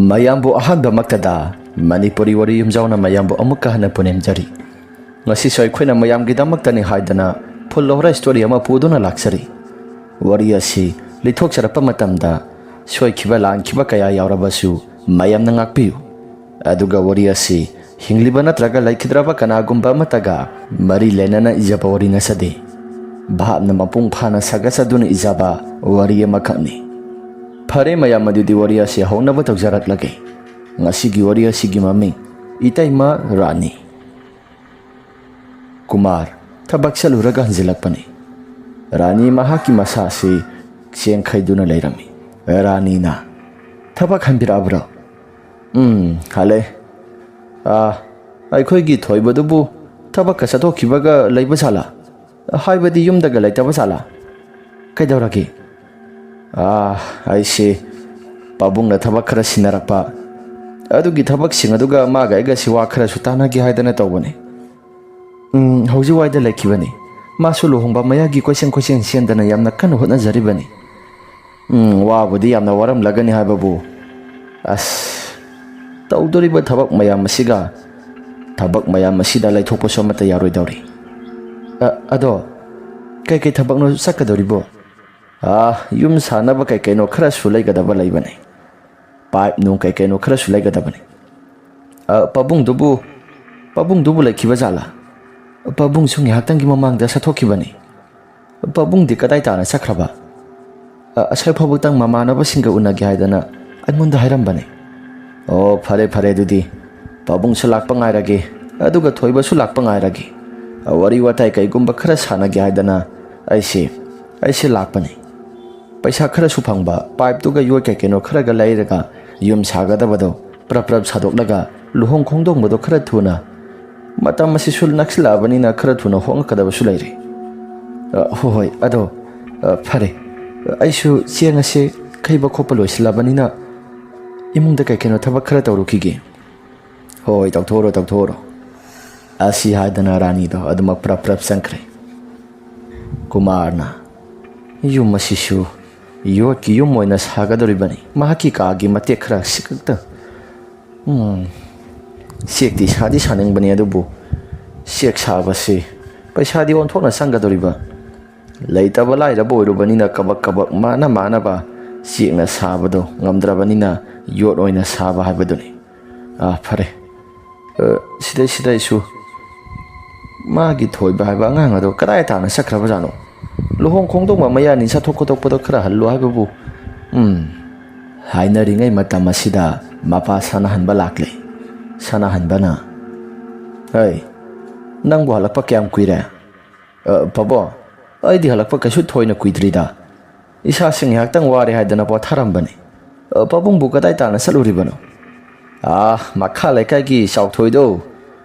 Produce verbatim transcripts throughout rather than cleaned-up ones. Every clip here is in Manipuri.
ꯃꯌꯥꯝꯕꯨ ꯑꯍꯥꯟꯕꯃꯛꯇꯗ ꯃꯅꯤꯄꯨꯔꯤ ꯋꯥꯔꯤ ꯌꯨꯝꯖꯥꯎꯅ ꯃꯌꯥꯝꯕꯨ ꯑꯃꯨꯛꯀ ꯍꯟꯅ ꯄꯨꯅꯦꯝꯖꯔꯤ꯫ ꯉꯁꯤꯁꯨ ꯑꯩꯈꯣꯏꯅ ꯃꯌꯥꯝꯒꯤꯗꯃꯛꯇꯅꯤ ꯍꯥꯏꯗꯅ ꯐꯨꯜ ꯂꯧꯍꯔꯥ ꯁ꯭ꯇꯣꯔꯤ ꯑꯃ ꯄꯨꯗꯨꯅ ꯂꯥꯛꯆꯔꯤ꯫ ꯋꯥꯔꯤ ꯑꯁꯤ ꯂꯤꯊꯣꯛꯆꯔꯛꯄ ꯃꯇꯝꯗ ꯁꯣꯏꯈꯤꯕ ꯂꯥꯟꯈꯤꯕ ꯀꯌꯥ ꯌꯥꯎꯔꯕꯁꯨ ꯃꯌꯥꯝꯅ ꯉꯥꯛꯄꯤꯌꯨ꯫ ꯑꯗꯨꯒ ꯋꯥꯔꯤ ꯑꯁꯤ ꯍꯤꯡꯂꯤꯕ ꯅꯠꯇ꯭ꯔꯒ ꯂꯩꯈꯤꯗ꯭ꯔꯕ ꯀꯅꯥꯒꯨꯝꯕ ꯑꯃꯠꯇꯒ ꯃꯔꯤ ꯂꯩꯅꯅ ꯏꯖꯕ ꯋꯥꯔꯤ ꯅꯠꯆꯗꯦ꯫ ꯚꯥꯞꯅ ꯃꯄꯨꯡ ꯐꯥꯅ ꯁꯥꯒꯠꯆꯗꯨꯅ ꯏꯖꯕ ꯋꯥꯔꯤ ꯑꯃꯈꯛꯅꯤ꯫ ꯐꯔꯦ ꯃꯌꯥꯝ, ꯑꯗꯨꯗꯤ ꯋꯥꯔꯤ ꯑꯁꯤ ꯍꯧꯅꯕ ꯇꯧꯖꯔꯛꯂꯒꯦ꯫ ꯉꯁꯤꯒꯤ ꯋꯥꯔꯤ ꯑꯁꯤꯒꯤ ꯃꯃꯤꯡ ꯏꯇꯩꯃ ꯔꯥꯅꯤ꯫ ꯀꯨꯃꯥꯔ ꯊꯕꯛ ꯆꯠꯂꯨꯔꯒ ꯍꯟꯖꯤꯜꯂꯛꯄꯅꯤ꯫ ꯔꯥꯅꯤ ꯃꯍꯥꯛꯀꯤ ꯃꯁꯥ ꯑꯁꯤ ꯆꯦꯡꯈꯩꯗꯨꯅ ꯂꯩꯔꯝꯃꯤ꯫ ꯔꯥꯅꯤꯅ, "ꯊꯕꯛ ꯍꯟꯕꯤꯔꯛꯑꯕ꯭ꯔꯣ?" "ꯎꯝ, ꯍꯜꯂꯦ꯫ ꯑꯥ, ꯑꯩꯈꯣꯏꯒꯤ ꯊꯣꯏꯕꯗꯨꯕꯨ ꯊꯕꯛꯀ ꯆꯠꯊꯣꯛꯈꯤꯕꯒ ꯂꯩꯕ ꯖꯥꯠꯂꯥ? ꯍꯥꯏꯕꯗꯤ ꯌꯨꯝꯗꯒ ꯂꯩꯇꯕ ꯖꯥꯠꯂꯥ? ꯀꯩꯗꯧꯔꯒꯦ?" "ꯑꯥ, ꯑꯩꯁꯦ ꯄꯥꯕꯨꯡꯅ ꯊꯕꯛ ꯈꯔ ꯁꯤꯟꯅꯔꯛꯄ, ꯑꯗꯨꯒꯤ ꯊꯕꯛꯁꯤꯡ ꯑꯗꯨꯒ ꯃꯥꯒ ꯑꯩꯒꯁꯤ ꯋꯥ ꯈꯔꯁꯨ ꯇꯥꯟꯅꯒꯦ ꯍꯥꯏꯗꯅ ꯇꯧꯕꯅꯤ꯫ ꯎꯝ, ꯍꯧꯖꯤꯛ ꯋꯥꯏꯗ ꯂꯩꯈꯤꯕꯅꯤ꯫ ꯃꯥꯁꯨ ꯂꯨꯍꯣꯡꯕ ꯃꯌꯥꯒꯤ ꯀꯣꯏꯆꯦꯟ ꯀꯣꯏꯆꯦꯟ ꯆꯦꯟꯗꯅ ꯌꯥꯝꯅ ꯀꯟꯅ ꯍꯣꯠꯅꯖꯔꯤꯕꯅꯤ꯫ ꯎꯝ, ꯋꯥꯕꯨꯗꯤ ꯌꯥꯝꯅ ꯋꯥꯔꯝꯂꯒꯅꯤ ꯍꯥꯏꯕꯕꯨ, ꯑꯁ, ꯇꯧꯗꯣꯔꯤꯕ ꯊꯕꯛ ꯃꯌꯥꯝ ꯑꯁꯤꯒ, ꯊꯕꯛ ꯃꯌꯥꯝ ꯑꯁꯤꯗ ꯂꯩꯊꯣꯛꯄꯁꯨ ꯑꯃꯠꯇ ꯌꯥꯔꯣꯏꯗꯧꯔꯤ꯫ ꯑ, ꯑꯗꯣ, ꯀꯩꯀꯩ ꯊꯕꯛꯅꯣ ꯆꯠꯀꯗꯧꯔꯤꯕꯣ?" "ꯑꯥ, ꯌꯨꯝ ꯁꯥꯅꯕ ꯀꯩ ꯀꯩꯅꯣ ꯈꯔꯁꯨ ꯂꯩꯒꯗꯕ ꯂꯩꯕꯅꯤ꯫ ꯄꯥꯏꯞ ꯅꯨꯡ ꯀꯩ ꯀꯩꯅꯣ ꯈꯔꯁꯨ ꯂꯩꯒꯗꯕꯅꯤ꯫" "ꯑ, ꯄꯥꯕꯨꯡꯗꯨꯕꯨ, ꯄꯥꯕꯨꯡꯗꯨꯕꯨ ꯂꯩꯈꯤꯕ ꯖꯥꯠꯂꯥ?" "ꯄꯥꯕꯨꯡꯁꯨ ꯉꯥꯏꯍꯥꯛꯇꯪꯒꯤ ꯃꯃꯥꯡꯗ ꯆꯠꯊꯣꯛꯈꯤꯕꯅꯤ꯫" "ꯄꯥꯕꯨꯡꯗꯤ ꯀꯗꯥꯏ ꯇꯥꯅ ꯆꯠꯈ꯭ꯔꯕ?" "ꯑ, ꯑꯁꯥꯏ ꯐꯥꯎꯕꯇꯪ ꯃꯃꯥꯟꯅꯕꯁꯤꯡꯒ ꯎꯅꯒꯦ ꯍꯥꯏꯗꯅ ꯑꯩꯉꯣꯟꯗ ꯍꯥꯏꯔꯝꯕꯅꯤ꯫" "ꯑꯣ, ꯐꯔꯦ, ꯐꯔꯦ, ꯑꯗꯨꯗꯤ ꯄꯥꯕꯨꯡꯁꯨ ꯂꯥꯛꯄ ꯉꯥꯏꯔꯒꯦ, ꯑꯗꯨꯒ ꯊꯣꯏꯕꯁꯨ ꯂꯥꯛꯄ ꯉꯥꯏꯔꯒꯦ꯫ ꯑ, ꯋꯥꯔꯤ ꯋꯥꯇꯥꯏ ꯀꯩꯒꯨꯝꯕ ꯈꯔ ꯁꯥꯟꯅꯒꯦ ꯍꯥꯏꯗꯅ ꯑꯩꯁꯦ, ꯑꯩꯁꯦ ꯂꯥꯛꯄꯅꯤ꯫ ꯄꯩꯁꯥ ꯈꯔꯁꯨ ꯐꯪꯕ, ꯄꯥꯏꯞꯇꯨꯒ ꯌꯣꯠ ꯀꯩ ꯀꯩꯅꯣ ꯈꯔꯒ ꯂꯩꯔꯒ ꯌꯨꯝ ꯁꯥꯒꯗꯕꯗꯣ ꯄ꯭ꯔꯞ ꯄ꯭ꯔꯞ ꯁꯥꯗꯣꯛꯂꯒ ꯂꯨꯍꯣꯡ ꯈꯣꯡꯗꯣꯡꯕꯗꯣ ꯈꯔ ꯊꯨꯅ, ꯃꯇꯝ ꯑꯁꯤꯁꯨ ꯅꯛꯁꯤꯜꯂꯛꯑꯕꯅꯤꯅ ꯈꯔ ꯊꯨꯅ ꯍꯣꯡꯉꯛꯀꯗꯕꯁꯨ ꯂꯩꯔꯦ꯫" "ꯑ, ꯍꯣꯏ, ꯍꯣꯏ, ꯑꯗꯣ, ꯑ, ꯐꯔꯦ, ꯑꯩꯁꯨ ꯆꯦꯡ ꯑꯁꯦ ꯈꯩꯕ ꯈꯣꯠꯄ ꯂꯣꯏꯁꯤꯜꯂꯕꯅꯤꯅ ꯏꯃꯨꯡꯗ ꯀꯩ ꯀꯩꯅꯣ ꯊꯕꯛ ꯈꯔ ꯇꯧꯔꯨꯈꯤꯒꯦ꯫" "ꯍꯣꯏ, ꯍꯣꯏ, ꯇꯧꯊꯣꯛꯎꯔꯣ, ꯇꯧꯊꯣꯛꯎꯔꯣ꯫" ꯑꯁꯤ ꯍꯥꯏꯗꯅ ꯔꯥꯅꯤꯗꯣ ꯑꯗꯨꯃꯛ ꯄ꯭ꯔꯞ ꯄ꯭ꯔꯞ ꯆꯪꯈ꯭ꯔꯦ꯫ ꯀꯨꯃꯥꯔꯅ, "ꯌꯨꯝ ꯑꯁꯤꯁꯨ ꯌꯣꯠꯀꯤ ꯌꯨꯝ ꯑꯣꯏꯅ ꯁꯥꯒꯗꯧꯔꯤꯕꯅꯤ꯫ ꯃꯍꯥꯛꯀꯤ ꯀꯥꯒꯤ ꯃꯇꯦꯛ ꯈꯔ ꯁꯤꯈꯛꯇ꯫ ꯎꯝ, ꯆꯦꯛꯇꯤ ꯁꯥꯗꯤ ꯁꯥꯅꯤꯡꯕꯅꯤ, ꯑꯗꯨꯕꯨ ꯆꯦꯛ ꯁꯥꯕꯁꯤ ꯄꯩꯁꯥꯗꯤ ꯑꯣꯟꯊꯣꯛꯅ ꯆꯪꯒꯗꯧꯔꯤꯕ꯫ ꯂꯩꯇꯕ ꯂꯥꯏꯔꯕ ꯑꯣꯏꯔꯨꯕꯅꯤꯅ ꯀꯕꯛ ꯀꯕꯛ ꯃꯥꯅ ꯃꯥꯅꯕ ꯆꯦꯛꯅ ꯁꯥꯕꯗꯣ ꯉꯝꯗ꯭ꯔꯕꯅꯤꯅ ꯌꯣꯠ ꯑꯣꯏꯅ ꯁꯥꯕ ꯍꯥꯏꯕꯗꯨꯅꯤ꯫ ꯑꯥ, ꯐꯔꯦ꯫ ꯑ, ꯁꯤꯗꯩ, ꯁꯤꯗꯩꯁꯨ ꯃꯥꯒꯤ ꯊꯣꯏꯕ ꯍꯥꯏꯕ ꯑꯉꯥꯡ ꯑꯗꯣ ꯀꯗꯥꯏ ꯇꯥꯅ ꯆꯠꯈ꯭ꯔꯕꯖꯥꯠꯅꯣ? ꯂꯨꯍꯣꯡ ꯈꯣꯡꯗꯣꯡꯕ ꯃꯌꯥꯅꯤ, ꯆꯠꯊꯣꯛ ꯈꯣꯠꯇꯣꯛꯄꯗꯣ ꯈꯔ ꯍꯜꯂꯣ ꯍꯥꯏꯕꯕꯨ꯫ ꯎꯝ, ꯍꯥꯏꯅꯔꯤꯉꯩ ꯃꯇꯝ ꯑꯁꯤꯗ ꯃꯄꯥ ꯁꯅꯥꯍꯟꯕ ꯂꯥꯛꯂꯦ꯫ ꯁꯅꯥꯍꯟꯕꯅ, "ꯑꯩ, ꯅꯪꯕꯨ ꯍꯜꯂꯛꯄ ꯀꯌꯥꯝ ꯀꯨꯏꯔꯦ?" "ꯑ, ꯄꯥꯕꯣ, ꯑꯩꯗꯤ ꯍꯜꯂꯛꯄ ꯀꯩꯁꯨ ꯊꯣꯏꯅ ꯀꯨꯏꯗ꯭ꯔꯤꯗ꯫ ꯏꯁꯥꯁꯤ ꯉꯥꯏꯍꯥꯛꯇꯪ ꯋꯥꯔꯦ ꯍꯥꯏꯗꯅ ꯄꯣꯊꯥꯔꯝꯕꯅꯤ꯫ ꯑ, ꯄꯥꯕꯨꯡꯕꯨ ꯀꯗꯥꯏ ꯇꯥꯅ ꯆꯠꯂꯨꯔꯤꯕꯅꯣ?" "ꯑꯥ, ꯃꯈꯥ ꯂꯩꯀꯥꯏꯒꯤ ꯆꯥꯎꯊꯣꯏꯗꯣ,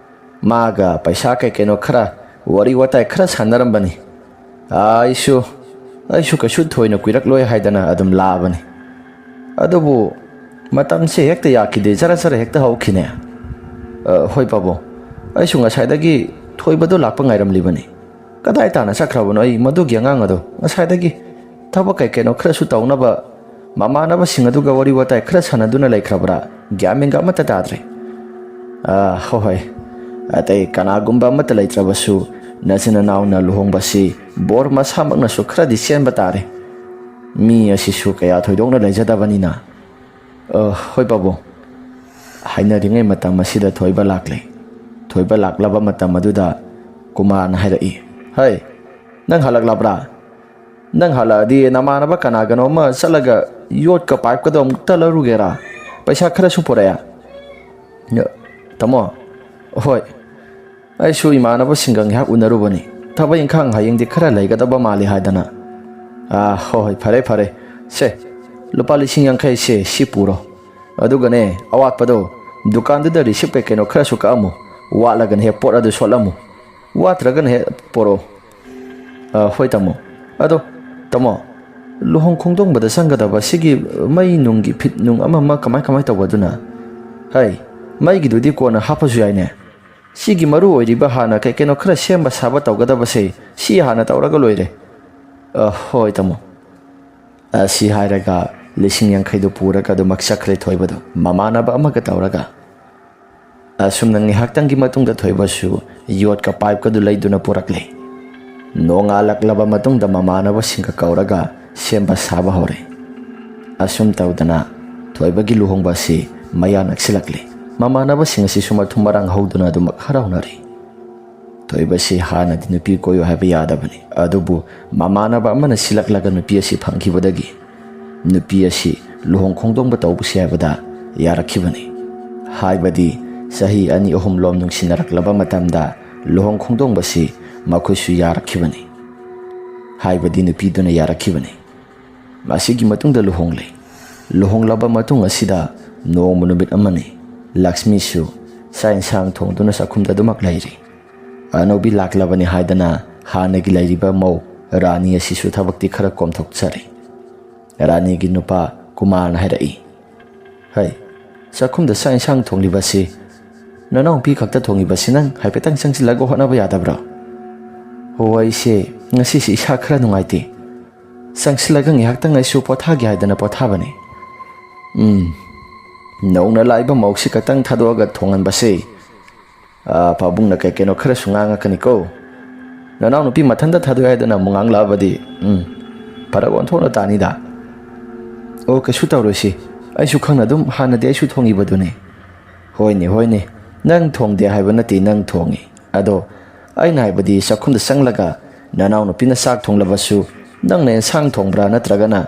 ꯃꯥꯒ ꯄꯩꯁꯥ ꯀꯩ ꯀꯩꯅꯣ ꯈꯔ ꯋꯥꯔꯤ ꯋꯥꯇꯥꯏ ꯈꯔ ꯁꯥꯟꯅꯔꯝꯕꯅꯤ꯫ ꯑꯥ, ꯑꯩꯁꯨ, ꯑꯩꯁꯨ ꯀꯩꯁꯨ ꯊꯣꯏꯅ ꯀꯨꯏꯔꯛꯂꯣꯏ ꯍꯥꯏꯗꯅ ꯑꯗꯨꯝ ꯂꯥꯛꯑꯕꯅꯤ꯫ ꯑꯗꯨꯕꯨ ꯃꯇꯝꯁꯦ ꯍꯦꯛꯇ ꯌꯥꯈꯤꯗꯦ, ꯖꯔ ꯖꯔ ꯍꯦꯛꯇ ꯍꯧꯈꯤꯅꯦ꯫ ꯑ, ꯍꯣꯏ ꯄꯥꯕꯨꯡ, ꯑꯩꯁꯨ ꯉꯁꯥꯏꯗꯒꯤ ꯊꯣꯏꯕꯗꯣ ꯂꯥꯛꯄ ꯉꯥꯏꯔꯝꯂꯤꯕꯅꯤ꯫ ꯀꯗꯥꯏ ꯇꯥꯅ ꯆꯠꯈ꯭ꯔꯕꯅꯣ? ꯑꯩ ꯃꯗꯨꯒꯤ ꯑꯉꯥꯡ ꯑꯗꯣ ꯉꯁꯥꯏꯗꯒꯤ ꯊꯕꯛ ꯀꯩ ꯀꯩꯅꯣ ꯈꯔꯁꯨ ꯇꯧꯅꯕ ꯃꯃꯥꯟꯅꯕꯁꯤꯡ ꯑꯗꯨꯒ ꯋꯥꯔꯤ ꯋꯥꯇꯥꯏ ꯈꯔ ꯁꯥꯟꯅꯗꯨꯅ ꯂꯩꯈ꯭ꯔꯕ꯭ꯔꯥ? ꯒ꯭ꯌꯥꯟ ꯃꯦꯟꯒ ꯑꯃꯠꯇ ꯇꯥꯗ꯭ꯔꯦ꯫" "ꯑ, ꯍꯣꯏ, ꯍꯣꯏ, ꯑꯇꯩ ꯀꯅꯥꯒꯨꯝꯕ ꯑꯃꯠꯇ ꯂꯩꯇ꯭ꯔꯕꯁꯨ ꯅꯆꯤꯟ ꯅꯅꯥꯎꯅ ꯂꯨꯍꯣꯡꯕꯁꯤ ꯕꯣꯔ ꯃꯁꯥꯃꯛꯅꯁꯨ ꯈꯔꯗꯤ ꯆꯦꯟꯕ ꯇꯥꯔꯦ꯫ ꯃꯤ ꯑꯁꯤꯁꯨ ꯀꯌꯥ ꯊꯣꯏꯗꯣꯛꯅ ꯂꯩꯖꯗꯕꯅꯤꯅ꯫" "ꯑ, ꯍꯣꯏ ꯄꯥꯕꯨꯡ꯫" ꯍꯥꯏꯅꯔꯤꯉꯩ ꯃꯇꯝ ꯑꯁꯤꯗ ꯊꯣꯏꯕ ꯂꯥꯛꯂꯦ꯫ ꯊꯣꯏꯕ ꯂꯥꯛꯂꯕ ꯃꯇꯝ ꯑꯗꯨꯗ ꯀꯨꯃꯥꯔꯅ ꯍꯥꯏꯔꯛꯏ, "ꯍꯩ, ꯅꯪ ꯍꯜꯂꯛꯂꯕ꯭ꯔꯥ? ꯅꯪ ꯍꯜꯂꯛꯑꯗꯤ ꯅꯃꯥꯟꯅꯕ ꯀꯅꯥꯒꯅꯣ ꯑꯃ ꯆꯠꯂꯒ ꯌꯣꯠꯀ ꯄꯥꯏꯞꯀꯗꯣ ꯑꯃꯨꯛꯇ ꯂꯧꯔꯨꯒꯦꯔꯥ? ꯄꯩꯁꯥ ꯈꯔꯁꯨ ꯄꯨꯔꯛꯑꯦ꯫" "ꯇꯥꯃꯣ, ꯍꯣꯏ, ꯑꯩꯁꯨ ꯏꯃꯥꯟꯅꯕꯁꯤꯡꯒ ꯉꯥꯏꯍꯥꯛ ꯎꯅꯔꯨꯕꯅꯤ꯫ ꯊꯕꯛ ꯏꯪꯈꯥꯡ ꯍꯌꯦꯡꯗꯤ ꯈꯔ ꯂꯩꯒꯗꯕ ꯃꯥꯜꯂꯤ ꯍꯥꯏꯗꯅ꯫" "ꯑꯥ, ꯍꯣꯏ, ꯍꯣꯏ, ꯐꯔꯦ, ꯐꯔꯦ꯫ ꯁꯦ, ꯂꯨꯄꯥ ꯂꯤꯁꯤꯡ ꯌꯥꯡꯈꯩꯁꯦ ꯁꯤ ꯄꯨꯔꯣ꯫ ꯑꯗꯨꯒꯅꯦ, ꯑꯋꯥꯠꯄꯗꯣ ꯗꯨꯀꯥꯟꯗꯨꯗ ꯔꯤꯁꯤꯞ ꯀꯩ ꯀꯩꯅꯣ ꯈꯔꯁꯨ ꯀꯛꯑꯝꯃꯨ꯫ ꯋꯥꯠꯂꯒꯅ ꯍꯦꯛ ꯄꯣꯠ ꯑꯗꯨ ꯁꯣꯠꯂꯝꯃꯨ꯫ ꯋꯥꯠꯇ꯭ꯔꯒꯅ ꯍꯦꯛ ꯄꯣꯔꯛꯑꯣ꯫" "ꯑ, ꯍꯣꯏ ꯇꯥꯃꯣ꯫ ꯑꯗꯣ ꯇꯥꯃꯣ, ꯂꯨꯍꯣꯡ ꯈꯣꯡꯗꯣꯡꯕꯗ ꯆꯪꯒꯗꯕ ꯁꯤꯒꯤ ꯃꯩ ꯅꯨꯡꯒꯤ ꯐꯤꯠ ꯅꯨꯡ ꯑꯃ ꯑꯃ ꯀꯃꯥꯏ ꯀꯃꯥꯏ ꯇꯧꯕ ꯑꯗꯨꯅ?" "ꯍꯩ, ꯃꯩꯒꯤꯗꯨꯗꯤ ꯀꯣꯟꯅ ꯍꯥꯞꯄꯁꯨ ꯌꯥꯏꯅꯦ꯫ ꯁꯤꯒꯤ ꯃꯔꯨ ꯑꯣꯏꯔꯤꯕ ꯍꯥꯟꯅ ꯀꯩ ꯀꯩꯅꯣ ꯈꯔ ꯁꯦꯝꯕ ꯁꯥꯕ ꯇꯧꯒꯗꯕꯁꯦ ꯁꯤ ꯍꯥꯟꯅ ꯇꯧꯔꯒ ꯂꯣꯏꯔꯦ꯫" "ꯑ, ꯍꯣꯏ ꯇꯥꯃꯣ꯫" ꯑꯁꯤ ꯍꯥꯏꯔꯒ ꯂꯤꯁꯤꯡ ꯌꯥꯡꯈꯩꯗꯨ ꯄꯨꯔꯒ ꯑꯗꯨꯃꯛ ꯆꯠꯈ꯭ꯔꯦ ꯊꯣꯏꯕꯗꯨ ꯃꯃꯥꯟꯅꯕ ꯑꯃꯒ ꯇꯧꯔꯒ꯫ ꯑꯁꯨꯝꯅ ꯉꯥꯏꯍꯥꯛꯇꯪꯒꯤ ꯃꯇꯨꯡꯗ ꯊꯣꯏꯕꯁꯨ ꯌꯣꯠꯀ ꯄꯥꯏꯞꯀꯗꯨ ꯂꯩꯗꯨꯅ ꯄꯨꯔꯛꯂꯦ꯫ ꯅꯣꯡꯉꯥꯜꯂꯛꯂꯕ ꯃꯇꯨꯡꯗ ꯃꯃꯥꯟꯅꯕꯁꯤꯡꯒ ꯀꯧꯔꯒ ꯁꯦꯝꯕ ꯁꯥꯕ ꯍꯧꯔꯦ꯫ ꯑꯁꯨꯝ ꯇꯧꯗꯅ ꯊꯣꯏꯕꯒꯤ ꯂꯨꯍꯣꯡꯕ ꯑꯁꯤ ꯃꯌꯥ ꯅꯛꯁꯤꯜꯂꯛꯂꯦ꯫ ꯃꯃꯥꯟꯅꯕꯁꯤꯡ ꯑꯁꯤꯁꯨ ꯃꯊꯨꯝ ꯃꯔꯥꯡ ꯍꯧꯗꯨꯅ ꯑꯗꯨꯃꯛ ꯍꯔꯥꯎꯅꯔꯤ꯫ ꯊꯣꯏꯕꯁꯤ ꯍꯥꯟꯅꯗꯤ ꯅꯨꯄꯤ ꯀꯣꯏꯌꯨ ꯍꯥꯏꯕ ꯌꯥꯗꯕꯅꯤ, ꯑꯗꯨꯕꯨ ꯃꯃꯥꯟꯅꯕ ꯑꯃꯅ ꯁꯤꯜꯂꯛꯂꯒ ꯅꯨꯄꯤ ꯑꯁꯤ ꯐꯪꯈꯤꯕꯗꯒꯤ ꯅꯨꯄꯤ ꯑꯁꯤ ꯂꯨꯍꯣꯡ ꯈꯣꯡꯗꯣꯡꯕ ꯇꯧꯕꯁꯤ ꯍꯥꯏꯕꯗ ꯌꯥꯔꯛꯈꯤꯕꯅꯤ꯫ ꯍꯥꯏꯕꯗꯤ ꯆꯍꯤ ꯑꯅꯤ ꯑꯍꯨꯝ ꯂꯣꯝ ꯅꯨꯡꯁꯤꯅꯔꯛꯂꯕ ꯃꯇꯝꯗ ꯂꯨꯍꯣꯡ ꯈꯣꯡꯗꯣꯡꯕꯁꯤ ꯃꯈꯣꯏꯁꯨ ꯌꯥꯔꯛꯈꯤꯕꯅꯤ꯫ ꯍꯥꯏꯕꯗꯤ ꯅꯨꯄꯤꯗꯨꯅ ꯌꯥꯔꯛꯈꯤꯕꯅꯤ꯫ ꯃꯁꯤꯒꯤ ꯃꯇꯨꯡꯗ ꯂꯨꯍꯣꯡꯂꯦ꯫ ꯂꯨꯍꯣꯡꯂꯕ ꯃꯇꯨꯡ ꯑꯁꯤꯗ ꯅꯣꯡꯃ ꯅꯨꯃꯤꯠ ꯑꯃꯅꯤ꯫ ꯂꯛꯁꯃꯤꯁꯨ ꯆꯥꯛ ꯏꯟꯁꯥꯡ ꯊꯣꯡꯗꯨꯅ ꯆꯥꯛꯈꯨꯝꯗ ꯑꯗꯨꯃꯛ ꯂꯩꯔꯤ꯫ ꯑꯅꯧꯕꯤ ꯂꯥꯛꯂꯕꯅꯤ ꯍꯥꯏꯗꯅ ꯍꯥꯟꯅꯒꯤ ꯂꯩꯔꯤꯕ ꯃꯧ ꯔꯥꯅꯤ ꯑꯁꯤꯁꯨ ꯊꯕꯛꯇꯤ ꯈꯔ ꯀꯣꯝꯊꯣꯛꯆꯔꯦ꯫ ꯔꯥꯅꯤꯒꯤ ꯅꯨꯄꯥ ꯀꯨꯃꯥꯔꯅ ꯍꯥꯏꯔꯛꯏ, "ꯍꯩ, ꯆꯥꯛꯈꯨꯝꯗ ꯆꯥꯛ ꯏꯟꯁꯥꯡ ꯊꯣꯡꯂꯤꯕꯁꯤ, ꯅꯅꯥꯎꯄꯤ ꯈꯛꯇ ꯊꯣꯡꯂꯤꯕꯁꯤ ꯅꯪ ꯍꯥꯏꯐꯦꯠꯇꯪ ꯆꯪꯁꯤꯜꯂꯒ ꯍꯣꯠꯅꯕ ꯌꯥꯗꯕ꯭ꯔꯣ?" "ꯍꯣ, ꯑꯩꯁꯦ ꯉꯁꯤꯁꯦ ꯏꯁꯥ ꯈꯔ ꯅꯨꯡꯉꯥꯏꯇꯦ꯫ ꯆꯪꯁꯤꯜꯂꯒ ꯉꯥꯏꯍꯥꯛꯇꯪ ꯑꯩꯁꯨ ꯄꯣꯊꯥꯒꯦ ꯍꯥꯏꯗꯅ ꯄꯣꯊꯥꯕꯅꯤ꯫" "ꯎꯝ, ꯅꯧꯅ ꯂꯥꯛꯏꯕ ꯃꯧꯁꯤ ꯈꯛꯇꯪ ꯊꯥꯗꯣꯛꯑꯒ ꯊꯣꯡꯍꯟꯕꯁꯦ, ꯑꯥ, ꯄꯥꯕꯨꯡꯅ ꯀꯩ ꯀꯩꯅꯣ ꯈꯔꯁꯨ ꯉꯥꯡꯉꯛꯀꯅꯤꯀꯣ꯫ ꯅꯅꯥꯎꯅꯨꯄꯤ ꯃꯊꯟꯇ ꯊꯥꯗꯣꯛꯑꯦ ꯍꯥꯏꯗꯅ ꯑꯃꯨꯛ ꯉꯥꯡꯂꯛꯑꯕꯗꯤ, ꯎꯝ, ꯐꯔꯛ ꯑꯣꯟꯊꯣꯛꯅ ꯇꯥꯅꯤꯗ꯫" "ꯑꯣ, ꯀꯩꯁꯨ ꯇꯧꯔꯣꯏꯁꯤ꯫ ꯑꯩꯁꯨ ꯈꯪꯅ ꯑꯗꯨꯝ ꯍꯥꯟꯅꯗꯤ ꯑꯩꯁꯨ ꯊꯣꯡꯉꯤꯕꯗꯨꯅꯤ꯫" "ꯍꯣꯏꯅꯦ, ꯍꯣꯏꯅꯦ꯫ ꯅꯪ ꯊꯣꯡꯗꯦ ꯍꯥꯏꯕ ꯅꯠꯇꯦ, ꯅꯪ ꯊꯣꯡꯉꯤ꯫ ꯑꯗꯣ ꯑꯩꯅ ꯍꯥꯏꯕꯗꯤ ꯆꯥꯛꯈꯨꯝꯗ ꯆꯪꯂꯒ ꯅꯅꯥꯎꯅꯨꯄꯤꯅ ꯆꯥꯛ ꯊꯣꯡꯂꯕꯁꯨ ꯅꯪꯅ ꯑꯦꯟꯁꯥꯡ ꯊꯣꯡꯕ꯭ꯔꯥ ꯅꯠꯇ꯭ꯔꯒꯅ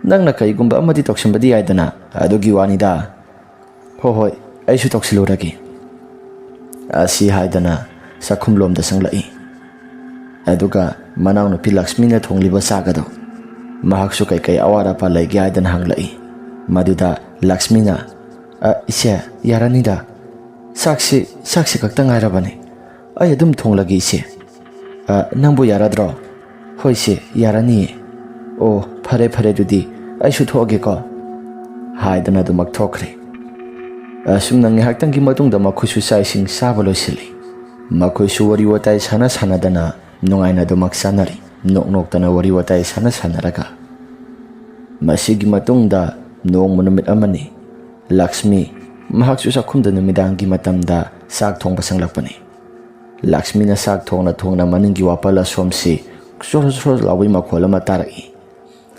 ꯅꯪꯅ ꯀꯩꯒꯨꯝꯕ ꯑꯃꯗꯤ ꯇꯧꯁꯤꯟꯕꯗꯤ ꯌꯥꯏꯗꯅ, ꯑꯗꯨꯒꯤ ꯋꯥꯅꯤꯗ꯫" "ꯍꯣ ꯍꯣꯏ, ꯑꯩꯁꯨ ꯇꯧꯁꯤꯜꯂꯨꯔꯒꯦ꯫" ꯑꯁꯤ ꯍꯥꯏꯗꯅ ꯆꯥꯛꯈꯨꯝꯂꯣꯝꯗ ꯆꯪꯂꯛꯏ꯫ ꯑꯗꯨꯒ ꯃꯅꯥꯎꯅꯨꯄꯤ ꯂꯛꯁꯃꯤꯅ ꯊꯣꯡꯂꯤꯕ ꯆꯥꯛ ꯑꯗꯣ ꯃꯍꯥꯛꯁꯨ ꯀꯩꯀꯩ ꯑꯋꯥꯠ ꯑꯄꯥ ꯂꯩꯒꯦ ꯍꯥꯏꯗꯅ ꯍꯪꯂꯛꯏ꯫ ꯃꯗꯨꯗ ꯂꯛꯁꯃꯤꯅ, "ꯑ, ꯏꯆꯦ, ꯌꯥꯔꯅꯤꯗ꯫ ꯆꯥꯛꯁꯤ, ꯆꯥꯛꯁꯤ ꯈꯛꯇ ꯉꯥꯏꯔꯕꯅꯤ꯫ ꯑꯩ ꯑꯗꯨꯝ ꯊꯣꯡꯂꯒꯦ, ꯏꯆꯦ꯫" "ꯑ, ꯅꯪꯕꯨ ꯌꯥꯔꯗ꯭ꯔꯣ?" "ꯍꯣꯏ, ꯏꯆꯦ, ꯌꯥꯔꯅꯤꯌꯦ꯫" "ꯑꯣ, ꯐꯔꯦ, ꯐꯔꯦ, ꯑꯗꯨꯗꯤ ꯑꯩꯁꯨ ꯊꯣꯛꯑꯒꯦꯀꯣ꯫" ꯍꯥꯏꯗꯅ ꯑꯗꯨꯃꯛ ꯊꯣꯛꯈ꯭ꯔꯦ꯫ ꯑꯁꯨꯝꯅ ꯉꯥꯏꯍꯥꯛꯇꯪꯒꯤ ꯃꯇꯨꯡꯗ ꯃꯈꯣꯏꯁꯨ ꯆꯥꯛ ꯏꯁꯤꯡ ꯆꯥꯕ ꯂꯣꯏꯁꯤꯜꯂꯤ꯫ ꯃꯈꯣꯏꯁꯨ ꯋꯥꯔꯤ ꯋꯥꯇꯥꯏ ꯁꯥꯟꯅ ꯁꯥꯟꯅꯗꯅ ꯅꯨꯡꯉꯥꯏꯅ ꯑꯗꯨꯃꯛ ꯆꯥꯟꯅꯔꯤ꯫ ꯅꯣꯛ ꯅꯣꯛꯇꯅ ꯋꯥꯔꯤ ꯋꯥꯇꯥꯏ ꯁꯥꯟꯅ ꯁꯥꯟꯅꯔꯒ꯫ ꯃꯁꯤꯒꯤ ꯃꯇꯨꯡꯗ ꯅꯣꯡꯃ ꯅꯨꯃꯤꯠ ꯑꯃꯅꯤ꯫ ꯂꯛꯁꯃꯤ ꯃꯍꯥꯛꯁꯨ ꯆꯥꯛꯈꯨꯝꯗ ꯅꯨꯃꯤꯗꯥꯡꯒꯤ ꯃꯇꯝꯗ ꯆꯥꯛ ꯊꯣꯡꯕ ꯆꯪꯂꯛꯄꯅꯤ꯫ ꯂꯛꯁꯃꯤꯅ ꯆꯥꯛ ꯊꯣꯡꯅ ꯊꯣꯡꯅ ꯃꯅꯤꯡꯒꯤ ꯋꯥꯄꯜ ꯑꯁꯣꯝꯁꯤ ꯁꯣꯔꯣ ꯁꯣꯔꯣ ꯂꯥꯎꯕꯒꯤ ꯃꯈꯣꯜ ꯑꯃ ꯇꯥꯔꯛꯏ꯫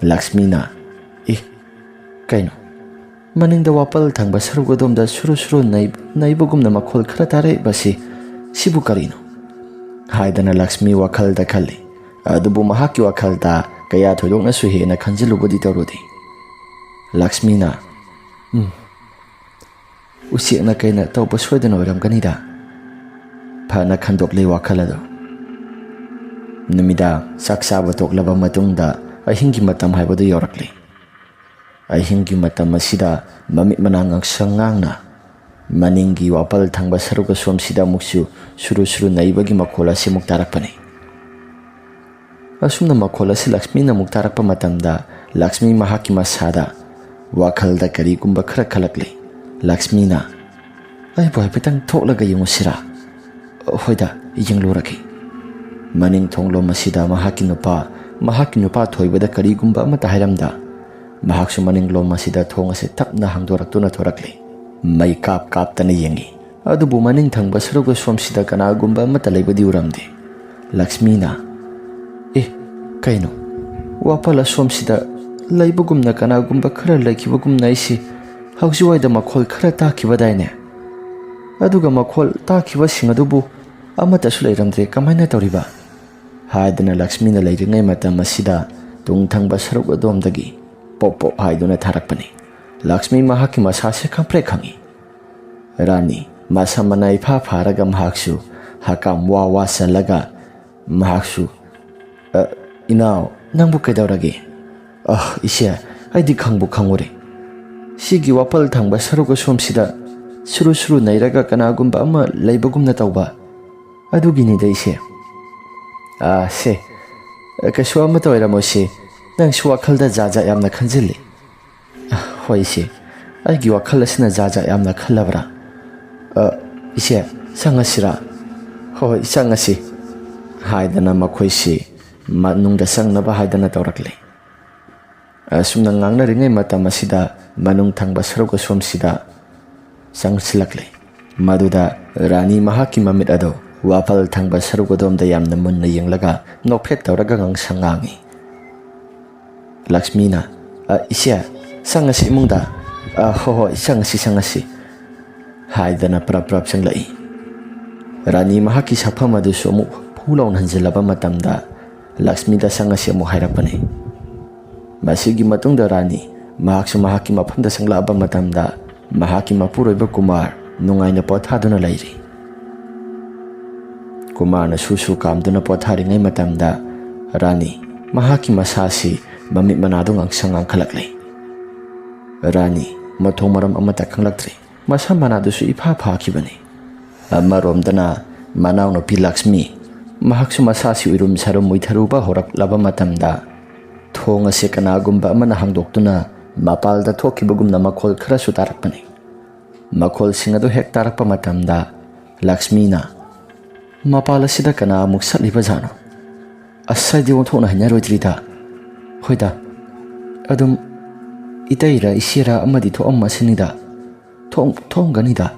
ꯂꯛꯁꯃꯤꯅ, "ꯏ, ꯀꯩꯅꯣ? ꯃꯅꯤꯡꯗ ꯋꯥꯄꯜ ꯊꯪꯕ ꯁꯔꯨꯛ ꯑꯗꯣꯝꯗ ꯁꯨꯔꯨ ꯁꯨꯔꯨ ꯅꯩ-, ꯅꯩꯕꯒꯨꯝꯅ ꯃꯈꯣꯜ ꯈꯔ ꯇꯥꯔꯛꯏꯕꯁꯤ, ꯁꯤꯕꯨ ꯀꯔꯤꯅꯣ?" ꯍꯥꯏꯗꯅ ꯂꯛꯁꯃꯤ ꯋꯥꯈꯜꯗ ꯈꯜꯂꯤ꯫ ꯑꯗꯨꯕꯨ ꯃꯍꯥꯛꯀꯤ ꯋꯥꯈꯜꯗ ꯀꯌꯥ ꯊꯣꯏꯗꯣꯛꯅꯁꯨ ꯍꯦꯟꯅ ꯈꯟꯖꯤꯜꯂꯨꯕꯗꯤ ꯇꯧꯔꯨꯗꯦ꯫ ꯂꯛꯁꯃꯤꯅ, "ꯎꯝ, ꯎꯆꯦꯛꯅ ꯀꯩꯅ ꯇꯧꯕ ꯁꯣꯏꯗꯅ ꯑꯣꯏꯔꯝꯒꯅꯤꯗ" ꯐꯅ ꯈꯟꯗꯣꯛꯂꯤ ꯋꯥꯈꯜ ꯑꯗꯨ꯫ ꯅꯨꯃꯤꯗꯥꯡ ꯆꯥꯛ ꯆꯥꯕ ꯇꯣꯛꯂꯕ ꯃꯇꯨꯡꯗ ꯑꯍꯤꯡꯒꯤ ꯃꯇꯝ ꯍꯥꯏꯕꯗꯨ ꯌꯧꯔꯛꯂꯤ꯫ ꯑꯍꯤꯡꯒꯤ ꯃꯇꯝ ꯑꯁꯤꯗ ꯃꯃꯤꯠ ꯃꯅꯥ ꯉꯥꯡꯁꯪ ꯉꯥꯡꯅ ꯃꯅꯤꯡꯒꯤ ꯋꯥꯄꯜ ꯊꯪꯕ ꯁꯔꯨꯛ ꯑꯁꯣꯝꯁꯤꯗ ꯑꯃꯨꯛꯁꯨ ꯁꯨꯔꯨ ꯁꯨꯔꯨ ꯅꯩꯕꯒꯤ ꯃꯈꯣꯜ ꯑꯁꯤ ꯑꯃꯨꯛ ꯇꯥꯔꯛꯄꯅꯤ꯫ ꯑꯁꯨꯝꯅ ꯃꯈꯣꯜ ꯑꯁꯤ ꯂꯛꯁꯃꯤꯅ ꯑꯃꯨꯛ ꯇꯥꯔꯛꯄ ꯃꯇꯝꯗ, ꯂꯛꯁꯃꯤ ꯃꯍꯥꯛꯀꯤ ꯃꯁꯥꯗ ꯋꯥꯈꯜꯗ ꯀꯔꯤꯒꯨꯝꯕ ꯈꯔ ꯈꯜꯂꯛꯂꯤ꯫ ꯂꯛꯁꯃꯤꯅ, "ꯑꯩꯕꯨ ꯍꯥꯏꯐꯦꯠꯇꯪ ꯊꯣꯛꯂꯒ ꯌꯦꯡꯉꯨꯁꯤꯔꯥ? ꯍꯣꯏꯗ, ꯌꯦꯡꯂꯨꯔꯒꯦ꯫" ꯃꯅꯤꯡ ꯊꯣꯡꯂꯣꯝ ꯑꯁꯤꯗ ꯃꯍꯥꯛꯀꯤ ꯅꯨꯄꯥ, ꯃꯍꯥꯛꯀꯤ ꯅꯨꯄꯥ ꯊꯣꯏꯕꯗ ꯀꯔꯤꯒꯨꯝꯕ ꯑꯃꯠꯇ ꯍꯥꯏꯔꯝꯗ, ꯃꯍꯥꯛꯁꯨ ꯃꯅꯤꯡꯂꯣꯝ ꯑꯁꯤꯗ ꯊꯣꯡ ꯑꯁꯤ ꯇꯞꯅ ꯍꯥꯡꯗꯣꯔꯛꯇꯨꯅ ꯊꯣꯔꯛꯂꯤ꯫ ꯃꯩ ꯀꯥꯞ ꯀꯥꯞꯇꯅ ꯌꯦꯡꯉꯤ꯫ ꯑꯗꯨꯕꯨ ꯃꯅꯤꯡ ꯊꯪꯕ ꯁꯔꯨꯛ ꯑꯁꯣꯝꯁꯤꯗ ꯀꯅꯥꯒꯨꯝꯕ ꯑꯃꯠꯇ ꯂꯩꯕꯗꯤ ꯎꯔꯝꯗꯦ꯫ ꯂꯛꯁꯃꯤꯅ, "ꯑꯦ, ꯀꯩꯅꯣ? ꯋꯥꯄꯜ ꯑꯁꯣꯝꯁꯤꯗ ꯂꯩꯕꯒꯨꯝꯅ ꯀꯅꯥꯒꯨꯝꯕ ꯈꯔ ꯂꯩꯈꯤꯕꯒꯨꯝꯅ ꯑꯩꯁꯤ ꯍꯧꯖꯤꯛꯋꯥꯏꯗ ꯃꯈꯣꯜ ꯈꯔ ꯇꯥꯈꯤꯕꯗꯥꯏꯅꯦ? ꯑꯗꯨꯒ ꯃꯈꯣꯜ ꯇꯥꯈꯤꯕꯁꯤꯡ ꯑꯗꯨꯕꯨ ꯑꯃꯠꯇꯁꯨ ꯂꯩꯔꯝꯗ꯭ꯔꯦ, ꯀꯃꯥꯏꯅ ꯇꯧꯔꯤꯕ?" ꯍꯥꯏꯗꯅ ꯂꯛꯁꯃꯤꯅ ꯂꯩꯔꯤꯉꯩ ꯃꯇꯝ ꯑꯁꯤꯗ ꯇꯨꯡ ꯊꯪꯕ ꯁꯔꯨꯛ ꯑꯗꯣꯝꯗꯒꯤ ꯄꯣꯞ ꯄꯣꯞ ꯍꯥꯏꯗꯨꯅ ꯊꯥꯔꯛꯄꯅꯤ꯫ ꯂꯛꯁꯃꯤ ꯃꯍꯥꯛꯀꯤ ꯃꯁꯥꯁꯦ ꯈꯪꯄ꯭ꯔꯦꯛ ꯈꯪꯉꯤ꯫ ꯔꯥꯅꯤ ꯃꯁꯝ ꯃꯅꯥ ꯏꯐꯥ ꯐꯥꯔꯒ ꯃꯍꯥꯛꯁꯨ ꯍꯀꯥꯝ ꯋꯥ ꯋꯥ ꯆꯜꯂꯒ ꯃꯍꯥꯛꯁꯨ, "ꯑ, ꯏꯅꯥꯎ, ꯅꯪꯕꯨ ꯀꯩꯗꯧꯔꯒꯦ?" "ꯑ, ꯏꯆꯦ, ꯑꯩꯗꯤ ꯈꯪꯕꯨ ꯈꯪꯉꯨꯔꯦ꯫ ꯁꯤꯒꯤ ꯋꯥꯄꯜ ꯊꯪꯕ ꯁꯔꯨꯛ ꯑꯁꯣꯝꯁꯤꯗ ꯁꯨꯔꯨ ꯁꯨꯔꯨ ꯅꯩꯔꯒ ꯀꯅꯥꯒꯨꯝꯕ ꯑꯃ ꯂꯩꯕꯒꯨꯝꯅ ꯇꯧꯕ꯫ ꯑꯗꯨꯒꯤꯅꯤꯗ ꯏꯆꯦ꯫" "ꯑ, ꯁꯦ, ꯀꯩꯁꯨ ꯑꯃꯠꯇ ꯑꯣꯏꯔꯝꯃꯣꯏꯁꯦ꯫ ꯅꯪꯁꯨ ꯋꯥꯈꯜꯗ ꯖꯥꯠ ꯖꯥꯠ ꯌꯥꯝꯅ ꯈꯟꯖꯤꯜꯂꯤ꯫" "ꯍꯣꯏ ꯏꯆꯦ, ꯑꯩꯒꯤ ꯋꯥꯈꯜ ꯑꯁꯤꯅ ꯖꯥꯠ ꯖꯥꯠ ꯌꯥꯝꯅ ꯈꯜꯂꯕ꯭ꯔꯥ?" "ꯑ, ꯏꯆꯦ, ꯆꯪꯉꯁꯤꯔꯥ?" "ꯍꯣꯏ, ꯍꯣꯏ, ꯆꯪꯉꯁꯤ," ꯍꯥꯏꯗꯅ ꯃꯈꯣꯏꯁꯤ ꯃꯅꯨꯡꯗ ꯆꯪꯅꯕ ꯍꯥꯏꯗꯅ ꯇꯧꯔꯛꯂꯦ꯫ ꯑꯁꯨꯝꯅ ꯉꯥꯡꯅꯔꯤꯉꯩ ꯃꯇꯝ ꯑꯁꯤꯗ ꯃꯅꯨꯡ ꯊꯪꯕ ꯁꯔꯨꯛ ꯑꯁꯣꯝꯁꯤꯗ ꯆꯪꯁꯤꯜꯂꯛꯂꯦ꯫ ꯃꯗꯨꯗ ꯔꯥꯅꯤ ꯃꯍꯥꯛꯀꯤ ꯃꯃꯤꯠ ꯑꯗꯨ ꯋꯥꯄꯜ ꯊꯪꯕ ꯁꯔꯨꯛ ꯑꯗꯣꯝꯗ ꯌꯥꯝꯅ ꯃꯨꯟꯅ ꯌꯦꯡꯂꯒ ꯅꯣꯛꯐꯦꯠ ꯇꯧꯔꯒ ꯉꯥꯡꯁꯪ ꯉꯥꯡꯏ꯫ ꯂꯛꯁꯃꯤꯅ, "ꯑ, ꯏꯆꯦ, ꯆꯪꯉꯁꯤ ꯏꯃꯨꯡꯗ꯫ ꯑ, ꯍꯣ ꯍꯣꯏ, ꯆꯪꯉꯁꯤ, ꯆꯪꯉꯁꯤ," ꯍꯥꯏꯗꯅ ꯄ꯭ꯔꯞ ꯄ꯭ꯔꯞ ꯆꯪꯂꯛꯏ꯫ ꯔꯥꯅꯤ ꯃꯍꯥꯛꯀꯤ ꯁꯛꯐꯝ ꯑꯗꯨꯁꯨ ꯑꯃꯨꯛ ꯐꯨ ꯂꯥꯎꯅ ꯍꯟꯖꯤꯜꯂꯕ ꯃꯇꯝꯗ ꯂꯛꯁꯃꯤꯗ ꯆꯪꯉꯁꯤ ꯑꯃꯨꯛ ꯍꯥꯏꯔꯛꯄꯅꯤ꯫ ꯃꯁꯤꯒꯤ ꯃꯇꯨꯡꯗ ꯔꯥꯅꯤ ꯃꯍꯥꯛꯁꯨ ꯃꯍꯥꯛꯀꯤ ꯃꯐꯝꯗ ꯆꯪꯂꯛꯂꯕ ꯃꯇꯝꯗ ꯃꯍꯥꯛꯀꯤ ꯃꯄꯨꯔꯣꯏꯕ ꯀꯨꯃꯥꯔ ꯅꯨꯡꯉꯥꯏꯅ ꯄꯣꯊꯥꯗꯨꯅ ꯂꯩꯔꯤ꯫ ꯀꯨꯃꯥꯔꯅ ꯁꯨ ꯁꯨ ꯀꯥꯝꯗꯨꯅ ꯄꯣꯊꯥꯔꯤꯉꯩ ꯃꯇꯝꯗ ꯔꯥꯅꯤ ꯃꯍꯥꯛꯀꯤ ꯃꯁꯥꯁꯤ ꯃꯃꯤꯠ ꯃꯅꯥꯗꯨ ꯉꯥꯡꯁꯪ ꯉꯥꯡꯈꯠꯂꯛꯂꯦ꯫ ꯔꯥꯅꯤ ꯃꯊꯣꯡ ꯃꯔꯝ ꯑꯃꯠꯇ ꯈꯪꯂꯛꯇ꯭ꯔꯦ꯫ ꯃꯁꯝ ꯃꯅꯥꯗꯨꯁꯨ ꯏꯐꯥ ꯐꯥꯈꯤꯕꯅꯤ꯫ ꯑꯃꯔꯣꯝꯗꯅ ꯃꯅꯥꯎꯅꯨꯄꯤ ꯂꯛꯁꯃꯤ ꯃꯍꯥꯛꯁꯨ ꯃꯁꯥꯁꯤ ꯎꯏꯔꯨꯝ ꯁꯥꯔꯨꯝ ꯎꯏꯊꯔꯨꯕ ꯍꯧꯔꯛꯂꯕ ꯃꯇꯝꯗ ꯊꯣꯡ ꯑꯁꯤ ꯀꯅꯥꯒꯨꯝꯕ ꯑꯃꯅ ꯍꯥꯡꯗꯣꯛꯇꯨꯅ ꯃꯄꯥꯜꯗ ꯊꯣꯛꯈꯤꯕꯒꯨꯝꯅ ꯃꯈꯣꯜ ꯈꯔꯁꯨ ꯇꯥꯔꯛꯄꯅꯤ꯫ ꯃꯈꯣꯜꯁꯤꯡ ꯑꯗꯨ ꯍꯦꯛ ꯇꯥꯔꯛꯄ ꯃꯇꯝꯗ ꯂꯛꯁꯃꯤꯅ, "ꯃꯄꯥꯜ ꯑꯁꯤꯗ ꯀꯅꯥ ꯑꯃꯨꯛ ꯆꯠꯂꯤꯕꯖꯥꯠꯅꯣ? ꯑꯁ, ꯑꯩꯗꯤ ꯑꯣꯟꯊꯣꯛꯅ ꯍꯩꯅꯔꯣꯏꯗ꯭ꯔꯤꯗ꯫ ꯍꯣꯏꯗ, ꯑꯗꯨꯝ ꯏꯇꯩꯔ ꯏꯆꯦꯔ ꯑꯃꯗꯤ ꯊꯣꯛꯑꯝꯃꯁꯤꯅꯤꯗ꯫ ꯊꯣꯛ-, ꯊꯣꯛꯑꯝꯒꯅꯤꯗ,"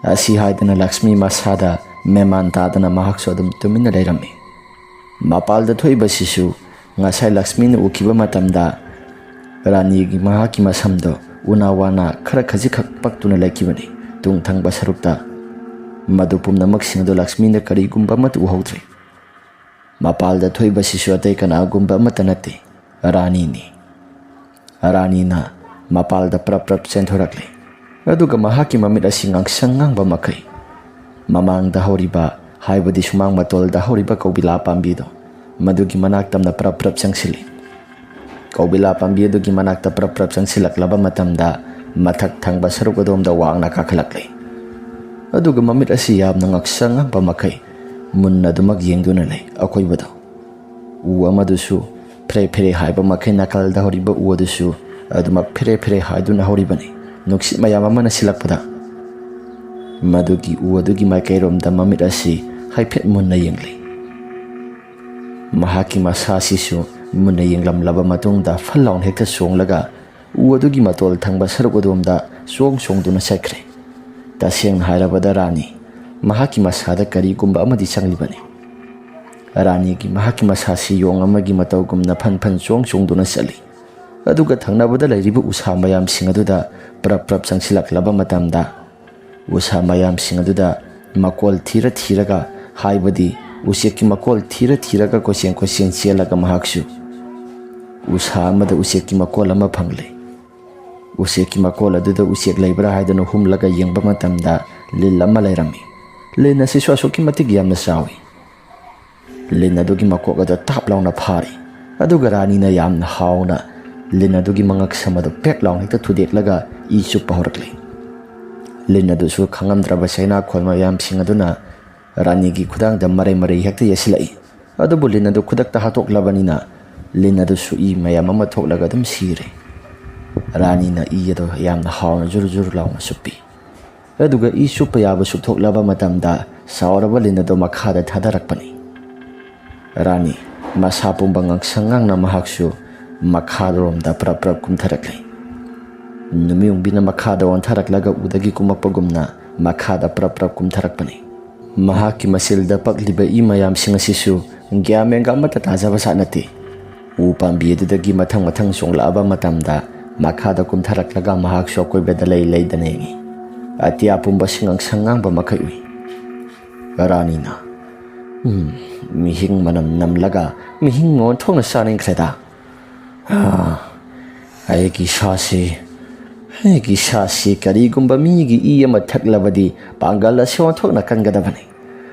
ꯑꯁꯤ ꯍꯥꯏꯗꯅ ꯂꯛꯁꯃꯤ ꯃꯁꯥꯗ ꯃꯦꯃꯥꯟ ꯇꯥꯗꯅ ꯃꯍꯥꯛꯁꯨ ꯑꯗꯨꯝ ꯇꯨꯃꯤꯟꯅ ꯂꯩꯔꯝꯃꯤ꯫ ꯃꯄꯥꯜꯗ ꯊꯣꯛꯏꯕꯁꯤꯁꯨ ꯉꯁꯥꯏ ꯂꯛꯁꯃꯤꯅ ꯎꯈꯤꯕ ꯃꯇꯝꯗ ꯔꯥꯅꯤꯒꯤ ꯃꯍꯥꯛꯀꯤ ꯃꯁꯝꯗꯣ ꯎꯅꯥ ꯋꯥꯅ ꯈꯔ ꯈꯖꯤꯛꯈꯛ ꯄꯛꯇꯨꯅ ꯂꯩꯈꯤꯕꯅꯤ ꯇꯨꯡ ꯊꯪꯕ ꯁꯔꯨꯛꯇ꯫ ꯃꯗꯨ ꯄꯨꯝꯅꯃꯛꯁꯤꯡ ꯑꯗꯨ ꯂꯛꯁꯃꯤꯅ ꯀꯔꯤꯒꯨꯝꯕ ꯑꯃꯠꯇ ꯎꯍꯧꯗ꯭ꯔꯦ꯫ ꯃꯄꯥꯜꯗ ꯊꯣꯛꯏꯕꯁꯤꯁꯨ ꯑꯇꯩ ꯀꯅꯥꯒꯨꯝꯕ ꯑꯃꯠꯇ ꯅꯠꯇꯦ, ꯔꯥꯅꯤꯅꯤ꯫ ꯔꯥꯅꯤꯅ ꯃꯄꯥꯜꯗ ꯄ꯭ꯔꯞ ꯄ꯭ꯔꯞ ꯆꯦꯟꯊꯣꯔꯛꯂꯦ꯫ ꯑꯗꯨꯒ ꯃꯍꯥꯛꯀꯤ ꯃꯃꯤꯠ ꯑꯁꯤ ꯉꯥꯡꯁꯪ ꯉꯥꯡꯕ ꯃꯈꯩ ꯃꯃꯥꯡꯗ ꯍꯧꯔꯤꯕ, ꯍꯥꯏꯕꯗꯤ ꯁꯨꯃꯥꯡ ꯃꯇꯣꯜꯗ ꯍꯧꯔꯤꯕ ꯀꯧꯕꯤꯂꯥ ꯄꯥꯝꯕꯤꯗꯣ, ꯃꯗꯨꯒꯤ ꯃꯅꯥꯛ ꯇꯝꯅ ꯄ꯭ꯔꯞ ꯄ꯭ꯔꯞ ꯆꯪꯁꯤꯜꯂꯤ꯫ ꯀꯧꯕꯤꯂꯥ ꯄꯥꯝꯕꯤ ꯑꯗꯨꯒꯤ ꯃꯅꯥꯛꯇ ꯄ꯭ꯔꯞ ꯄ꯭ꯔꯞ ꯆꯪꯁꯤꯜꯂꯛꯂꯕ ꯃꯇꯝꯗ ꯃꯊꯛ ꯊꯪꯕ ꯁꯔꯨꯛ ꯑꯗꯣꯝꯗ ꯋꯥꯡꯅ ꯀꯥꯈꯠꯂꯛꯂꯦ꯫ ꯑꯗꯨꯒ ꯃꯃꯤꯠ ꯑꯁꯤ ꯌꯥꯝꯅ ꯉꯥꯡꯁꯪ ꯉꯥꯡꯕ ꯃꯈꯩ ꯃꯨꯟꯅ ꯑꯗꯨꯃꯛ ꯌꯦꯡꯗꯨꯅ ꯂꯩ ꯑꯀꯣꯏꯕꯗꯣ꯫ ꯎ ꯑꯃꯗꯨꯁꯨ ꯐꯦꯔꯦ ꯐꯦꯔꯦ ꯍꯥꯏꯕ ꯃꯈꯩ ꯅꯥꯀꯜꯗ ꯍꯧꯔꯤꯕ ꯎ ꯑꯗꯨꯁꯨ ꯑꯗꯨꯃꯛ ꯐꯦꯔꯦ ꯐꯦꯔꯦ ꯍꯥꯏꯗꯨꯅ ꯍꯧꯔꯤꯕꯅꯤ꯫ ꯅꯨꯡꯁꯤꯠ ꯃꯌꯥꯝ ꯑꯃꯅ ꯁꯤꯜꯂꯛꯄꯗ ꯃꯗꯨꯒꯤ ꯎ ꯑꯗꯨꯒꯤ ꯃꯥꯏꯀꯩꯔꯣꯝꯗ ꯃꯃꯤꯠ ꯑꯁꯤ ꯍꯥꯏꯐꯦꯠ ꯃꯨꯟꯅ ꯌꯦꯡꯂꯤ꯫ ꯃꯍꯥꯛꯀꯤ ꯃꯁꯥ ꯑꯁꯤꯁꯨ ꯃꯨꯟꯅ ꯌꯦꯡꯂꯝꯂꯕ ꯃꯇꯨꯡꯗ ꯐꯜ ꯂꯥꯎꯅ ꯍꯦꯛꯇ ꯆꯣꯡꯂꯒ ꯎ ꯑꯗꯨꯒꯤ ꯃꯇꯣꯜ ꯊꯪꯕ ꯁꯔꯨꯛ ꯑꯗꯣꯝꯗ ꯆꯣꯡ ꯆꯣꯡꯗꯨꯅ ꯆꯠꯈ꯭ꯔꯦ꯫ ꯇꯁꯦꯡꯅ ꯍꯥꯏꯔꯕꯗ ꯔꯥꯅꯤ ꯃꯍꯥꯛꯀꯤ ꯃꯁꯥꯗ ꯀꯔꯤꯒꯨꯝꯕ ꯑꯃꯗꯤ ꯆꯪꯂꯤꯕꯅꯤ꯫ ꯔꯥꯅꯤꯒꯤ ꯃꯍꯥꯛꯀꯤ ꯃꯁꯥꯁꯤ ꯌꯣꯡ ꯑꯃꯒꯤ ꯃꯇꯧꯒꯨꯝꯅ ꯐꯟ ꯐꯟ ꯆꯣꯡ ꯆꯣꯡꯗꯨꯅ ꯆꯠꯂꯤ꯫ ꯑꯗꯨꯒ ꯊꯪꯅꯕꯗ ꯂꯩꯔꯤꯕ ꯎꯁꯥ ꯃꯌꯥꯝꯁꯤꯡ ꯑꯗꯨꯗ ꯄ꯭ꯔꯞ ꯄ꯭ꯔꯞ ꯆꯪꯁꯤꯜꯂꯛꯂꯕ ꯃꯇꯝꯗ ꯎꯁꯥ ꯃꯌꯥꯝꯁꯤꯡ ꯑꯗꯨꯗ ꯃꯀꯣꯜ ꯊꯤꯔ ꯊꯤꯔꯒ, ꯍꯥꯏꯕꯗꯤ ꯎꯆꯦꯛꯀꯤ ꯃꯀꯣꯜ ꯊꯤꯔ ꯊꯤꯔꯒ ꯀꯣꯏꯆꯦꯟ ꯀꯣꯏꯆꯦꯟ ꯆꯦꯜꯂꯒ ꯃꯍꯥꯛꯁꯨ ꯎꯁꯥ ꯑꯃꯗ ꯎꯆꯦꯛꯀꯤ ꯃꯀꯣꯜ ꯑꯃ ꯐꯪꯂꯦ꯫ ꯎꯆꯦꯛꯀꯤ ꯃꯀꯣꯜ ꯑꯗꯨꯗ ꯎꯆꯦꯛ ꯂꯩꯕ꯭ꯔꯥ ꯍꯥꯏꯗꯨꯅ ꯍꯨꯝꯂꯒ ꯌꯦꯡꯕ ꯃꯇꯝꯗ ꯂꯤꯟ ꯑꯃ ꯂꯩꯔꯝꯃꯤ꯫ ꯂꯤꯟ ꯑꯁꯤꯁꯨ ꯑꯁꯨꯛꯀꯤ ꯃꯇꯤꯛ ꯌꯥꯝꯅ ꯆꯥꯎꯏ꯫ ꯂꯤꯟ ꯑꯗꯨꯒꯤ ꯃꯀꯣꯛ ꯑꯗꯨ ꯇꯥꯞ ꯂꯥꯎꯅ ꯐꯥꯔꯤ꯫ ꯑꯗꯨꯒ ꯔꯥꯅꯤꯅ ꯌꯥꯝꯅ ꯍꯥꯎꯅ ꯂꯤꯟ ꯑꯗꯨꯒꯤ ꯃꯉꯛꯁꯝ ꯑꯗꯨ ꯄꯦꯛ ꯂꯥꯎꯅ ꯍꯦꯛꯇ ꯊꯨꯗꯦꯛꯂꯒ ꯏ ꯆꯨꯞꯄ ꯍꯧꯔꯛꯂꯤ꯫ ꯂꯤꯟ ꯑꯗꯨꯁꯨ ꯈꯪꯉꯝꯗ꯭ꯔꯕ ꯆꯩꯅꯥꯈꯣꯜ ꯃꯌꯥꯝꯁꯤꯡ ꯑꯗꯨꯅ ꯔꯥꯅꯤꯒꯤ ꯈꯨꯗꯥꯡꯗ ꯃꯔꯩ ꯃꯔꯩ ꯍꯦꯛꯇ ꯌꯦꯠꯁꯤꯜꯂꯛꯏ꯫ ꯑꯗꯨꯕꯨ ꯂꯤꯟ ꯑꯗꯨ ꯈꯨꯗꯛꯇ ꯍꯥꯠꯇꯣꯛꯂꯕꯅꯤꯅ ꯂꯤꯟ ꯑꯗꯨꯁꯨ ꯏ ꯃꯌꯥꯝ ꯑꯃ ꯊꯣꯛꯂꯒ ꯑꯗꯨꯝ ꯁꯤꯔꯦ꯫ ꯔꯥꯅꯤꯅ ꯏ ꯑꯗꯨ ꯌꯥꯝꯅ ꯍꯥꯎꯅ ꯖꯨꯔ ꯖꯨꯔ ꯂꯥꯎꯅ ꯆꯨꯞꯄꯤ꯫ ꯑꯗꯨꯒ ꯏ ꯆꯨꯞꯄ ꯌꯥꯕ ꯆꯨꯞꯊꯣꯛꯂꯕ ꯃꯇꯝꯗ ꯁꯥꯎꯔꯕ ꯂꯤꯟ ꯑꯗꯨ ꯃꯈꯥꯗ ꯊꯥꯗꯔꯛꯄꯅꯤ꯫ ꯔꯥꯅꯤ ꯃꯁꯥ ꯄꯨꯝꯕ ꯉꯥꯡꯁꯪ ꯉꯥꯡꯅ ꯃꯍꯥꯛꯁꯨ ꯃꯈꯥꯔꯣꯝꯗ ꯄ꯭ꯔꯞ ꯄ꯭ꯔꯞ ꯀꯨꯝꯊꯔꯛꯂꯤ꯫ ꯅꯨꯃꯤꯌꯨꯡꯕꯤꯅ ꯃꯈꯥꯗ ꯑꯣꯟꯊꯔꯛꯂꯒ ꯎꯗꯒꯤ ꯀꯨꯝꯃꯛꯄꯒꯨꯝꯅ ꯃꯈꯥꯗ ꯄ꯭ꯔꯞ ꯄ꯭ꯔꯞ ꯀꯨꯝꯊꯔꯛꯄꯅꯤ꯫ ꯃꯍꯥꯛꯀꯤ ꯃꯆꯤꯜꯗ ꯄꯛꯂꯤꯕ ꯏ ꯃꯌꯥꯝꯁꯤꯡ ꯑꯁꯤꯁꯨ ꯒ꯭ꯌꯥꯟ ꯃꯦꯟꯒ ꯑꯃꯠꯇ ꯇꯥꯖꯕ ꯖꯥꯠ ꯅꯠꯇꯦ꯫ ꯎ ꯄꯥꯝꯕꯤ ꯑꯗꯨꯗꯒꯤ ꯃꯊꯪ ꯃꯊꯪ ꯆꯣꯡꯂꯛꯑꯕ ꯃꯇꯝꯗ ꯃꯈꯥꯗ ꯀꯨꯝꯊꯔꯛꯂꯒ ꯃꯍꯥꯛꯁꯨ ꯑꯀꯣꯏꯕꯗ ꯂꯩ ꯂꯩꯗꯅ ꯌꯦꯡꯏ꯫ ꯑꯇꯤꯌꯥ ꯄꯨꯝꯕꯁꯤ ꯉꯥꯡꯁꯪ ꯉꯥꯡꯕ ꯃꯈꯩ ꯎꯏ꯫ ꯔꯥꯅꯤꯅ, "ꯎꯝ, ꯃꯤꯍꯤꯡ ꯃꯅꯝ ꯅꯝꯂꯒ ꯃꯤꯍꯤꯡ ꯑꯣꯟꯊꯣꯛꯅ ꯆꯥꯅꯤꯡꯈ꯭ꯔꯦꯗ꯫ ꯑꯥ, ꯑꯩꯒꯤ ꯏꯁꯥꯁꯤ, ꯑꯩꯒꯤ ꯏꯁꯥꯁꯤ ꯀꯔꯤꯒꯨꯝꯕ ꯃꯤꯒꯤ ꯏ ꯑꯃ ꯊꯛꯂꯕꯗꯤ ꯄꯥꯡꯒꯜ ꯑꯁꯤ ꯑꯣꯟꯊꯣꯛꯅ ꯀꯟꯒꯗꯕꯅꯤ꯫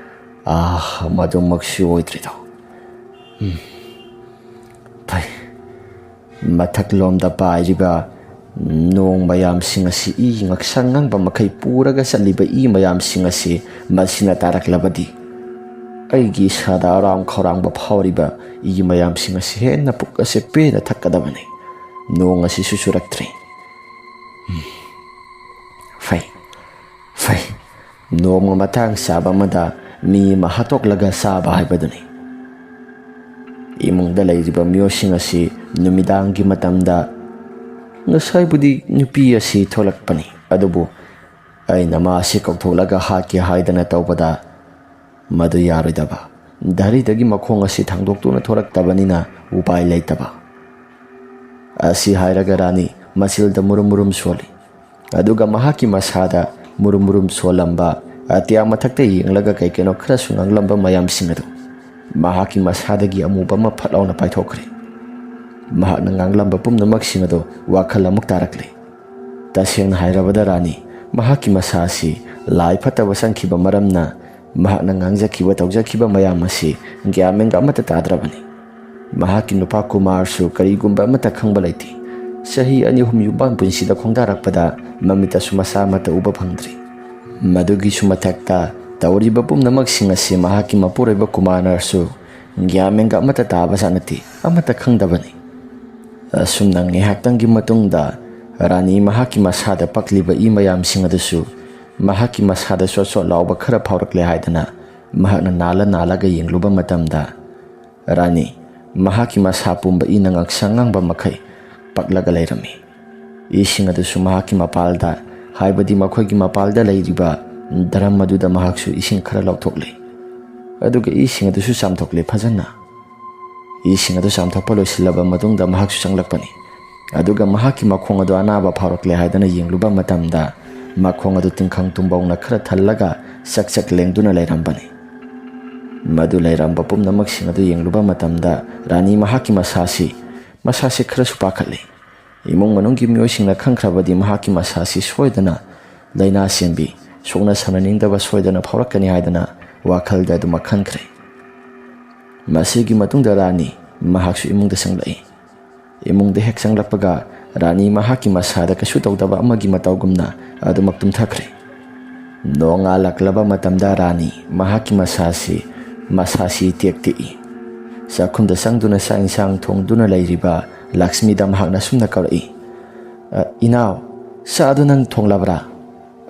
ꯑꯥ, ꯃꯗꯨꯃꯛꯁꯨ ꯑꯣꯏꯗ꯭ꯔꯤꯗꯣ꯫ ꯎꯝ, ꯐꯩ꯫ ꯃꯊꯛꯂꯣꯝꯗ ꯄꯥꯏꯔꯤꯕ ꯅꯣꯡ ꯃꯌꯥꯝꯁꯤꯡ ꯑꯁꯤ ꯏ ꯉꯛꯁꯪ ꯉꯪꯕ ꯃꯈꯩ ꯄꯨꯔꯒ ꯆꯠꯂꯤꯕ ꯏ ꯃꯌꯥꯝꯁꯤꯡ ꯑꯁꯤ ꯃꯁꯤꯅ ꯇꯥꯔꯛꯂꯕꯗꯤ ꯑꯩꯒꯤ ꯏꯁꯥꯗ ꯑꯔꯥꯝ ꯈꯧꯔꯥꯡꯕ ꯐꯥꯎꯔꯤꯕ ꯏ ꯃꯌꯥꯝꯁꯤꯡ ꯑꯁꯤ ꯍꯦꯟꯅ ꯄꯨꯛ ꯑꯁꯤ ꯄꯦꯟꯅ ꯊꯛꯀꯗꯕꯅꯤ꯫ ꯅꯣꯡ ꯑꯁꯤꯁꯨ ꯆꯨꯔꯛꯇ꯭ꯔꯦ꯫ ꯎꯝ, ꯐꯩ, ꯐꯩ꯫ ꯅꯣꯡꯃ ꯃꯇꯥꯡ ꯆꯥꯕ ꯑꯃꯗ ꯃꯤ ꯑꯃ ꯍꯥꯠꯇꯣꯛꯂꯒ ꯆꯥꯕ ꯍꯥꯏꯕꯗꯨꯅꯤ꯫ ꯏꯃꯨꯡꯗ ꯂꯩꯔꯤꯕ ꯃꯤꯑꯣꯏꯁꯤꯡ ꯑꯁꯤ ꯅꯨꯃꯤꯗꯥꯡꯒꯤ ꯃꯇꯝꯗ, "ꯉꯁꯥꯏꯕꯨꯗꯤ ꯅꯨꯄꯤ ꯑꯁꯤ ꯊꯣꯛꯂꯛꯄꯅꯤ, ꯑꯗꯨꯕꯨ ꯑꯩꯅ ꯃꯥ ꯑꯁꯤ ꯀꯧꯊꯣꯛꯂꯒ ꯍꯥꯠꯀꯦ ꯍꯥꯏꯗꯅ ꯇꯧꯕꯗ, ꯃꯗꯨ ꯌꯥꯔꯣꯏꯗꯕ꯫ ꯙꯔꯤꯗꯒꯤ ꯃꯈꯣꯡ ꯑꯁꯤ ꯊꯥꯡꯗꯣꯛꯇꯨꯅ ꯊꯣꯔꯛꯇꯕꯅꯤꯅ ꯎꯄꯥꯏ ꯂꯩꯇꯕ"꯫ ꯑꯁꯤ ꯍꯥꯏꯔꯒ ꯔꯥꯅꯤ ꯃꯆꯤꯜꯗ ꯃꯨꯔꯨꯝ ꯃꯨꯔꯨꯝ ꯁꯣꯜꯂꯤ꯫ ꯑꯗꯨꯒ ꯃꯍꯥꯛꯀꯤ ꯃꯁꯥꯗ ꯃꯨꯔꯨꯝ ꯃꯨꯔꯨꯝ ꯁꯣꯜꯂꯝꯕ, ꯑꯇꯤꯌꯥ ꯃꯊꯛꯇ ꯌꯦꯡꯂꯒ ꯀꯩ ꯀꯩꯅꯣ ꯈꯔꯁꯨ ꯉꯥꯡꯂꯝꯕ ꯃꯌꯥꯝꯁꯤꯡ ꯑꯗꯨ ꯃꯍꯥꯛꯀꯤ ꯃꯁꯥꯗꯒꯤ ꯑꯃꯨꯕ ꯑꯃ ꯐꯠ ꯂꯥꯎꯅ ꯄꯥꯏꯊꯣꯛꯈ꯭ꯔꯦ꯫ ꯃꯍꯥꯛꯅ ꯉꯥꯡꯂꯝꯕ ꯄꯨꯝꯅꯃꯛꯁꯤꯡ ꯑꯗꯨ ꯋꯥꯈꯜ ꯑꯃꯨꯛ ꯇꯥꯔꯛꯂꯦ꯫ ꯇꯁꯦꯡꯅ ꯍꯥꯏꯔꯕꯗ ꯔꯥꯅꯤ, ꯃꯍꯥꯛꯀꯤ ꯃꯁꯥ ꯑꯁꯤ ꯂꯥꯏ ꯐꯠꯇꯕ ꯆꯪꯈꯤꯕ ꯃꯔꯝꯅ ꯃꯍꯥꯛꯅ ꯉꯥꯡꯖꯈꯤꯕ ꯇꯧꯖꯈꯤꯕ ꯃꯌꯥꯝ ꯑꯁꯤ ꯒ꯭ꯌꯥꯟ ꯃꯦꯟꯒ ꯑꯃꯠꯇ ꯇꯥꯗ꯭ꯔꯕꯅꯤ꯫ ꯃꯍꯥꯛꯀꯤ ꯅꯨꯄꯥ ꯀꯨꯃꯥꯔꯁꯨ ꯀꯔꯤꯒꯨꯝꯕ ꯑꯃꯠꯇ ꯈꯪꯕ ꯂꯩꯇꯦ꯫ ꯆꯍꯤ ꯑꯅꯤ ꯑꯍꯨꯝ ꯌꯨꯝꯕꯥꯟ ꯄꯨꯟꯁꯤꯗ ꯈꯣꯡꯗꯥꯔꯛꯄꯗ ꯃꯃꯤꯠꯇꯁꯨ ꯃꯆꯥ ꯑꯃꯠꯇ ꯎꯕ ꯐꯪꯗ꯭ꯔꯤ꯫ ꯃꯗꯨꯒꯤꯁꯨ ꯃꯊꯛꯇ ꯇꯧꯔꯤꯕ ꯄꯨꯝꯅꯃꯛꯁꯤꯡ ꯑꯁꯤ ꯃꯍꯥꯛꯀꯤ ꯃꯄꯨꯔꯣꯏꯕ ꯀꯨꯃꯥꯔꯅꯁꯨ ꯒ꯭ꯌꯥꯟ ꯃꯦꯟꯒ ꯑꯃꯠꯇ ꯇꯥꯕꯖꯥꯠ ꯅꯠꯇꯦ, ꯑꯃꯠꯇ ꯈꯪꯗꯕꯅꯤ꯫ ꯑꯁꯨꯝꯅ ꯉꯥꯏꯍꯥꯛꯇꯪꯒꯤ ꯃꯇꯨꯡꯗ ꯔꯥꯅꯤ ꯃꯍꯥꯛꯀꯤ ꯃꯁꯥꯗ ꯄꯛꯂꯤꯕ ꯏ ꯃꯌꯥꯝꯁꯤꯡ ꯑꯗꯨꯁꯨ ꯃꯍꯥꯛꯀꯤ ꯃꯁꯥꯗ ꯆꯣꯠ ꯆꯣꯠ ꯂꯥꯎꯕ ꯈꯔ ꯐꯥꯎꯔꯛꯂꯦ ꯍꯥꯏꯗꯅ ꯃꯍꯥꯛꯅ ꯅꯥꯜꯂ ꯅꯥꯜꯂꯒ ꯌꯦꯡꯂꯨꯕ ꯃꯇꯝꯗ, ꯔꯥꯅꯤ ꯃꯍꯥꯛꯀꯤ ꯃꯁꯥ ꯄꯨꯝꯕ ꯏꯅ ꯉꯥꯡꯁꯪ ꯉꯥꯡꯕ ꯃꯈꯩ ꯄꯛꯂꯒ ꯂꯩꯔꯝꯃꯤ꯫ ꯏꯁꯤꯡ ꯑꯗꯨꯁꯨ ꯃꯍꯥꯛꯀꯤ ꯃꯄꯥꯜꯗ, ꯍꯥꯏꯕꯗꯤ ꯃꯈꯣꯏꯒꯤ ꯃꯄꯥꯜꯗ ꯂꯩꯔꯤꯕ ꯗ꯭ꯔꯝ ꯑꯗꯨꯗ ꯃꯍꯥꯛꯁꯨ ꯏꯁꯤꯡ ꯈꯔ ꯂꯧꯊꯣꯛꯂꯦ꯫ ꯑꯗꯨꯒ ꯏꯁꯤꯡ ꯑꯗꯨꯁꯨ ꯆꯥꯝꯊꯣꯛꯂꯦ ꯐꯖꯅ꯫ ꯏꯁꯤꯡ ꯑꯗꯨ ꯆꯥꯝꯊꯣꯛꯄ ꯂꯣꯏꯁꯤꯜꯂꯕ ꯃꯇꯨꯡꯗ ꯃꯍꯥꯛꯁꯨ ꯆꯪꯂꯛꯄꯅꯤ꯫ ꯑꯗꯨꯒ ꯃꯍꯥꯛꯀꯤ ꯃꯈꯣꯡ ꯑꯗꯨ ꯑꯅꯥꯕ ꯐꯥꯎꯔꯛꯂꯦ ꯍꯥꯏꯗꯅ ꯌꯦꯡꯂꯨꯕ ꯃꯇꯝꯗ, ꯃꯈꯣꯡ ꯑꯗꯨ ꯇꯤꯡꯈꯪ ꯇꯨꯝꯕꯧꯅ ꯈꯔ ꯊꯜꯂꯒ ꯆꯛ ꯆꯛ ꯂꯦꯡꯗꯨꯅ ꯂꯩꯔꯝꯕꯅꯤ꯫ ꯃꯗꯨ ꯂꯩꯔꯝꯕ ꯄꯨꯝꯅꯃꯛꯁꯤꯡ ꯑꯗꯨ ꯌꯦꯡꯂꯨꯕ ꯃꯇꯝꯗ, ꯔꯥꯅꯤ ꯃꯍꯥꯛꯀꯤ ꯃꯁꯥꯁꯤ, ꯃꯁꯥꯁꯤ ꯈꯔꯁꯨ ꯄꯥꯈꯠꯂꯤ꯫ ꯏꯃꯨꯡ ꯃꯅꯨꯡꯒꯤ ꯃꯤꯑꯣꯏꯁꯤꯡꯅ ꯈꯪꯈ꯭ꯔꯕꯗꯤ ꯃꯍꯥꯛꯀꯤ ꯃꯁꯥꯁꯤ ꯁꯣꯏꯗꯅ ꯂꯥꯏꯅꯥ ꯆꯦꯟꯕꯤ, ꯁꯣꯛꯅ ꯁꯝꯅꯅꯤꯡꯗꯕ ꯁꯣꯏꯗꯅ ꯐꯥꯎꯔꯛꯀꯅꯤ ꯍꯥꯏꯗꯅ ꯋꯥꯈꯜꯗ ꯑꯗꯨꯃꯛ ꯈꯟꯈ꯭ꯔꯦ꯫ ꯃꯁꯤꯒꯤ ꯃꯇꯨꯡꯗ ꯔꯥꯅꯤ ꯃꯍꯥꯛꯁꯨ ꯏꯃꯨꯡꯗ ꯆꯪꯂꯛꯏ꯫ ꯏꯃꯨꯡꯗ ꯍꯦꯛ ꯆꯪꯂꯛꯄꯒ ꯔꯥꯅꯤ ꯃꯍꯥꯛꯀꯤ ꯃꯁꯥꯗ ꯀꯩꯁꯨ ꯇꯧꯗꯕ ꯑꯃꯒꯤ ꯃꯇꯧꯒꯨꯝꯅ ꯑꯗꯨꯃꯛ ꯇꯨꯝꯊꯈ꯭ꯔꯦ꯫ ꯅꯣꯡꯉꯥꯜꯂꯛꯂꯕ ꯃꯇꯝꯗ ꯔꯥꯅꯤ ꯃꯍꯥꯛꯀꯤ ꯃꯁꯥꯁꯤ, ꯃꯁꯥꯁꯤ ꯇꯦꯛ ꯇꯦꯛꯏ꯫ ꯆꯥꯛꯈꯨꯝꯗ ꯆꯪꯗꯨꯅ ꯆꯥꯛ ꯏꯟꯁꯥꯡ ꯊꯣꯡꯗꯨꯅ ꯂꯩꯔꯤꯕ ꯂꯛꯁꯃꯤꯗ ꯃꯍꯥꯛꯅ ꯑꯁꯨꯝꯅ ꯀꯧꯔꯛꯏ, "ꯑ, ꯏꯅꯥꯎ, ꯆꯥꯛ ꯑꯗꯨ ꯅꯪ ꯊꯣꯡꯂꯕ꯭ꯔꯥ?"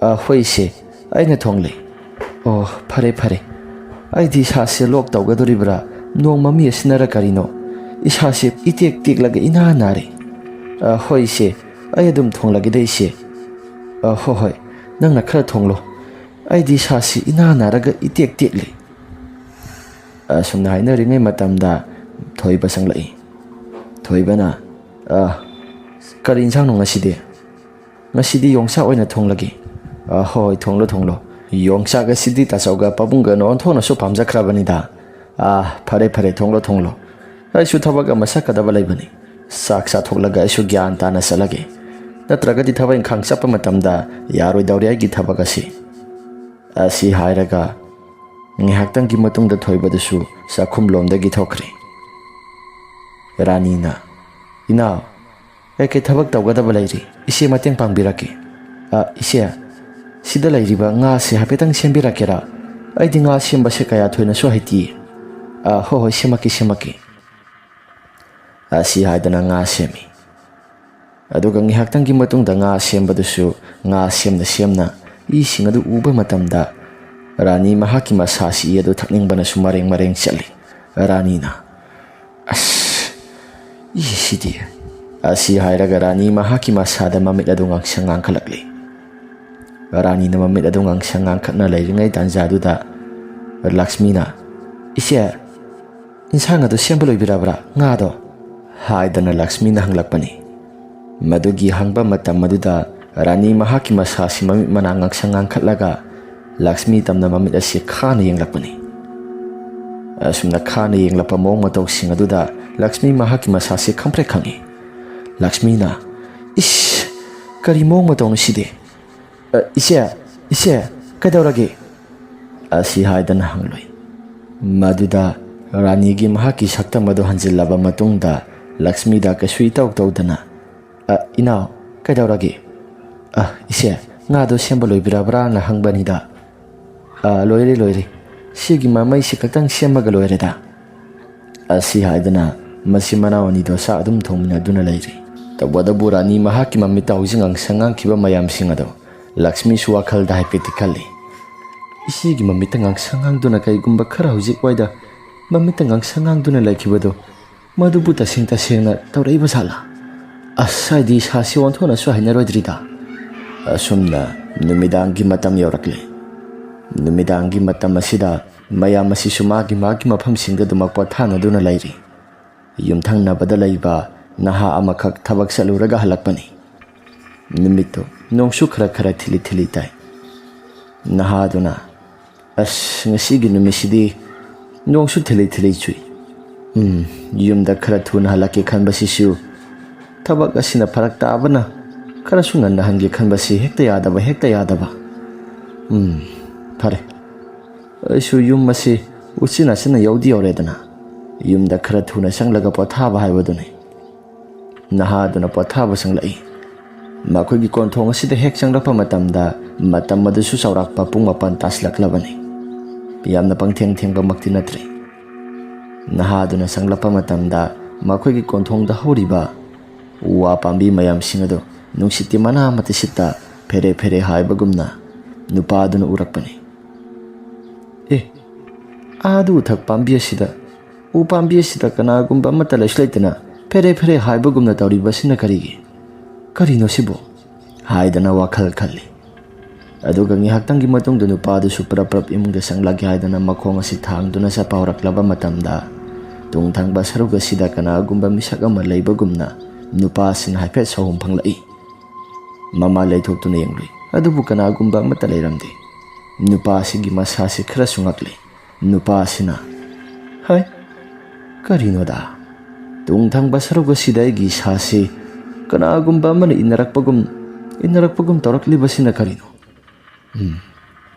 "ꯑ, ꯍꯣꯏ ꯏꯆꯦ, ꯑꯩꯅ ꯊꯣꯡꯂꯦ"꯫ "ꯑꯣ, ꯐꯔꯦ ꯐꯔꯦ꯫ ꯑꯩꯗꯤ ꯏꯁꯥꯁꯦ ꯂꯣꯛ ꯇꯧꯒꯗꯣꯔꯤꯕ꯭ꯔꯥ, ꯅꯣꯡ ꯃꯃꯤ ꯑꯁꯤꯅꯔ ꯀꯔꯤꯅꯣ, ꯏꯁꯥꯁꯦ ꯏꯇꯦꯛ ꯇꯦꯛꯂꯒ ꯏꯅꯥ ꯅꯥꯔꯦ꯫ "ꯑ, ꯍꯣꯏ ꯏꯆꯦ, ꯑꯩ ꯑꯗꯨꯝ ꯊꯣꯡꯂꯒꯦꯗ ꯏꯆꯦ꯫ ꯑ, ꯍꯣꯏ ꯍꯣꯏ, ꯅꯪꯅ ꯈꯔ ꯊꯣꯡꯂꯣ꯫ ꯑꯩꯗꯤ ꯏꯁꯥꯁꯤ ꯏꯅꯥ ꯅꯥꯔꯒ ꯏꯇꯦꯛ ꯇꯦꯛꯂꯤ"꯫ ꯑꯁꯨꯝꯅ ꯍꯥꯏꯅꯔꯤꯉꯩ ꯃꯇꯝꯗ ꯊꯣꯏꯕ ꯆꯪꯂꯛꯏ꯫ ꯊꯣꯏꯕꯅ, "ꯑ, ꯀꯔꯤ ꯏꯟꯁꯥꯡꯅꯣ ꯉꯁꯤꯗꯤ?" "ꯉꯁꯤꯗꯤ ꯌꯣꯡꯆꯥꯛ ꯑꯣꯏꯅ ꯊꯣꯡꯂꯒꯦ"꯫ "ꯑ, ꯍꯣꯏ, ꯊꯣꯡꯂꯣ, ꯊꯣꯡꯂꯣ꯫ ꯌꯣꯡꯆꯥꯛ ꯑꯁꯤꯗꯤ ꯇꯥꯆꯧꯒ ꯄꯥꯕꯨꯡꯒꯅ ꯑꯣꯟꯊꯣꯛꯅꯁꯨ ꯄꯥꯝꯖꯈ꯭ꯔꯕꯅꯤꯗ꯫ ꯑ, ꯐꯔꯦ, ꯐꯔꯦ, ꯊꯣꯡꯂꯣ, ꯊꯣꯡꯂꯣ꯫ ꯑꯩꯁꯨ ꯊꯕꯛ ꯑꯃ ꯆꯠꯀꯗꯕ ꯂꯩꯕꯅꯤ꯫ ꯆꯥꯛ ꯆꯥꯊꯣꯛꯂꯒ ꯑꯩꯁꯨ ꯒ꯭ꯌꯥꯟ ꯇꯥꯅ ꯆꯠꯂꯒꯦ꯫ ꯅꯠꯇ꯭ꯔꯒꯗꯤ ꯊꯕꯛ ꯏꯪꯈꯥꯡ ꯆꯠꯄ ꯃꯇꯝꯗ ꯌꯥꯔꯣꯏꯗꯧꯔꯤ ꯑꯩꯒꯤ ꯊꯕꯛ ꯑꯁꯤ"꯫ ꯑꯁꯤ ꯍꯥꯏꯔꯒ ꯉꯥꯏꯍꯥꯛꯇꯪꯒꯤ ꯃꯇꯨꯡꯗ ꯊꯣꯏꯕꯗꯨꯁꯨ ꯆꯥꯛꯈꯨꯝꯂꯣꯝꯗꯒꯤ ꯊꯣꯛꯈ꯭ꯔꯦ꯫ ꯔꯥꯅꯤꯅ, "ꯏꯅꯥꯎ, ꯀꯩꯀꯩ ꯊꯕꯛ ꯇꯧꯒꯗꯕ ꯂꯩꯔꯤ? ꯏꯆꯦ ꯃꯇꯦꯡ ꯄꯥꯡꯕꯤꯔꯛꯀꯦ"꯫ "ꯑ, ꯏꯆꯦ, ꯁꯤꯗ ꯂꯩꯔꯤꯕ ꯉꯥꯁꯦ ꯍꯥꯏꯐꯦꯠꯇꯪ ꯁꯦꯝꯕꯤꯔꯛꯀꯦꯔꯥ? ꯑꯩꯗꯤ ꯉꯥ ꯁꯦꯝꯕꯁꯦ ꯀꯌꯥ ꯊꯣꯏꯅꯁꯨ ꯍꯩꯇꯤꯌꯦ"꯫ "ꯑ, ꯍꯣꯏ ꯍꯣꯏ, ꯁꯦꯝꯃꯛꯀꯦ, ꯁꯦꯝꯃꯛꯀꯦ"꯫ ꯑꯁꯤ ꯍꯥꯏꯗꯅ ꯉꯥ ꯁꯦꯝꯃꯤ꯫ ꯑꯗꯨꯒ ꯉꯥꯏꯍꯥꯛꯇꯪꯒꯤ ꯃꯇꯨꯡꯗ ꯉꯥ ꯁꯦꯝꯕꯗꯨꯁꯨ ꯉꯥ ꯁꯦꯝꯅ ꯁꯦꯝꯅ ꯏꯁꯤꯡ ꯑꯗꯨ ꯎꯕ ꯃꯇꯝꯗ ꯔꯥꯅꯤ ꯃꯍꯥꯛꯀꯤ ꯃꯁꯥꯁꯤ ꯏ ꯑꯗꯨ ꯊꯛꯅꯤꯡꯕꯅꯁꯨ ꯃꯔꯦꯡ ꯃꯔꯦꯡ ꯆꯠꯂꯤ꯫ ꯔꯥꯅꯤꯅ, "ꯑꯁ, ꯏꯁꯤꯗꯤ"꯫ ꯑꯁꯤ ꯍꯥꯏꯔꯒ ꯔꯥꯅꯤ ꯃꯍꯥꯛꯀꯤ ꯃꯁꯥꯗ ꯃꯃꯤꯠ ꯑꯗꯨ ꯉꯥꯡꯁꯪ ꯉꯥꯡꯈꯠꯂꯛꯂꯤ꯫ ꯔꯥꯅꯤꯅ ꯃꯃꯤꯠ ꯑꯗꯨ ꯉꯥꯡꯁꯪ ꯉꯥꯡꯈꯠꯅ ꯂꯩꯔꯤꯉꯩ ꯇꯥꯟꯖꯥꯗꯨꯗ ꯂꯛꯁꯃꯤꯅ, "ꯏꯆꯦ, ꯏꯟꯁꯥꯡ ꯑꯗꯨ ꯁꯦꯝꯕ ꯂꯣꯏꯕꯤꯔꯕ꯭ꯔꯥ, ꯉꯥꯗꯣ?" ꯍꯥꯏꯗꯅ ꯂꯛꯁꯃꯤꯅ ꯍꯪꯂꯛꯄꯅꯤ꯫ ꯃꯗꯨꯒꯤ ꯍꯪꯕ ꯃꯇꯝ ꯑꯗꯨꯗ ꯔꯥꯅꯤ ꯃꯍꯥꯛꯀꯤ ꯃꯁꯥꯁꯤ ꯃꯃꯤꯠ ꯃꯅꯥ ꯉꯥꯡꯁꯪ ꯉꯥꯡꯈꯠꯂꯒ ꯂꯛꯁꯃꯤ ꯇꯝꯅ ꯃꯃꯤꯠ ꯑꯁꯤ ꯈꯥꯅ ꯌꯦꯡꯂꯛꯄꯅꯤ꯫ ꯑꯁꯨꯝꯅ ꯈꯥꯅ ꯌꯦꯡꯂꯛꯄ ꯃꯑꯣꯡ ꯃꯇꯧꯁꯤꯡ ꯑꯗꯨꯗ ꯂꯛꯁꯃꯤ ꯃꯍꯥꯛꯀꯤ ꯃꯁꯥꯁꯤ ꯈꯪꯄ꯭ꯔꯦꯛ ꯈꯪꯉꯤ꯫ ꯂꯛꯁꯃꯤꯅ, "ꯏꯁ, ꯀꯔꯤ ꯃꯑꯣꯡ ꯃꯇꯧꯅꯣ ꯁꯤꯗꯤ? ꯑ, ꯏꯆꯦ, ꯏꯆꯦ, ꯀꯩꯗꯧꯔꯒꯦ?" ꯑꯁꯤ ꯍꯥꯏꯗꯅ ꯍꯪꯂꯨꯏ꯫ ꯃꯗꯨꯗ ꯔꯥꯅꯤꯒꯤ ꯃꯍꯥꯛꯀꯤ ꯁꯛꯇꯝ ꯑꯗꯨ ꯍꯟꯖꯤꯜꯂꯕ ꯃꯇꯨꯡꯗ ꯂꯛꯁꯃꯤꯗ ꯀꯩꯁꯨ ꯏꯇꯧ ꯇꯧꯗꯅ, "ꯑ, ꯏꯅꯥꯎ, ꯀꯩꯗꯧꯔꯒꯦ?" "ꯑ, ꯏꯆꯦ, ꯉꯥꯗꯣ ꯁꯦꯝꯕ ꯂꯣꯏꯕꯤꯔꯕ꯭ꯔꯥꯅ ꯍꯪꯕꯅꯤꯗ"꯫ "ꯑ, ꯂꯣꯏꯔꯦ, ꯂꯣꯏꯔꯦ꯫ ꯁꯤꯒꯤ ꯃꯃꯩꯁꯤ ꯈꯛꯇꯪ ꯁꯦꯝꯃꯒ ꯂꯣꯏꯔꯦꯗ"꯫ ꯑꯁꯤ ꯍꯥꯏꯗꯅ ꯃꯆꯤꯟ ꯃꯅꯥꯎ ꯑꯅꯤꯗꯣ ꯆꯥꯛ ꯑꯗꯨꯝ ꯊꯣꯡꯃꯤꯟꯅꯗꯨꯅ ꯂꯩꯔꯤ꯫ ꯇꯧꯕꯇꯕꯨ ꯔꯥꯅꯤ ꯃꯍꯥꯛꯀꯤ ꯃꯃꯤꯠꯇ ꯍꯧꯖꯤꯛ ꯉꯥꯡꯁꯪ ꯉꯥꯡꯈꯤꯕ ꯃꯌꯥꯝꯁꯤꯡ ꯑꯗꯣ ꯂꯛꯁꯃꯤꯁꯨ ꯋꯥꯈꯜꯗ ꯍꯥꯏꯐꯦꯠꯇꯤ ꯈꯜꯂꯤ꯫ "ꯏꯆꯦꯒꯤ ꯃꯃꯤꯠꯇ ꯉꯥꯡꯁꯪ ꯉꯥꯡꯗꯨꯅ ꯀꯩꯒꯨꯝꯕ ꯈꯔ ꯍꯧꯖꯤꯛ ꯋꯥꯏꯗ ꯃꯃꯤꯠꯇ ꯉꯥꯡꯁꯪ ꯉꯥꯡꯗꯨꯅ ꯂꯩꯈꯤꯕꯗꯨ, ꯃꯗꯨꯕꯨ ꯇꯁꯦꯡ ꯇꯁꯦꯡꯅ ꯇꯧꯔꯛꯏꯕ ꯖꯥꯠꯂꯥ? ꯑꯁ, ꯍꯥꯏꯗꯤ ꯏꯁꯥꯁꯤ ꯑꯣꯟꯊꯣꯛꯅꯁꯨ ꯍꯩꯅꯔꯣꯏꯗ꯭ꯔꯤꯗ꯫ ꯑꯁꯨꯝꯅ ꯅꯨꯃꯤꯗꯥꯡꯒꯤ ꯃꯇꯝ ꯌꯧꯔꯛꯂꯦ꯫ ꯅꯨꯃꯤꯗꯥꯡꯒꯤ ꯃꯇꯝ ꯑꯁꯤꯗ ꯃꯌꯥꯝ ꯑꯁꯤꯁꯨ ꯃꯥꯒꯤ ꯃꯥꯒꯤ ꯃꯐꯝꯁꯤꯡꯗ ꯑꯗꯨꯃꯛ ꯄꯣꯊꯥꯅꯗꯨꯅ ꯂꯩꯔꯤ꯫ ꯌꯨꯝꯊꯪꯅꯕꯗ ꯂꯩꯕ ꯅꯍꯥ ꯑꯃꯈꯛ ꯊꯕꯛ ꯆꯠꯂꯨꯔꯒ ꯍꯜꯂꯛꯄꯅꯤ꯫ ꯅꯨꯃꯤꯠꯇꯨ ꯅꯣꯡꯁꯨ ꯈꯔ ꯈꯔ ꯊꯤꯂꯤ ꯊꯤꯂꯤ ꯇꯥꯏ꯫ ꯅꯍꯥꯗꯨꯅ, "ꯑꯁ, ꯉꯁꯤꯒꯤ ꯅꯨꯃꯤꯠꯁꯤꯗꯤ ꯅꯣꯡꯁꯨ ꯊꯤꯂꯤ ꯊꯤꯂꯤ ꯆꯨꯏ꯫ ꯎꯝ, ꯌꯨꯝꯗ ꯈꯔ ꯊꯨꯅ ꯍꯜꯂꯛꯀꯦ ꯈꯟꯕꯁꯤꯁꯨ ꯊꯕꯛ ꯑꯁꯤꯅ ꯐꯔꯛ ꯇꯥꯕꯅ ꯈꯔꯁꯨ ꯉꯟꯅ ꯍꯟꯒꯦ ꯈꯟꯕꯁꯤ ꯍꯦꯛꯇ ꯌꯥꯗꯕ, ꯍꯦꯛꯇ ꯌꯥꯗꯕ꯫ ꯎꯝ, ꯐꯔꯦ꯫ ꯑꯩꯁꯨ ꯌꯨꯝ ꯑꯁꯤ ꯎꯆꯤꯟ ꯅꯥꯆꯤꯟꯅ ꯌꯧꯗꯤ ꯌꯧꯔꯦꯗꯅ, ꯌꯨꯝꯗ ꯈꯔ ꯊꯨꯅ ꯆꯪꯂꯒ ꯄꯣꯊꯥꯕ ꯍꯥꯏꯕꯗꯨꯅꯤ꯫" ꯅꯍꯥꯗꯨꯅ ꯄꯣꯊꯥꯕ ꯆꯪꯂꯛꯏ꯫ ꯃꯈꯣꯏꯒꯤ ꯀꯣꯟꯊꯣꯡ ꯑꯁꯤꯗ ꯍꯦꯛ ꯆꯪꯂꯛꯄ ꯃꯇꯝꯗ ꯃꯇꯝ ꯑꯗꯨꯁꯨ ꯆꯥꯎꯔꯥꯛꯄ ꯄꯨꯡ ꯃꯥꯄꯟ ꯇꯥꯁꯤꯜꯂꯛꯂꯕꯅꯤ꯫ ꯌꯥꯝꯅ ꯄꯪꯊꯦꯡ ꯊꯦꯡꯕꯃꯛꯇꯤ ꯅꯠꯇ꯭ꯔꯤ꯫ ꯅꯍꯥꯗꯨꯅ ꯆꯪꯂꯛꯄ ꯃꯇꯝꯗ ꯃꯈꯣꯏꯒꯤ ꯀꯣꯟꯊꯣꯡꯗ ꯍꯧꯔꯤꯕ ꯎ ꯋꯥ ꯄꯥꯝꯕꯤ ꯃꯌꯥꯝꯁꯤꯡ ꯑꯗꯨ ꯅꯨꯡꯁꯤꯠꯀꯤ ꯃꯅꯥ ꯑꯃꯠꯇ ꯁꯤꯠꯇ ꯐꯦꯔꯦ ꯐꯦꯔꯦ ꯍꯥꯏꯕꯒꯨꯝꯅ ꯅꯨꯄꯥꯗꯨꯅ ꯎꯔꯛꯄꯅꯤ꯫ "ꯑꯦ, ꯑꯥꯗ ꯎꯊꯛ ꯄꯥꯝꯕꯤ ꯑꯁꯤꯗ, ꯎ ꯄꯥꯝꯕꯤ ꯑꯁꯤꯗ ꯀꯅꯥꯒꯨꯝꯕ ꯑꯃꯠꯇ ꯂꯩꯁꯨ ꯂꯩꯇꯅ ꯐꯦꯔꯦ ꯐꯦꯔꯦ ꯍꯥꯏꯕꯒꯨꯝꯅ ꯇꯧꯔꯤꯕꯁꯤꯅ ꯀꯔꯤꯒꯤ? ꯀꯔꯤꯅꯣ ꯁꯤꯕꯨ?" ꯍꯥꯏꯗꯅ ꯋꯥꯈꯜ ꯈꯜꯂꯤ꯫ ꯑꯗꯨꯒ ꯉꯥꯏꯍꯥꯛꯇꯪꯒꯤ ꯃꯇꯨꯡꯗ ꯅꯨꯄꯥꯗꯨꯁꯨ ꯄ꯭ꯔꯞ ꯄ꯭ꯔꯞ ꯏꯃꯨꯡꯗ ꯆꯪꯂꯛꯀꯦ ꯍꯥꯏꯗꯅ ꯃꯈꯣꯡ ꯑꯁꯤ ꯊꯥꯡꯗꯨꯅ ꯆꯠꯄ ꯍꯧꯔꯛꯂꯕ ꯃꯇꯝꯗ, ꯇꯨꯡ ꯊꯪꯕ ꯁꯔꯨꯛ ꯑꯁꯤꯗ ꯀꯅꯥꯒꯨꯝꯕ ꯃꯤꯁꯛ ꯑꯃ ꯂꯩꯕꯒꯨꯝꯅ ꯅꯨꯄꯥꯁꯤꯅ ꯍꯥꯏꯐꯦꯠ ꯁꯥꯎꯍꯨꯝ ꯐꯪꯂꯛꯏ꯫ ꯃꯃꯥ ꯂꯩꯊꯣꯛꯇꯨꯅ ꯌꯦꯡꯂꯨꯏ, ꯑꯗꯨꯕꯨ ꯀꯅꯥꯒꯨꯝꯕ ꯑꯃꯠꯇ ꯂꯩꯔꯝꯗꯦ꯫ ꯅꯨꯄꯥ ꯑꯁꯤꯒꯤ ꯃꯁꯥꯁꯤ ꯈꯔꯁꯨ ꯉꯛꯂꯦ꯫ ꯅꯨꯄꯥ ꯑꯁꯤꯅ, "ꯍꯥꯏ, ꯀꯔꯤꯅꯣꯗ? ꯇꯨꯡ ꯊꯪꯕ ꯁꯔꯨꯛ ꯑꯁꯤꯗ ꯑꯩꯒꯤ ꯏꯁꯥꯁꯤ ꯀꯅꯥꯒꯨꯝꯕ ꯑꯃꯅ ꯏꯟꯅꯔꯛꯄꯒꯨꯝ, ꯏꯟꯅꯔꯛꯄꯒꯨꯝ ꯇꯧꯔꯛꯂꯤꯕꯁꯤꯅ ꯀꯔꯤꯅꯣ? ꯎꯝ,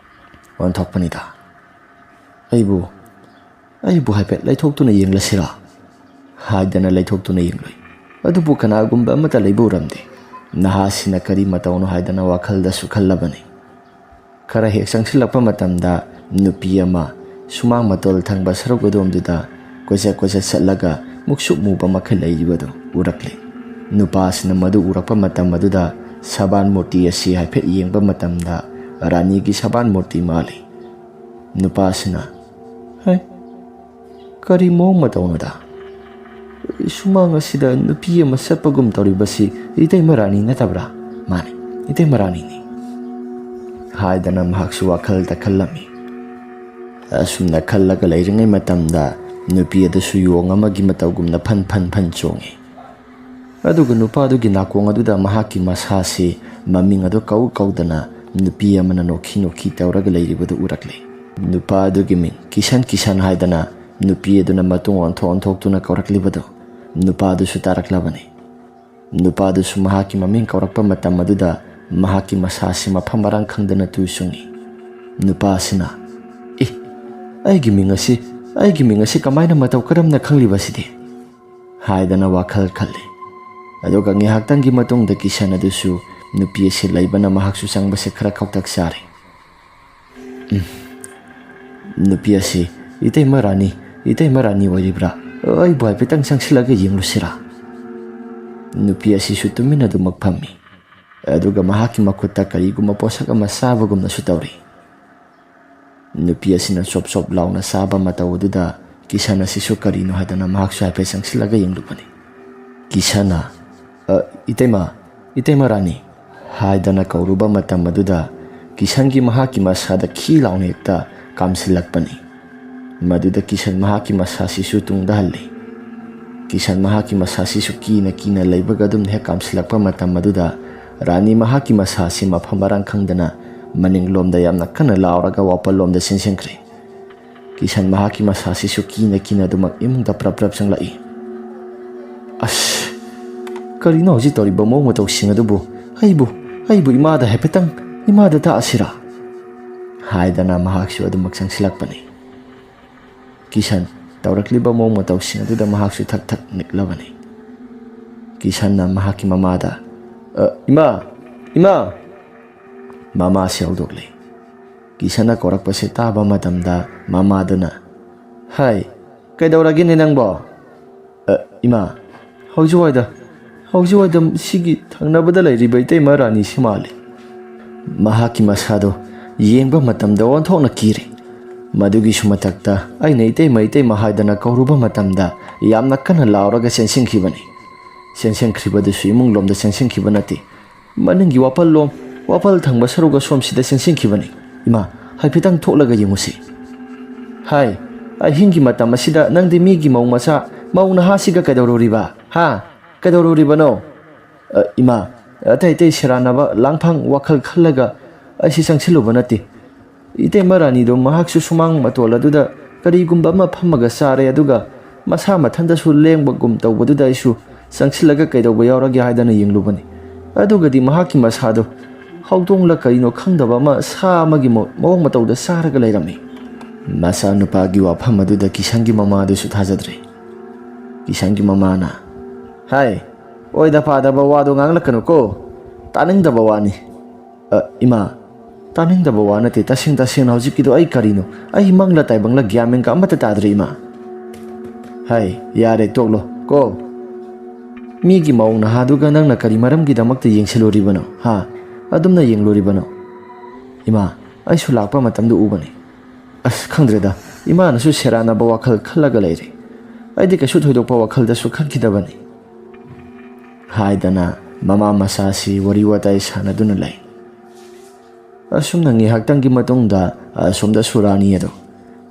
ꯑꯣꯟꯊꯣꯛꯄꯅꯤꯗ꯫ ꯑꯩꯕꯨ, ꯑꯩꯕꯨ ꯍꯥꯏꯐꯦꯠ ꯂꯩꯊꯣꯛꯇꯨꯅ ꯌꯦꯡꯂꯁꯤꯔꯥ?" ꯍꯥꯏꯗꯅ ꯂꯩꯊꯣꯛꯇꯨꯅ ꯌꯦꯡꯂꯨꯏ꯫ ꯑꯗꯨꯕꯨ ꯀꯅꯥꯒꯨꯝꯕ ꯑꯃꯠꯇ ꯂꯩꯕ ꯎꯔꯝꯗꯦ꯫ ꯅꯍꯥꯁꯤꯅ ꯀꯔꯤ ꯃꯇꯧꯅꯣ ꯍꯥꯏꯗꯅ ꯋꯥꯈꯜꯗꯁꯨ ꯈꯜꯂꯕꯅꯤ꯫ ꯈꯔ ꯍꯦꯛ ꯆꯪꯁꯤꯜꯂꯛꯄ ꯃꯇꯝꯗ ꯅꯨꯄꯤ ꯑꯃ ꯁꯨꯃꯥꯡ ꯃꯇꯣꯜ ꯊꯪꯕ ꯁꯔꯨꯛ ꯑꯗꯣꯝꯗꯨꯗ ꯀꯣꯏꯆꯠ ꯀꯣꯏꯆꯠ ꯆꯠꯂꯒ ꯃꯨꯛꯁꯨꯛ ꯃꯨꯕ ꯃꯈꯩ ꯂꯩꯔꯤꯕꯗꯨ ꯎꯔꯛꯂꯦ꯫ ꯅꯨꯄꯥꯁꯤꯅ ꯃꯗꯨ ꯎꯔꯛꯄ ꯃꯇꯝ ꯑꯗꯨꯗ ꯁꯕꯥꯟ ꯃꯨꯔꯇꯤ ꯑꯁꯤ ꯍꯥꯏꯐꯦꯠ ꯌꯦꯡꯕ ꯃꯇꯝꯗ ꯔꯥꯅꯤꯒꯤ ꯁꯕꯥꯟ ꯃꯨꯔꯇꯤ ꯃꯥꯜꯂꯤ꯫ ꯅꯨꯄꯥꯁꯤꯅ, "ꯍꯩ, "ꯀꯔꯤ ꯃꯑꯣꯡ ꯃꯇꯧꯅꯣꯗ? ꯁꯨꯃꯥꯡ ꯑꯁꯤꯗ ꯅꯨꯄꯤ ꯑꯃ ꯆꯠꯄꯒꯨꯝ ꯇꯧꯔꯤꯕꯁꯤ ꯏꯇꯩꯃ ꯔꯥꯅꯤ ꯅꯠꯇꯕ꯭ꯔꯥ?" "ꯃꯥꯅꯤ, ꯏꯇꯩꯃ ꯔꯥꯅꯤꯅꯤ," ꯍꯥꯏꯗꯅ ꯃꯍꯥꯛꯁꯨ ꯋꯥꯈꯜꯗ ꯈꯜꯂꯝꯃꯤ꯫ ꯑꯁꯨꯝꯅ ꯈꯜꯂꯒ ꯂꯩꯔꯤꯉꯩ ꯃꯇꯝꯗ ꯅꯨꯄꯤ ꯑꯗꯨꯁꯨ ꯌꯣꯡ ꯑꯃꯒꯤ ꯃꯇꯧꯒꯨꯝꯅ ꯐꯟ ꯐꯟ ꯐꯟ ꯆꯣꯡꯉꯤ꯫ ꯑꯗꯨꯒ ꯅꯨꯄꯥꯗꯨꯒꯤ ꯅꯥꯀꯣꯡ ꯑꯗꯨꯗ ꯃꯍꯥꯛꯀꯤ ꯃꯁꯥꯁꯤ ꯃꯃꯤꯡ ꯑꯗꯨ ꯀꯧ ꯀꯧꯗꯅ ꯅꯨꯄꯤ ꯑꯃꯅ ꯅꯣꯛꯈꯤ ꯅꯣꯛꯈꯤ ꯇꯧꯔꯒ ꯂꯩꯔꯤꯕꯗꯨ ꯎꯔꯛꯂꯦ꯫ ꯅꯨꯄꯥ ꯑꯗꯨꯒꯤ ꯃꯤꯡ ꯀꯤꯁꯟ ꯀꯤꯁꯟ ꯍꯥꯏꯗꯅ ꯅꯨꯄꯤ ꯑꯗꯨꯅ ꯃꯇꯨꯡ ꯑꯣꯟꯊꯣꯛ ꯑꯣꯟꯊꯣꯛꯇꯨꯅ ꯀꯧꯔꯛꯂꯤꯕꯗꯨ ꯅꯨꯄꯥꯗꯨꯁꯨ ꯇꯥꯔꯛꯂꯕꯅꯤ꯫ ꯅꯨꯄꯥꯗꯨꯁꯨ ꯃꯍꯥꯛꯀꯤ ꯃꯃꯤꯡ ꯀꯧꯔꯛꯄ ꯃꯇꯝ ꯑꯗꯨꯗ ꯃꯍꯥꯛꯀꯤ ꯃꯁꯥꯁꯤ ꯃꯐꯝ ꯃꯔꯥꯡ ꯈꯪꯗꯅ ꯇꯨ ꯆꯨꯡꯉꯤ꯫ ꯅꯨꯄꯥ ꯑꯁꯤꯅ, "ꯑꯦ, ꯑꯩꯒꯤ ꯃꯤꯡ ꯑꯁꯤ, ꯑꯩꯒꯤ ꯃꯤꯡ ꯑꯁꯤ ꯀꯃꯥꯏꯅ ꯃꯇꯧ ꯀꯔꯝꯅ ꯈꯪꯂꯤꯕ ꯑꯁꯤꯗꯤ?" ꯍꯥꯏꯗꯅ ꯋꯥꯈꯜ ꯈꯜꯂꯤ꯫ ꯑꯗꯨꯒ ꯉꯥꯏꯍꯥꯛꯇꯪꯒꯤ ꯃꯇꯨꯡꯗ ꯀꯤꯁꯟ ꯑꯗꯨꯁꯨ ꯅꯨꯄꯤ ꯑꯁꯤ ꯂꯩꯕꯅ ꯃꯍꯥꯛꯁꯨ ꯆꯪꯕꯁꯦ ꯈꯔ ꯈꯧꯇꯛ ꯆꯥꯔꯦ꯫ "ꯎꯝ, ꯅꯨꯄꯤ ꯑꯁꯤ, ꯏꯇꯩꯃ ꯔꯥꯅꯤ, ꯏꯇꯩꯃ ꯔꯥꯅꯤ ꯑꯣꯏꯔꯤꯕ꯭ꯔꯥ? ꯑꯩꯕꯨ ꯍꯥꯏꯐꯦꯠꯇꯪ ꯆꯪꯁꯤꯜꯂꯒ ꯌꯦꯡꯂꯨꯁꯤꯔꯥ?" ꯅꯨꯄꯤ ꯑꯁꯤꯁꯨ ꯇꯨꯃꯤꯟꯅ ꯑꯗꯨꯃꯛ ꯐꯝꯃꯤ꯫ ꯑꯗꯨꯒ ꯃꯍꯥꯛꯀꯤ ꯃꯈꯨꯠꯇ ꯀꯔꯤꯒꯨꯝꯕ ꯄꯣꯠꯁꯛ ꯑꯃ ꯆꯥꯕꯒꯨꯝꯅꯁꯨ ꯇꯧꯔꯤ꯫ ꯅꯨꯄꯤ ꯑꯁꯤꯅ ꯆꯣꯞ ꯆꯣꯞ ꯂꯥꯎꯅ ꯆꯥꯕ ꯃꯇꯧ ꯑꯗꯨꯗ ꯀꯤꯁꯟ ꯑꯁꯤꯁꯨ ꯀꯔꯤꯅꯣ ꯍꯥꯏꯗꯅ ꯃꯍꯥꯛꯁꯨ ꯍꯥꯏꯐꯦꯠ ꯆꯪꯁꯤꯜꯂꯒ ꯌꯦꯡꯂꯨꯕꯅꯤ꯫ ꯀꯤꯁꯟꯅ, "ꯑ, ꯏꯇꯩꯃ, ꯏꯇꯩꯃ ꯔꯥꯅꯤ," ꯍꯥꯏꯗꯅ ꯀꯧꯔꯨꯕ ꯃꯇꯝ ꯑꯗꯨꯗ ꯀꯤꯁꯟꯒꯤ ꯃꯍꯥꯛꯀꯤ ꯃꯁꯥꯗ ꯈꯤ ꯂꯥꯎꯅ ꯍꯦꯛꯇ ꯀꯥꯝꯁꯤꯜꯂꯛꯄꯅꯤ꯫ ꯃꯗꯨꯗ ꯀꯤꯁꯟ ꯃꯍꯥꯛꯀꯤ ꯃꯁꯥꯁꯤꯁꯨ ꯇꯨꯡꯗꯍꯜꯂꯤ꯫ ꯀꯤꯁꯟ ꯃꯍꯥꯛꯀꯤ ꯃꯁꯥꯁꯤꯁꯨ ꯀꯤꯅ ꯀꯤꯅ ꯂꯩꯕꯒ ꯑꯗꯨꯝ ꯍꯦꯛ ꯀꯥꯝꯁꯤꯜꯂꯛꯄ ꯃꯇꯝ ꯑꯗꯨꯗ ꯔꯥꯅꯤ ꯃꯍꯥꯛꯀꯤ ꯃꯁꯥꯁꯤ ꯃꯐꯝ ꯃꯔꯥꯡ ꯈꯪꯗꯅ ꯃꯅꯤꯡꯂꯣꯝꯗ ꯌꯥꯝꯅ ꯀꯟꯅ ꯂꯥꯎꯔꯒ ꯋꯥꯄꯜꯂꯣꯝꯗ ꯆꯦꯟꯁꯤꯟꯈ꯭ꯔꯦ꯫ ꯀꯤꯁꯟ ꯃꯍꯥꯛꯀꯤ ꯃꯁꯥꯁꯤꯁꯨ ꯀꯤꯅ ꯀꯤꯅ ꯑꯗꯨꯃꯛ ꯏꯃꯨꯡꯗ ꯄ꯭ꯔꯞ ꯄ꯭ꯔꯞ ꯆꯪꯂꯛꯏ꯫ "ꯑꯁ, ꯀꯔꯤꯅꯣ ꯍꯧꯖꯤꯛ ꯇꯧꯔꯤꯕ ꯃꯑꯣꯡ ꯃꯇꯧꯁꯤꯡ ꯑꯗꯨꯕꯨ? ꯑꯩꯕꯨ, ꯑꯩꯕꯨ ꯏꯃꯥꯗ ꯍꯥꯏꯐꯦꯠꯇꯪ, ꯏꯃꯥꯗ ꯇꯥꯛꯑꯁꯤꯔꯥ?" ꯍꯥꯏꯗꯅ ꯃꯍꯥꯛꯁꯨ ꯑꯗꯨꯃꯛ ꯆꯪꯁꯤꯜꯂꯛꯄꯅꯤ꯫ ꯀꯤꯁꯟ ꯇꯧꯔꯛꯂꯤꯕ ꯃꯑꯣꯡ ꯃꯇꯧꯁꯤꯡ ꯑꯗꯨꯗ ꯃꯍꯥꯛꯁꯨ ꯊꯛ ꯊꯛ ꯅꯤꯛꯂꯕꯅꯤ꯫ ꯀꯤꯁꯟꯅ ꯃꯍꯥꯛꯀꯤ ꯃꯃꯥꯗ, "ꯑ, ꯏꯃꯥ, ꯏꯃꯥ!" ꯃꯃꯥꯁꯤ ꯍꯧꯗꯣꯛꯂꯦ꯫ ꯀꯤꯁꯟꯅ ꯀꯧꯔꯛꯄꯁꯦ ꯇꯥꯕ ꯃꯇꯝꯗ ꯃꯃꯥꯗꯨꯅ, "ꯍꯥꯏ, ꯀꯩꯗꯧꯔꯒꯦꯅꯦ ꯅꯪꯕꯣ?" "ꯑ, ꯏꯃꯥ, ꯍꯧꯖꯤꯛꯋꯥꯏꯗ, ꯍꯧꯖꯤꯛꯋꯥꯏꯗ ꯁꯤꯒꯤ ꯊꯪꯅꯕꯗ ꯂꯩꯔꯤꯕ ꯏꯇꯩꯃ ꯔꯥꯅꯤꯁꯤ ꯃꯥꯜꯂꯤ꯫ ꯃꯍꯥꯛꯀꯤ ꯃꯁꯥꯗꯣ ꯌꯦꯡꯕ ꯃꯇꯝꯗ ꯑꯣꯟꯊꯣꯛꯅ ꯀꯤꯔꯦ꯫ ꯃꯗꯨꯒꯤꯁꯨ ꯃꯊꯛꯇ ꯑꯩꯅ "ꯏꯇꯩꯃ, ꯏꯇꯩꯃ" ꯍꯥꯏꯗꯅ ꯀꯧꯔꯨꯕ ꯃꯇꯝꯗ ꯌꯥꯝꯅ ꯀꯟꯅ ꯂꯥꯎꯔꯒ ꯆꯦꯟꯁꯤꯟꯈꯤꯕꯅꯤ꯫ ꯆꯦꯟꯁꯤꯟꯈ꯭ꯔꯤꯕꯗꯨꯁꯨ ꯏꯃꯨꯡ ꯂꯣꯝꯗ ꯆꯦꯟꯁꯤꯟꯈꯤꯕ ꯅꯠꯇꯦ, ꯃꯅꯤꯡꯒꯤ ꯋꯥꯄꯜ ꯂꯣꯝ, ꯋꯥꯄꯜ ꯊꯪꯕ ꯁꯔꯨꯛ ꯑꯁꯣꯝꯁꯤꯗ ꯆꯦꯟꯁꯤꯟꯈꯤꯕꯅꯤ꯫ "ꯏꯃꯥ, ꯍꯥꯏꯐꯦꯠꯇꯪ ꯊꯣꯛꯂꯒ ꯌꯦꯡꯉꯨꯁꯤ"꯫ "ꯍꯥꯏ, ꯑꯍꯤꯡꯒꯤ ꯃꯇꯝ ꯑꯁꯤꯗ ꯅꯪꯗꯤ ꯃꯤꯒꯤ ꯃꯧ ꯃꯆꯥ, ꯃꯧ ꯅꯍꯥꯁꯤꯒ ꯀꯩꯗꯧꯔꯨꯔꯤꯕ? ꯍꯥ? ꯀꯩꯗꯧꯔꯨꯔꯤꯕꯅꯣ?" "ꯑ, ꯏꯃꯥ, ꯑꯇꯩ ꯑꯇꯩ ꯁꯦꯔꯥꯟꯅꯕ ꯂꯥꯡꯐꯥꯡ ꯋꯥꯈꯜ ꯈꯜꯂꯒ ꯑꯩꯁꯤ ꯆꯪꯁꯤꯜꯂꯨꯕ ꯅꯠꯇꯦ꯫ ꯏꯇꯩꯃ ꯔꯥꯅꯤꯗꯣ ꯃꯍꯥꯛꯁꯨ ꯁꯨꯃꯥꯡ ꯃꯇꯣꯜ ꯑꯗꯨꯗ ꯀꯔꯤꯒꯨꯝꯕ ꯑꯃ ꯐꯝꯃꯒ ꯆꯥꯔꯦ, ꯑꯗꯨꯒ ꯃꯁꯥ ꯃꯊꯟꯇꯁꯨ ꯂꯦꯡꯕꯒꯨꯝ ꯇꯧꯕꯗꯨꯗ ꯑꯩꯁꯨ ꯆꯪꯁꯤꯜꯂꯒ ꯀꯩꯗꯧꯕ ꯌꯥꯎꯔꯒꯦ ꯍꯥꯏꯗꯅ ꯌꯦꯡꯂꯨꯕꯅꯤ꯫ ꯑꯗꯨꯒꯗꯤ ꯃꯍꯥꯛꯀꯤ ꯃꯁꯥꯗꯣ ꯍꯧꯗꯣꯡꯂ ꯀꯔꯤꯅꯣ ꯈꯪꯗꯕ ꯑꯃ ꯁꯥ ꯑꯃꯒꯤ ꯃꯑꯣꯡ ꯃꯇꯧꯗ ꯆꯥꯔꯒ ꯂꯩꯔꯝꯃꯤ"꯫ ꯃꯆꯥꯅꯨꯄꯥꯒꯤ ꯋꯥꯐꯝ ꯑꯗꯨꯗ ꯀꯤꯁꯟꯒꯤ ꯃꯃꯥꯗꯨꯁꯨ ꯊꯥꯖꯗ꯭ꯔꯦ꯫ ꯀꯤꯁꯟꯒꯤ ꯃꯃꯥꯅ, "ꯍꯥꯏ, ꯑꯣꯏꯗ ꯄꯥꯗꯕ ꯋꯥꯗꯣ ꯉꯥꯡꯂꯛꯀꯅꯨꯀꯣ꯫ ꯇꯥꯅꯤꯡꯗꯕ ꯋꯥꯅꯤ"꯫ "ꯑ, ꯏꯃꯥ, ꯇꯥꯅꯤꯡꯗꯕ ꯋꯥ ꯅꯠꯇꯦ꯫ ꯇꯁꯦꯡ ꯇꯁꯦꯡꯅ ꯍꯧꯖꯤꯛꯀꯤꯗꯣ ꯑꯩ ꯀꯔꯤꯅꯣ? ꯑꯩ ꯃꯪꯂ ꯇꯥꯏꯕꯪꯂ ꯒ꯭ꯌꯥꯟ ꯃꯦꯟꯒ ꯑꯃꯠꯇ ꯇꯥꯗ꯭ꯔꯦ, ꯏꯃꯥ"꯫ "ꯍꯥꯏ, ꯌꯥꯔꯦ, ꯇꯣꯛꯂꯣ ꯀꯣ꯫ ꯃꯤꯒꯤ ꯃꯧ ꯅꯍꯥꯗꯨꯒ ꯅꯪꯅ ꯀꯔꯤ ꯃꯔꯝꯒꯤꯗꯃꯛꯇ ꯌꯦꯡꯁꯤꯜꯂꯨꯔꯤꯕꯅꯣ? ꯍꯥ? ꯑꯗꯨꯝꯅ ꯌꯦꯡꯂꯨꯔꯤꯕꯅꯣ?" "ꯏꯃꯥ, ꯑꯩꯁꯨ ꯂꯥꯛꯄ ꯃꯇꯝꯗ ꯎꯕꯅꯤ꯫ ꯑꯁ, ꯈꯪꯗ꯭ꯔꯦꯗ, ꯏꯃꯥꯅꯁꯨ ꯁꯦꯔꯥꯟꯅꯕ ꯋꯥꯈꯜ ꯈꯜꯂꯒ ꯂꯩꯔꯦ꯫ ꯑꯩꯗꯤ ꯀꯩꯁꯨ ꯊꯣꯏꯗꯣꯛꯄ ꯋꯥꯈꯜꯗꯁꯨ ꯈꯟꯈꯤꯗꯕꯅꯤ"꯫ ꯍꯥꯏꯗꯅ ꯃꯃꯥ ꯃꯆꯥꯁꯤ ꯋꯥꯔꯤ ꯋꯥꯇꯥꯏ ꯁꯥꯟꯅꯗꯨꯅ ꯂꯩ꯫ ꯑꯁꯨꯝꯅ ꯉꯥꯏꯍꯥꯛꯇꯪꯒꯤ ꯃꯇꯨꯡꯗ ꯑꯁꯣꯝꯗꯁꯨ ꯔꯥꯅꯤ ꯑꯗꯣ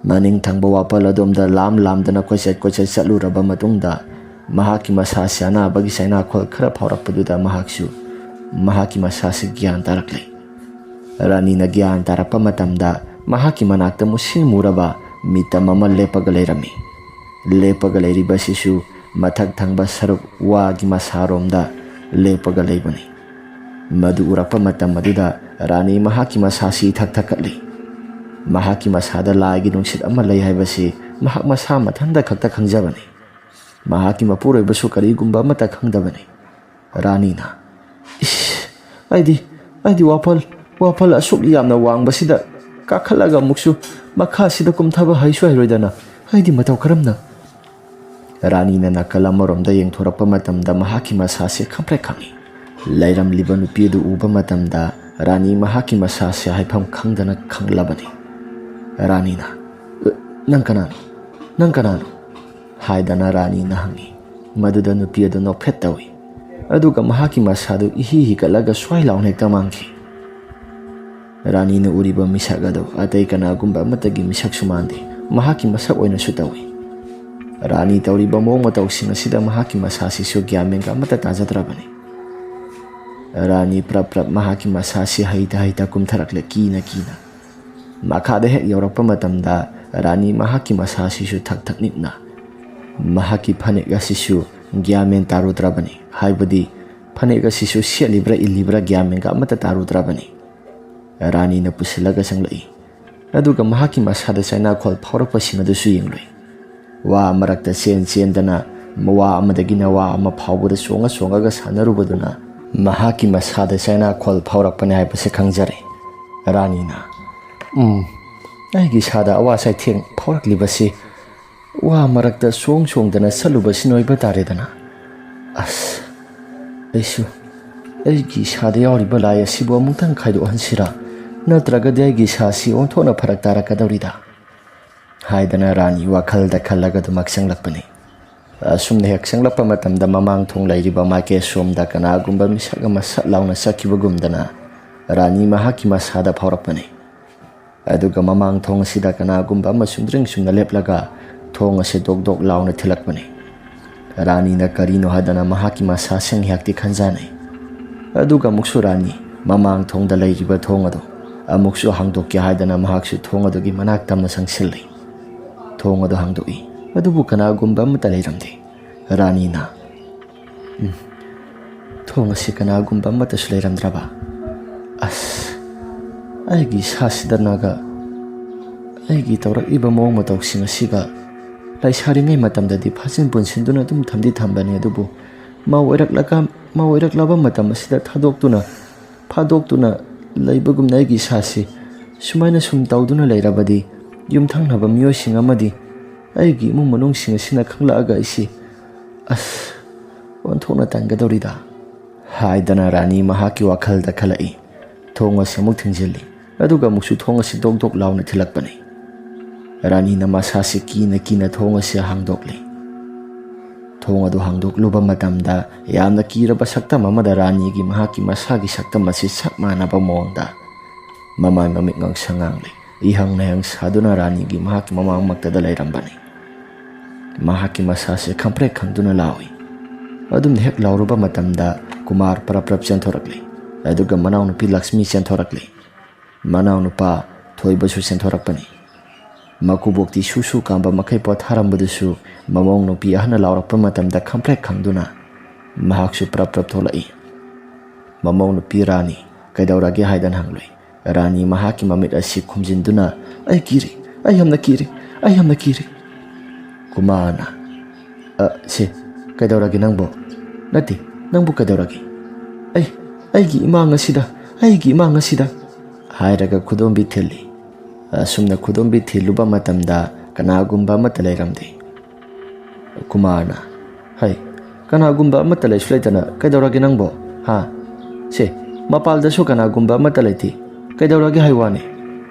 ꯃꯅꯤꯡ ꯊꯪꯕ ꯋꯥꯄꯜ ꯑꯗꯣꯝꯗ ꯂꯥꯝ ꯂꯥꯝꯗꯅ ꯀꯣꯏꯆꯠ ꯀꯣꯏꯆꯠ ꯆꯠꯂꯨꯔꯕ ꯃꯇꯨꯡꯗ, ꯃꯍꯥꯛꯀꯤ ꯃꯁꯥꯁꯤ ꯑꯅꯥꯕꯒꯤ ꯆꯩꯅꯥꯈꯣꯜ ꯈꯔ ꯐꯥꯎꯔꯛꯄꯗꯨꯗ ꯃꯍꯥꯛꯁꯨ ꯃꯍꯥꯛꯀꯤ ꯃꯁꯥꯁꯤ ꯒ꯭ꯌꯥꯟ ꯇꯥꯔꯛꯂꯦ꯫ ꯔꯥꯅꯤꯅ ꯒ꯭ꯌꯥꯟ ꯇꯥꯔꯛꯄ ꯃꯇꯝꯗ ꯃꯍꯥꯛꯀꯤ ꯃꯅꯥꯛꯇ ꯃꯨꯁꯤꯟ ꯃꯨꯔꯕ ꯃꯤꯇꯝ ꯑꯃ ꯂꯦꯞꯄꯒ ꯂꯩꯔꯝꯃꯤ꯫ ꯂꯦꯞꯄꯒ ꯂꯩꯔꯤꯕꯁꯤꯁꯨ ꯃꯊꯛ ꯊꯪꯕ ꯁꯔꯨꯛ ꯋꯥꯒꯤ ꯃꯁꯥꯔꯣꯝꯗ ꯂꯦꯞꯄꯒ ꯂꯩꯕꯅꯤ꯫ ꯃꯗꯨ ꯎꯔꯛꯄ ꯃꯇꯝ ꯑꯗꯨꯗ ꯔꯥꯅꯤ ꯃꯍꯥꯛꯀꯤ ꯃꯁꯥꯁꯤ ꯏꯊꯛ ꯊꯛꯀꯠꯂꯤ꯫ ꯃꯍꯥꯛꯀꯤ ꯃꯁꯥꯗ ꯂꯥꯏꯒꯤ ꯅꯨꯡꯁꯤꯠ ꯑꯃ ꯂꯩ ꯍꯥꯏꯕꯁꯤ ꯃꯍꯥꯛ ꯃꯁꯥ ꯃꯊꯟꯇ ꯈꯛꯇ ꯈꯪꯖꯕꯅꯤ꯫ ꯃꯍꯥꯛꯀꯤ ꯃꯄꯨꯔꯣꯏꯕꯁꯨ ꯀꯔꯤꯒꯨꯝꯕ ꯑꯃꯠꯇ ꯈꯪꯗꯕꯅꯤ꯫ ꯔꯥꯅꯤꯅ, "ꯏꯁ, ꯑꯩꯗꯤ, ꯑꯩꯗꯤ ꯋꯥꯄꯜ, ꯋꯥꯄꯜ ꯑꯁꯨꯛ ꯌꯥꯝꯅ ꯋꯥꯡꯕꯁꯤꯗ ꯀꯥꯈꯠꯂꯒ ꯑꯃꯨꯛꯁꯨ ꯃꯈꯥꯁꯤꯗ ꯀꯨꯝꯊꯕ ꯍꯩꯁꯨ ꯍꯩꯔꯣꯏꯗꯅ, ꯑꯩꯗꯤ ꯃꯇꯧ ꯀꯔꯝꯅ?" ꯔꯥꯅꯤꯅ ꯅꯥꯀꯜ ꯑꯃꯔꯣꯝꯗ ꯌꯦꯡꯊꯣꯔꯛꯄ ꯃꯇꯝꯗ ꯃꯍꯥꯛꯀꯤ ꯃꯁꯥꯁꯦ ꯈꯪꯄ꯭ꯔꯦꯛ ꯈꯪꯉꯤ꯫ ꯂꯩꯔꯝꯂꯤꯕ ꯅꯨꯄꯤ ꯑꯗꯨ ꯎꯕ ꯃꯇꯝꯗ ꯔꯥꯅꯤ ꯃꯍꯥꯛꯀꯤ ꯃꯁꯥꯁꯦ ꯍꯥꯏꯐꯝ ꯈꯪꯗꯅ ꯈꯪꯂꯕꯅꯤ꯫ ꯔꯥꯅꯤꯅ, "ꯑ, ꯅꯪ ꯀꯅꯥꯅꯣ? ꯅꯪ ꯀꯅꯥꯅꯣ?" ꯍꯥꯏꯗꯅ ꯔꯥꯅꯤꯅ ꯍꯪꯉꯤ꯫ ꯃꯗꯨꯗ ꯅꯨꯄꯤ ꯑꯗꯨ ꯅꯣꯛꯐꯦꯠ ꯇꯧꯏ꯫ ꯑꯗꯨꯒ ꯃꯍꯥꯛꯀꯤ ꯃꯁꯥꯗꯨ ꯏꯍꯤ ꯍꯤꯒꯠꯂꯒ ꯁ꯭ꯋꯥꯏ ꯂꯥꯎꯅ ꯍꯦꯛꯇ ꯃꯥꯡꯈꯤ꯫ ꯔꯥꯅꯤꯅ ꯎꯔꯤꯕ ꯃꯤꯁꯛ ꯑꯗꯨ ꯑꯇꯩ ꯀꯅꯥꯒꯨꯝꯕ ꯑꯃꯠꯇꯒꯤ ꯃꯤꯁꯛꯁꯨ ꯃꯥꯟꯗꯦ, ꯃꯍꯥꯛꯀꯤ ꯃꯁꯛ ꯑꯣꯏꯅꯁꯨ ꯇꯧꯏ꯫ ꯔꯥꯅꯤ ꯇꯧꯔꯤꯕ ꯃꯑꯣꯡ ꯃꯇꯧꯁꯤꯡ ꯑꯁꯤꯗ ꯃꯍꯥꯛꯀꯤ ꯃꯁꯥꯁꯤꯁꯨ ꯒ꯭ꯌꯥꯟ ꯃꯦꯟꯒ ꯑꯃꯠꯇ ꯇꯥꯖꯗ꯭ꯔꯕꯅꯤ꯫ ꯔꯥꯅꯤ ꯄ꯭ꯔꯞ ꯄ꯭ꯔꯞ ꯃꯍꯥꯛꯀꯤ ꯃꯁꯥꯁꯤ ꯍꯩꯇ ꯍꯩꯇ ꯀꯨꯝꯊꯔꯛꯂꯦ, ꯀꯤꯅ ꯀꯤꯅ꯫ ꯃꯈꯥꯗ ꯍꯦꯛ ꯌꯧꯔꯛꯄ ꯃꯇꯝꯗ ꯔꯥꯅꯤ ꯃꯍꯥꯛꯀꯤ ꯃꯁꯥꯁꯤꯁꯨ ꯊꯛ ꯊꯛ ꯅꯤꯛꯅ, ꯃꯍꯥꯛꯀꯤ ꯐꯅꯦꯛ ꯑꯁꯤꯁꯨ ꯒ꯭ꯌꯥꯟ ꯃꯦꯟ ꯇꯥꯔꯨꯗ꯭ꯔꯕꯅꯤ, ꯍꯥꯏꯕꯗꯤ ꯐꯅꯦꯛ ꯑꯁꯤꯁꯨ ꯁꯦꯠꯂꯤꯕ꯭ꯔꯥ ꯏꯜꯂꯤꯕ꯭ꯔꯥ ꯒ꯭ꯌꯥꯟ ꯃꯦꯟꯒ ꯑꯃꯠꯇ ꯇꯥꯔꯨꯗ꯭ꯔꯕꯅꯤ꯫ ꯔꯥꯅꯤꯅ ꯄꯨꯁꯤꯜꯂꯒ ꯆꯪꯂꯛꯏ꯫ ꯑꯗꯨꯒ ꯃꯍꯥꯛꯀꯤ ꯃꯁꯥꯗ ꯆꯩꯅꯥꯈꯣꯜ ꯐꯥꯎꯔꯛꯄꯁꯤꯡ ꯑꯗꯨꯁꯨ ꯌꯦꯡꯂꯨꯏ꯫ ꯋꯥ ꯃꯔꯛꯇ ꯆꯦꯟ ꯆꯦꯟꯗꯅ ꯋꯥ ꯑꯃꯗꯒꯤꯅ ꯋꯥ ꯑꯃ ꯐꯥꯎꯕꯗ ꯆꯣꯡꯉ ꯆꯣꯡꯉꯒ ꯁꯥꯟꯅꯔꯨꯕꯗꯨꯅ ꯃꯍꯥꯛꯀꯤ ꯃꯁꯥꯗ ꯆꯩꯅꯥꯈꯣꯜ ꯐꯥꯎꯔꯛꯄꯅꯤ ꯍꯥꯏꯕꯁꯤ ꯈꯪꯖꯔꯦ꯫ ꯔꯥꯅꯤꯅ, "ꯎꯝ, ꯑꯩꯒꯤ ꯏꯁꯥꯗ ꯑꯋꯥ ꯆꯩꯊꯦꯡ ꯐꯥꯎꯔꯛꯂꯤꯕꯁꯤ ꯋꯥ ꯃꯔꯛꯇ ꯆꯣꯡ ꯆꯣꯡꯗꯅ ꯆꯠꯂꯨꯕꯁꯤꯅ ꯑꯣꯏꯕ ꯇꯥꯔꯦꯗꯅ꯫ ꯑꯁ, ꯑꯩꯁꯨ ꯑꯩꯒꯤ ꯏꯁꯥꯗ ꯌꯥꯎꯔꯤꯕ ꯂꯥꯏ ꯑꯁꯤꯕꯨ ꯑꯃꯨꯛꯇꯪ ꯈꯥꯏꯗꯣꯛꯍꯟꯁꯤꯔꯥ? ꯅꯠꯇ꯭ꯔꯒꯗꯤ ꯑꯩꯒꯤ ꯏꯁꯥꯁꯤ ꯑꯣꯟꯊꯣꯛꯅ ꯐꯔꯛ ꯇꯥꯔꯛꯀꯗꯧꯔꯤꯗ?" ꯍꯥꯏꯗꯅ ꯔꯥꯅꯤ ꯋꯥꯈꯜꯗ ꯈꯜꯂꯒ ꯑꯗꯨꯃꯛ ꯆꯪꯂꯛꯄꯅꯤ꯫ ꯑꯁꯨꯝꯅ ꯍꯦꯛ ꯆꯪꯂꯛꯄ ꯃꯇꯝꯗ ꯃꯃꯥꯡ ꯊꯣꯡ ꯂꯩꯔꯤꯕ ꯃꯥꯏꯀꯩ ꯑꯁꯣꯝꯗ ꯀꯅꯥꯒꯨꯝꯕ ꯃꯤꯁꯛ ꯑꯃ ꯁꯠ ꯂꯥꯎꯅ ꯆꯠꯈꯤꯕꯒꯨꯝꯗꯅ ꯔꯥꯅꯤ ꯃꯍꯥꯛꯀꯤ ꯃꯁꯥꯗ ꯐꯥꯎꯔꯛꯄꯅꯤ꯫ ꯑꯗꯨꯒ ꯃꯃꯥꯡ ꯊꯣꯡ ꯑꯁꯤꯗ ꯀꯅꯥꯒꯨꯝꯕ ꯑꯃ ꯆꯨꯝꯗ꯭ꯔꯤꯡ ꯆꯨꯝꯅ ꯂꯦꯞꯂꯒ ꯊꯣꯡ ꯑꯁꯤ ꯗꯣꯛ ꯗꯣꯛ ꯂꯥꯎꯅ ꯊꯤꯜꯂꯛꯄꯅꯤ꯫ ꯔꯥꯅꯤꯅ ꯀꯔꯤꯅꯣ ꯍꯥꯏꯗꯅ ꯃꯍꯥꯛꯀꯤ ꯃꯁꯥꯁꯤ ꯉꯥꯏꯍꯥꯛꯇꯤ ꯈꯟꯖꯥꯅꯩ꯫ ꯑꯗꯨꯒ ꯑꯃꯨꯛꯁꯨ ꯔꯥꯅꯤ ꯃꯃꯥꯡ ꯊꯣꯡꯗ ꯂꯩꯔꯤꯕ ꯊꯣꯡ ꯑꯗꯨ ꯑꯃꯨꯛꯁꯨ ꯍꯥꯡꯗꯣꯛꯀꯦ ꯍꯥꯏꯗꯅ ꯃꯍꯥꯛꯁꯨ ꯊꯣꯡ ꯑꯗꯨꯒꯤ ꯃꯅꯥꯛ ꯇꯝꯅ ꯆꯪꯁꯤꯜꯂꯤ꯫ ꯊꯣꯡ ꯑꯗꯨ ꯍꯥꯡꯗꯣꯛꯏ, ꯑꯗꯨꯕꯨ ꯀꯅꯥꯒꯨꯝꯕ ꯑꯃꯠꯇ ꯂꯩꯔꯝꯗꯦ꯫ ꯔꯥꯅꯤꯅ, "ꯎꯝ, ꯊꯣꯡ ꯑꯁꯤ ꯀꯅꯥꯒꯨꯝꯕ ꯑꯃꯠꯇꯁꯨ ꯂꯩꯔꯝꯗ꯭ꯔꯕ? ꯑꯁ, ꯑꯩꯒꯤ ꯏꯁꯥꯁꯤꯗ ꯅꯥꯒ, ꯑꯩꯒꯤ ꯇꯧꯔꯛꯂꯤꯕ ꯃꯑꯣꯡ ꯃꯇꯧꯁꯤꯡ ꯑꯁꯤꯒ ꯂꯩꯁꯥꯔꯤꯉꯩ ꯃꯇꯝꯗꯗꯤ ꯐꯥꯖꯤꯟ ꯄꯨꯟꯁꯤꯟꯗꯨꯅ ꯑꯗꯨꯝ ꯊꯝꯗꯤ ꯊꯝꯕꯅꯤ, ꯑꯗꯨꯕꯨ ꯃꯧ ꯑꯣꯏꯔꯛꯂꯒ, ꯃꯧ ꯑꯣꯏꯔꯛꯂꯕ ꯃꯇꯝ ꯑꯁꯤꯗ ꯊꯥꯗꯣꯛꯇꯨꯅ, ꯐꯥꯗꯣꯛꯇꯨꯅ ꯂꯩꯕꯒꯨꯝꯅ ꯑꯩꯒꯤ ꯏꯁꯥꯁꯤ ꯁꯨꯃꯥꯏꯅ ꯁꯨꯝ ꯇꯧꯗꯨꯅ ꯂꯩꯔꯕꯗꯤ ꯌꯨꯝꯊꯪꯅꯕ ꯃꯤꯑꯣꯏꯁꯤꯡ ꯑꯃꯗꯤ ꯑꯩꯒꯤ ꯏꯃꯨꯡ ꯃꯅꯨꯡꯁꯤꯡ ꯑꯁꯤꯅ ꯈꯪꯂꯛꯑꯒ ꯑꯩꯁꯤ, ꯑꯁ, ꯑꯣꯟꯊꯣꯛꯅ ꯇꯟꯒꯗꯧꯔꯤꯗ" ꯍꯥꯏꯗꯅ ꯔꯥꯅꯤ ꯃꯍꯥꯛꯀꯤ ꯋꯥꯈꯜꯗ ꯈꯜꯂꯛꯏ꯫ ꯊꯣꯡ ꯑꯁꯤ ꯑꯃꯨꯛ ꯊꯤꯡꯖꯤꯜꯂꯤ, ꯑꯗꯨꯒ ꯑꯃꯨꯛꯁꯨ ꯊꯣꯡ ꯑꯁꯤ ꯗꯣꯛ ꯗꯣꯛ ꯂꯥꯎꯅ ꯊꯤꯜꯂꯛꯄꯅꯤ꯫ ꯔꯥꯅꯤꯅ ꯃꯁꯥꯁꯤ ꯀꯤꯅ ꯀꯤꯅ ꯊꯣꯡ ꯑꯁꯤ ꯍꯥꯡꯗꯣꯛꯂꯤ꯫ ꯊꯣꯡ ꯑꯗꯨ ꯍꯥꯡꯗꯣꯛꯂꯨꯕ ꯃꯇꯝꯗ ꯌꯥꯝꯅ ꯀꯤꯔꯕ ꯁꯛꯇꯝ ꯑꯃꯗ ꯔꯥꯅꯤꯒꯤ ꯃꯍꯥꯛꯀꯤ ꯃꯁꯥꯒꯤ ꯁꯛꯇꯝ ꯑꯁꯤ ꯆꯞ ꯃꯥꯟꯅꯕ ꯃꯑꯣꯡꯗ ꯃꯃꯥꯏ ꯃꯃꯤꯠ ꯉꯥꯡꯁꯪ ꯉꯥꯡꯂꯤ꯫ ꯏꯍꯪ ꯅꯍꯪ ꯁꯥꯗꯨꯅ ꯔꯥꯅꯤꯒꯤ ꯃꯍꯥꯛꯀꯤ ꯃꯃꯥꯡꯃꯛꯇꯗ ꯂꯩꯔꯝꯕꯅꯤ꯫ ꯃꯍꯥꯛꯀꯤ ꯃꯁꯥꯁꯦ ꯈꯪꯄ꯭ꯔꯦꯛ ꯈꯪꯗꯨꯅ ꯂꯥꯎꯏ꯫ ꯑꯗꯨꯝꯅ ꯍꯦꯛ ꯂꯥꯎꯔꯨꯕ ꯃꯇꯝꯗ ꯀꯨꯃꯥꯔ ꯄꯔꯞ ꯄꯔꯞ ꯆꯦꯟꯊꯣꯔꯛꯂꯤ꯫ ꯑꯗꯨꯒ ꯃꯅꯥꯎꯅꯨꯄꯤ ꯂꯛꯁꯃꯤ ꯆꯦꯟꯊꯣꯔꯛꯂꯤ꯫ ꯃꯅꯥꯎꯅꯨꯄꯥ ꯊꯣꯏꯕꯁꯨ ꯆꯦꯟꯊꯣꯔꯛꯄꯅꯤ꯫ ꯃꯀꯨꯕꯣꯛꯇꯤ ꯁꯨ ꯁꯨ ꯀꯥꯝꯕ ꯃꯈꯩ ꯄꯣꯊꯥꯔꯝꯕꯗꯨꯁꯨ ꯃꯃꯧ ꯅꯨꯄꯤ ꯑꯍꯟꯅ ꯂꯥꯎꯔꯛꯄ ꯃꯇꯝꯗ ꯈꯪꯄ꯭ꯔꯦꯛ ꯈꯪꯗꯨꯅ ꯃꯍꯥꯛꯁꯨ ꯄ꯭ꯔꯞ ꯄ꯭ꯔꯞ ꯊꯣꯛꯂꯛꯏ꯫ ꯃꯃꯧ ꯅꯨꯄꯤ ꯔꯥꯅꯤ, "ꯀꯩꯗꯧꯔꯒꯦ?" ꯍꯥꯏꯗꯅ ꯍꯪꯂꯨꯏ꯫ ꯔꯥꯅꯤ ꯃꯍꯥꯛꯀꯤ ꯃꯃꯤꯠ ꯑꯁꯤ ꯈꯨꯝꯖꯤꯟꯗꯨꯅ, "ꯑꯩ ꯀꯤꯔꯦ, ꯑꯩ ꯌꯥꯝꯅ ꯀꯤꯔꯦ, ꯑꯩ ꯌꯥꯝꯅ ꯀꯤꯔꯦ"꯫ ꯀꯨꯃꯥꯔꯅ, "ꯑ, ꯁꯦ, ꯀꯩꯗꯧꯔꯒꯦ ꯅꯪꯕꯣ? ꯅꯠꯇꯦ, ꯅꯪꯕꯨ ꯀꯩꯗꯧꯔꯒꯦ? ꯑꯩ, ꯑꯩꯒꯤ ꯏꯃꯥꯡ ꯑꯁꯤꯗ, ꯑꯩꯒꯤ ꯏꯃꯥꯡ ꯑꯁꯤꯗ" ꯍꯥꯏꯔꯒ ꯈꯨꯗꯣꯝꯕꯤ ꯊꯤꯜꯂꯤ꯫ ꯑꯁꯨꯝꯅ ꯈꯨꯗꯣꯝꯕꯤ ꯊꯤꯜꯂꯨꯕ ꯃꯇꯝꯗ ꯀꯅꯥꯒꯨꯝꯕ ꯑꯃꯠꯇ ꯂꯩꯔꯝꯗꯦ꯫ ꯀꯨꯃꯥꯔꯅ, "ꯍꯩ, ꯀꯅꯥꯒꯨꯝꯕ ꯑꯃꯠꯇ ꯂꯩꯁꯨ ꯂꯩꯇꯅ ꯀꯩꯗꯧꯔꯒꯦ ꯅꯪꯕꯣ? ꯍꯥ? ꯁꯦ, ꯃꯄꯥꯜꯗꯁꯨ ꯀꯅꯥꯒꯨꯝꯕ ꯑꯃꯠꯇ ꯂꯩꯇꯦ꯫ ꯀꯩꯗꯧꯔꯒꯦ ꯍꯥꯏ ꯋꯥꯅꯤ?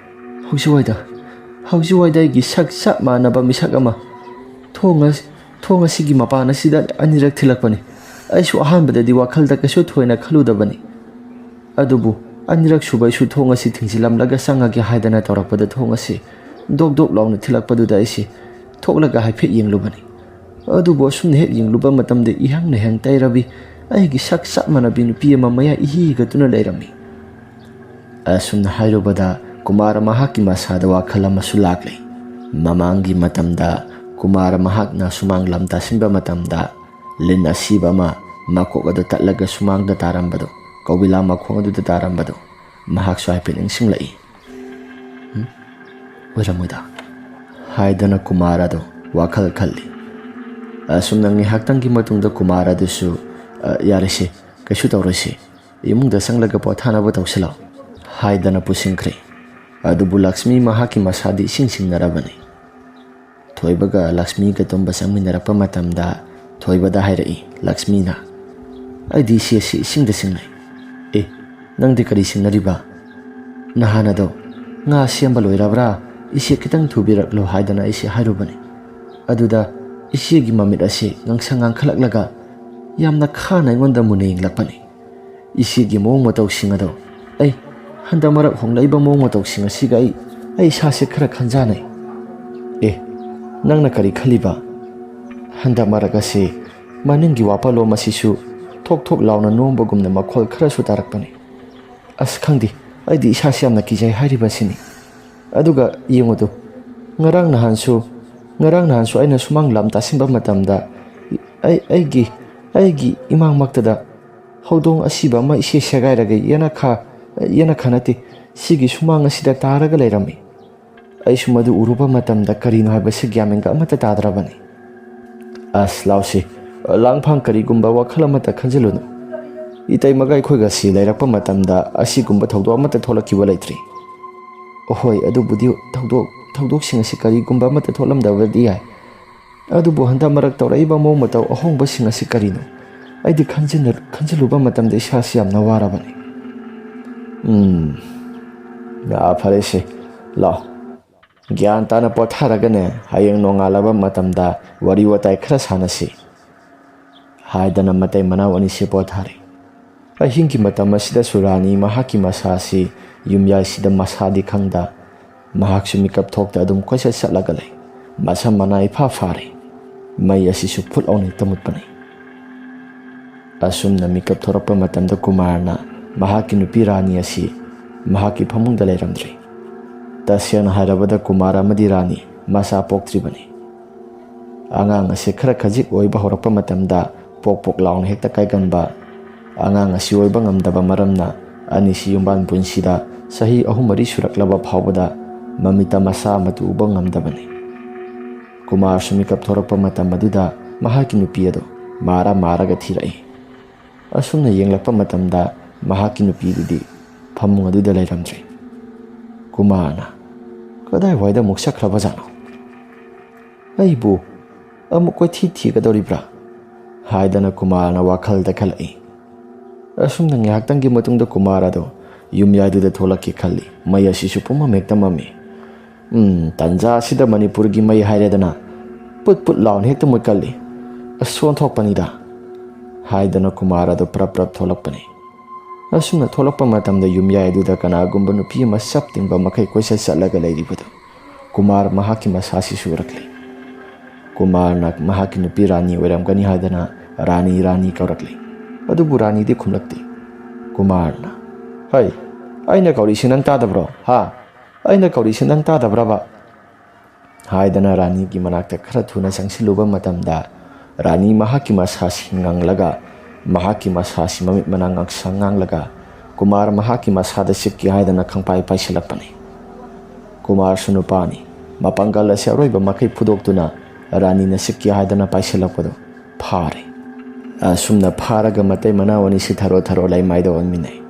ꯍꯧꯖꯤꯛꯋꯥꯏꯗ, ꯍꯧꯖꯤꯛꯋꯥꯏꯗ ꯑꯩꯒꯤ ꯁꯛ ꯆꯞ ꯃꯥꯟꯅꯕ ꯃꯤꯁꯛ ꯑꯃ ꯊꯣꯡ ꯑꯁ-, ꯊꯣꯡ ꯑꯁꯤꯒꯤ ꯃꯄꯥꯟ ꯑꯁꯤꯗ ꯑꯅꯤꯔꯛ ꯊꯤꯜꯂꯛꯄꯅꯤ꯫ ꯑꯩꯁꯨ ꯑꯍꯥꯟꯕꯗꯗꯤ ꯋꯥꯈꯜꯗ ꯀꯩꯁꯨ ꯊꯣꯏꯅ ꯈꯜꯂꯨꯗꯕꯅꯤ꯫ ꯑꯗꯨꯕꯨ ꯑꯅꯤꯔꯛ ꯁꯨꯕꯩꯁꯨ ꯊꯣꯡ ꯑꯁꯤ ꯊꯤꯡꯖꯤꯜꯂꯝꯂꯒ ꯆꯪꯉꯒꯦ ꯍꯥꯏꯗꯅ ꯇꯧꯔꯛꯄꯗ ꯊꯣꯡ ꯑꯁꯤ ꯗꯣꯛ ꯗꯣꯛ ꯂꯥꯎꯅ ꯊꯤꯜꯂꯛꯄꯗꯨꯗ ꯑꯩꯁꯦ ꯊꯣꯛꯂꯒ ꯍꯥꯏꯐꯦꯠ ꯌꯦꯡꯂꯨꯕꯅꯤ꯫ ꯑꯗꯨꯕꯨ ꯑꯁꯨꯝꯅ ꯍꯦꯛ ꯌꯦꯡꯂꯨꯕ ꯃꯇꯝꯗ ꯏꯍꯪ ꯅꯍꯪ ꯇꯩꯔꯕꯤ ꯑꯩꯒꯤ ꯁꯛ ꯆꯞ ꯃꯥꯟꯅꯕꯤ ꯅꯨꯄꯤ ꯑꯃ ꯃꯌꯥ ꯏꯍꯤ ꯍꯤꯒꯠꯇꯨꯅ ꯂꯩꯔꯝꯃꯤ"꯫ ꯑꯁꯨꯝꯅ ꯍꯥꯏꯔꯨꯕꯗ ꯀꯨꯃꯥꯔ ꯃꯍꯥꯛꯀꯤ ꯃꯁꯥꯗ ꯋꯥꯈꯜ ꯑꯃꯁꯨ ꯂꯥꯛꯂꯦ꯫ ꯃꯃꯥꯡꯒꯤ ꯃꯇꯝꯗ ꯀꯨꯃꯥꯔ ꯃꯍꯥꯛꯅ ꯁꯨꯃꯥꯡ ꯂꯝ ꯇꯥꯁꯤꯟꯕ ꯃꯇꯝꯗ ꯂꯤꯟ ꯑꯁꯤꯕ ꯑꯃ ꯃꯀꯣꯛ ꯑꯗꯨ ꯇꯠꯂꯒ ꯁꯨꯃꯥꯡꯗ ꯇꯥꯔꯝꯕꯗꯨ, ꯀꯧꯕꯤꯂꯥ ꯃꯈꯣꯡ ꯑꯗꯨꯗ ꯇꯥꯔꯝꯕꯗꯨ ꯃꯍꯥꯛꯁꯨ ꯍꯥꯏꯐꯦꯠ ꯅꯤꯡꯁꯤꯡꯂꯛꯏ꯫ "ꯎꯝ? ꯑꯣꯏꯔꯝꯃꯣꯏꯗ" ꯍꯥꯏꯗꯅ ꯀꯨꯃꯥꯔ ꯑꯗꯨ ꯋꯥꯈꯜ ꯈꯜꯂꯤ꯫ ꯑꯁꯨꯝꯅ ꯉꯥꯏꯍꯥꯛꯇꯪꯒꯤ ꯃꯇꯨꯡꯗ ꯀꯨꯃꯥꯔ ꯑꯗꯨꯁꯨ, "ꯑ, ꯌꯥꯔꯦꯁꯦ, ꯀꯩꯁꯨ ꯇꯧꯔꯣꯏꯁꯦ, ꯏꯃꯨꯡꯗ ꯆꯪꯂꯒ ꯄꯣꯊꯥꯅꯕ ꯇꯧꯁꯤꯜꯂꯣ" ꯍꯥꯏꯗꯅ ꯄꯨꯁꯤꯟꯈ꯭ꯔꯦ꯫ ꯑꯗꯨꯕꯨ ꯂꯛꯁꯃꯤ ꯃꯍꯥꯛꯀꯤ ꯃꯁꯥꯗꯤ ꯏꯁꯤꯡ ꯁꯤꯡꯅꯔꯕꯅꯤ꯫ ꯊꯣꯏꯕꯒ ꯂꯛꯁꯃꯤꯒ ꯇꯨꯝꯕ ꯆꯪꯃꯤꯟꯅꯔꯛꯄ ꯃꯇꯝꯗ ꯊꯣꯏꯕꯗ ꯍꯥꯏꯔꯛꯏ ꯂꯛꯁꯃꯤꯅ, "ꯑꯩꯗꯤ ꯏꯆꯦ ꯑꯁꯤ ꯏꯁꯤꯡꯗ ꯆꯤꯡꯅꯩ꯫ ꯑꯦ, ꯅꯪꯗꯤ ꯀꯔꯤ ꯆꯤꯡꯅꯔꯤꯕ? ꯅꯍꯥꯟ ꯑꯗꯣ ꯉꯥ ꯁꯦꯝꯕ ꯂꯣꯏꯔꯕ꯭ꯔꯥ "ꯏꯆꯦ, ꯈꯤꯇꯪ ꯊꯨꯕꯤꯔꯛꯂꯣ" ꯍꯥꯏꯗꯅ ꯑꯩꯁꯦ ꯍꯥꯏꯔꯨꯕꯅꯤ꯫ ꯑꯗꯨꯗ ꯏꯆꯦꯒꯤ ꯃꯃꯤꯠ ꯑꯁꯤ ꯉꯥꯡꯁꯪ ꯉꯥꯡꯈꯠꯂꯛꯂꯒ ꯌꯥꯝꯅ ꯈꯥꯅ ꯑꯩꯉꯣꯟꯗ ꯃꯨꯟꯅ ꯌꯦꯡꯂꯛꯄꯅꯤ꯫ ꯏꯆꯦꯒꯤ ꯃꯑꯣꯡ ꯃꯇꯧꯁꯤꯡ ꯑꯗꯣ ꯑꯩ ꯍꯟꯗꯛ ꯃꯔꯛ ꯍꯣꯡꯂꯛꯏꯕ ꯃꯑꯣꯡ ꯃꯇꯧꯁꯤꯡ ꯑꯁꯤꯒ ꯑꯩ, ꯑꯩ ꯏꯁꯥꯁꯦ ꯈꯔ ꯈꯟꯖꯥꯅꯩ꯫ "ꯑꯦ, ꯅꯪꯅ ꯀꯔꯤ ꯈꯜꯂꯤꯕ?" ꯍꯟꯗꯛ ꯃꯔꯛ ꯑꯁꯤ ꯃꯅꯤꯡꯒꯤ ꯋꯥꯄꯜꯂꯣꯝ ꯑꯁꯤꯁꯨ ꯊꯣꯛ ꯊꯣꯛ ꯂꯥꯎꯅ ꯅꯣꯝꯕꯒꯨꯝꯅ ꯃꯈꯣꯜ ꯈꯔꯁꯨ ꯇꯥꯔꯛꯄꯅꯤ꯫ ꯑꯁ, ꯈꯪꯗꯦ, ꯑꯩꯗꯤ ꯏꯁꯥꯁꯤ ꯌꯥꯝꯅ ꯀꯤꯖꯩ ꯍꯥꯏꯔꯤꯕꯁꯤꯅꯤ꯫ ꯑꯗꯨꯒ ꯌꯦꯡꯉꯨꯗꯨ, ꯉꯔꯥꯡ ꯅꯍꯥꯟꯁꯨ, ꯉꯔꯥꯡ ꯅꯍꯥꯟꯁꯨ ꯑꯩꯅ ꯁꯨꯃꯥꯡ ꯂꯝ ꯇꯥꯁꯤꯟꯕ ꯃꯇꯝꯗ ꯑꯩ, ꯑꯩꯒꯤ, ꯑꯩꯒꯤ ꯏꯃꯥꯡꯃꯛꯇꯗ ꯍꯧꯗꯣꯡ ꯑꯁꯤꯕ ꯑꯃ ꯏꯁꯦ ꯁꯦꯒꯥꯏꯔꯒ ꯌꯦꯅꯈꯥ, ꯌꯦꯅꯈꯥ ꯅꯠꯇꯦ, ꯁꯤꯒꯤ ꯁꯨꯃꯥꯡ ꯑꯁꯤꯗ ꯇꯥꯔꯒ ꯂꯩꯔꯝꯃꯤ꯫ ꯑꯩꯁꯨ ꯃꯗꯨ ꯎꯔꯨꯕ ꯃꯇꯝꯗ ꯀꯔꯤꯅꯣ ꯍꯥꯏꯕꯁꯤ ꯒ꯭ꯌꯥꯟ ꯃꯦꯟꯒ ꯑꯃꯠꯇ ꯇꯥꯗ꯭ꯔꯕꯅꯤ꯫ ꯑꯁ, ꯂꯥꯎꯁꯤ, ꯂꯥꯡꯐꯥꯡ ꯀꯔꯤꯒꯨꯝꯕ ꯋꯥꯈꯜ ꯑꯃꯠꯇ ꯈꯟꯖꯤꯜꯂꯨꯅꯨ꯫ ꯏꯇꯩꯃꯒ ꯑꯩꯈꯣꯏꯒ ꯁꯤ ꯂꯩꯔꯛꯄ ꯃꯇꯝꯗ ꯑꯁꯤꯒꯨꯝꯕ ꯊꯧꯗꯣꯛ ꯑꯃꯠꯇ ꯊꯣꯛꯂꯛꯈꯤꯕ ꯂꯩꯇ꯭ꯔꯤ꯫ ꯍꯣꯏ, ꯑꯗꯨꯕꯨꯗꯤ ꯊꯧꯗꯣꯛ, ꯊꯧꯗꯣꯛꯁꯤꯡ ꯑꯁꯤ ꯀꯔꯤꯒꯨꯝꯕ ꯑꯃꯠꯇ ꯊꯣꯛꯂꯝꯗꯕꯗꯤ ꯌꯥꯏ꯫ ꯑꯗꯨꯕꯨ ꯍꯟꯗꯛ ꯃꯔꯛ ꯇꯧꯔꯛꯏꯕ ꯃꯑꯣꯡ ꯃꯇꯧ ꯑꯍꯣꯡꯕꯁꯤꯡ ꯑꯁꯤ ꯀꯔꯤꯅꯣ? ꯑꯩꯗꯤ ꯈꯟꯖꯤꯟꯅ-, ꯈꯟꯖꯤꯜꯂꯨꯕ ꯃꯇꯝꯗ ꯏꯁꯥꯁꯤ ꯌꯥꯝꯅ ꯋꯥꯔꯕꯅꯤ꯫ ꯎꯝ, ꯌꯥ, ꯐꯔꯦꯁꯦ, ꯂꯥꯛꯑꯣ꯫ ꯒ꯭ꯌꯥꯟ ꯇꯥꯅ ꯄꯣꯊꯥꯔꯒꯅꯦ, ꯍꯌꯦꯡ ꯅꯣꯡꯉꯥꯜꯂꯕ ꯃꯇꯝꯗ ꯋꯥꯔꯤ ꯋꯥꯇꯥꯏ ꯈꯔ ꯁꯥꯟꯅꯁꯤ꯫ ꯍꯥꯏꯗꯅ ꯃꯇꯩ ꯃꯅꯥꯎ ꯑꯅꯤꯁꯦ ꯄꯣꯊꯥꯔꯦ꯫ ꯑꯍꯤꯡꯒꯤ ꯃꯇꯝ ꯑꯁꯤꯗꯁꯨ ꯔꯥꯅꯤ ꯃꯍꯥꯛꯀꯤ ꯃꯁꯥ ꯑꯁꯤ ꯌꯨꯝꯌꯥꯏꯁꯤꯗ ꯃꯁꯥꯗꯤ ꯈꯪꯗ, ꯃꯍꯥꯛꯁꯨ ꯃꯤꯀꯞ ꯊꯣꯛꯇ ꯑꯗꯨꯝ ꯀꯣꯏꯆꯠ ꯆꯠꯂꯒ ꯂꯩ꯫ ꯃꯁꯝ ꯃꯅꯥ ꯏꯐꯥ ꯐꯥꯔꯦ꯫ ꯃꯩ ꯑꯁꯤꯁꯨ ꯐꯨꯠ ꯂꯥꯎꯅ ꯍꯦꯛꯇ ꯃꯨꯠꯄꯅꯤ꯫ ꯑꯁꯨꯝꯅ ꯃꯤꯀꯞ ꯊꯣꯔꯛꯄ ꯃꯇꯝꯗ ꯀꯨꯃꯥꯔꯅ ꯃꯍꯥꯛꯀꯤ ꯅꯨꯄꯤ ꯔꯥꯅꯤ ꯑꯁꯤ ꯃꯍꯥꯛꯀꯤ ꯐꯃꯨꯡꯗ ꯂꯩꯔꯝꯗ꯭ꯔꯦ꯫ ꯇꯁꯦꯡꯅ ꯍꯥꯏꯔꯕꯗ ꯀꯨꯃꯥꯔ ꯑꯃꯗꯤ ꯔꯥꯅꯤ ꯃꯆꯥ ꯄꯣꯛꯇ꯭ꯔꯤꯕꯅꯤ꯫ ꯑꯉꯥꯡ ꯑꯁꯤ ꯈꯔ ꯈꯖꯤꯛ ꯑꯣꯏꯕ ꯍꯧꯔꯛꯄ ꯃꯇꯝꯗ ꯄꯣꯛ ꯄꯣꯛ ꯂꯥꯎꯅ ꯍꯦꯛꯇ ꯀꯥꯏꯒꯟꯕ꯫ ꯑꯉꯥꯡ ꯑꯁꯤ ꯑꯣꯏꯕ ꯉꯝꯗꯕ ꯃꯔꯝꯅ ꯑꯅꯤꯁꯤ ꯌꯨꯝꯕꯥꯟ ꯄꯨꯟꯁꯤꯗ ꯆꯍꯤ ꯑꯍꯨꯝ ꯃꯔꯤ ꯁꯨꯔꯛꯂꯕ ꯐꯥꯎꯕꯗ ꯃꯃꯤꯠꯇ ꯃꯆꯥ ꯑꯃꯠꯇ ꯎꯕ ꯉꯝꯗꯕꯅꯤ꯫ ꯀꯨꯃꯥꯔꯁꯨ ꯃꯤꯀꯞ ꯊꯣꯔꯛꯄ ꯃꯇꯝ ꯑꯗꯨꯗ ꯃꯍꯥꯛꯀꯤ ꯅꯨꯄꯤ ꯑꯗꯨ ꯃꯥꯔ ꯃꯥꯔꯒ ꯊꯤꯔꯛꯏ꯫ ꯑꯁꯨꯝꯅ ꯌꯦꯡꯂꯛꯄ ꯃꯇꯝꯗ ꯃꯍꯥꯛꯀꯤ ꯅꯨꯄꯤꯗꯨꯗꯤ ꯐꯃꯨꯡ ꯑꯗꯨꯗ ꯂꯩꯔꯝꯗ꯭ꯔꯦ꯫ ꯀꯨꯃꯥꯔꯅ, "ꯀꯗꯥꯏꯋꯥꯏꯗ ꯑꯃꯨꯛ ꯆꯠꯈ꯭ꯔꯕꯖꯥꯠꯅꯣ? ꯑꯩꯕꯨ ꯑꯃꯨꯛ ꯀꯣꯏꯊꯤ ꯊꯤꯒꯗꯧꯔꯤꯕ꯭ꯔꯥ?" ꯍꯥꯏꯗꯅ ꯀꯨꯃꯥꯔꯅ ꯋꯥꯈꯜꯗ ꯈꯜꯂꯛꯏ꯫ ꯑꯁꯨꯝꯅ ꯉꯥꯏꯍꯥꯛꯇꯪꯒꯤ ꯃꯇꯨꯡꯗ ꯀꯨꯃꯥꯔ ꯑꯗꯣ ꯌꯨꯝꯌꯥꯏꯗꯨꯗ ꯊꯣꯛꯂꯛꯀꯦ ꯈꯜꯂꯤ꯫ ꯃꯩ ꯑꯁꯤꯁꯨ ꯄꯨꯝꯃꯝ ꯍꯦꯛꯇ ꯃꯝꯃꯤ꯫ "ꯎꯝ, ꯇꯟꯖꯥ ꯑꯁꯤꯗ ꯃꯅꯤꯄꯨꯔꯒꯤ ꯃꯩ ꯍꯥꯏꯔꯦꯗꯅ, ꯄꯨꯠ ꯄꯨꯠ ꯂꯥꯎꯅ ꯍꯦꯛꯇ ꯃꯨꯠꯀꯜꯂꯤ꯫ ꯑꯁ, ꯑꯣꯟꯊꯣꯛꯄꯅꯤꯗ," ꯍꯥꯏꯗꯅ ꯀꯨꯃꯥꯔ ꯑꯗꯨ ꯄ꯭ꯔꯞ ꯄ꯭ꯔꯞ ꯊꯣꯛꯂꯛꯄꯅꯤ꯫ ꯑꯁꯨꯝꯅ ꯊꯣꯛꯂꯛꯄ ꯃꯇꯝꯗ ꯌꯨꯝꯌꯥꯏ ꯑꯗꯨꯗ ꯀꯅꯥꯒꯨꯝꯕ ꯅꯨꯄꯤ ꯑꯃ ꯆꯞ ꯇꯤꯡꯕ ꯃꯈꯩ ꯀꯣꯏꯆꯠ ꯆꯠꯂꯒ ꯂꯩꯔꯤꯕꯗꯨ ꯀꯨꯃꯥꯔ ꯃꯍꯥꯛꯀꯤ ꯃꯁꯥꯁꯤꯁꯨ ꯎꯔꯛꯂꯦ꯫ ꯀꯨꯃꯥꯔꯅ ꯃꯍꯥꯛꯀꯤ ꯅꯨꯄꯤ ꯔꯥꯅꯤ ꯑꯣꯏꯔꯝꯒꯅꯤ ꯍꯥꯏꯗꯅ "ꯔꯥꯅꯤ, ꯔꯥꯅꯤ" ꯀꯧꯔꯛꯂꯦ꯫ ꯑꯗꯨꯕꯨ ꯔꯥꯅꯤꯗꯤ ꯈꯨꯝꯂꯛꯇꯦ꯫ ꯀꯨꯃꯥꯔꯅ, "ꯍꯩ, ꯑꯩꯅ ꯀꯧꯔꯤꯁꯤ ꯅꯪ ꯇꯥꯗꯕ꯭ꯔꯣ? ꯍꯥ? ꯑꯩꯅ ꯀꯧꯔꯤꯁꯤ ꯅꯪ ꯇꯥꯗꯕ꯭ꯔꯕ?" ꯍꯥꯏꯗꯅ ꯔꯥꯅꯤꯒꯤ ꯃꯅꯥꯛꯇ ꯈꯔ ꯊꯨꯅ ꯆꯪꯁꯤꯜꯂꯨꯕ ꯃꯇꯝꯗ, ꯔꯥꯅꯤ ꯃꯍꯥꯛꯀꯤ ꯃꯁꯥꯁꯤ ꯉꯪꯂꯒ, ꯃꯍꯥꯛꯀꯤ ꯃꯁꯥꯁꯤ ꯃꯃꯤꯠ ꯃꯅꯥ ꯉꯥꯡꯁꯪ ꯉꯥꯡꯂꯒ, ꯀꯨꯃꯥꯔ ꯃꯍꯥꯛꯀꯤ ꯃꯁꯥꯗ ꯆꯤꯛꯀꯦ ꯍꯥꯏꯗꯅ ꯈꯪꯄꯥꯏ ꯄꯥꯏꯁꯤꯜꯂꯛꯄꯅꯤ꯫ ꯀꯨꯃꯥꯔꯁꯨ ꯅꯨꯄꯥꯅꯤ꯫ ꯃꯄꯥꯡꯒꯜ ꯑꯁꯤ ꯑꯔꯣꯏꯕ ꯃꯈꯩ ꯐꯨꯗꯣꯛꯇꯨꯅ ꯔꯥꯅꯤꯅ ꯆꯤꯛꯀꯦ ꯍꯥꯏꯗꯅ ꯄꯥꯏꯁꯤꯜꯂꯛꯄꯗꯨ ꯐꯥꯔꯦ꯫ ꯑꯁꯨꯝꯅ ꯐꯥꯔꯒ ꯃꯇꯩ ꯃꯅꯥꯎ ꯑꯅꯤꯁꯤ ꯊꯔꯣ ꯊꯔꯣ ꯂꯩꯃꯥꯏꯗ ꯑꯣꯟꯃꯤꯟꯅꯩ꯫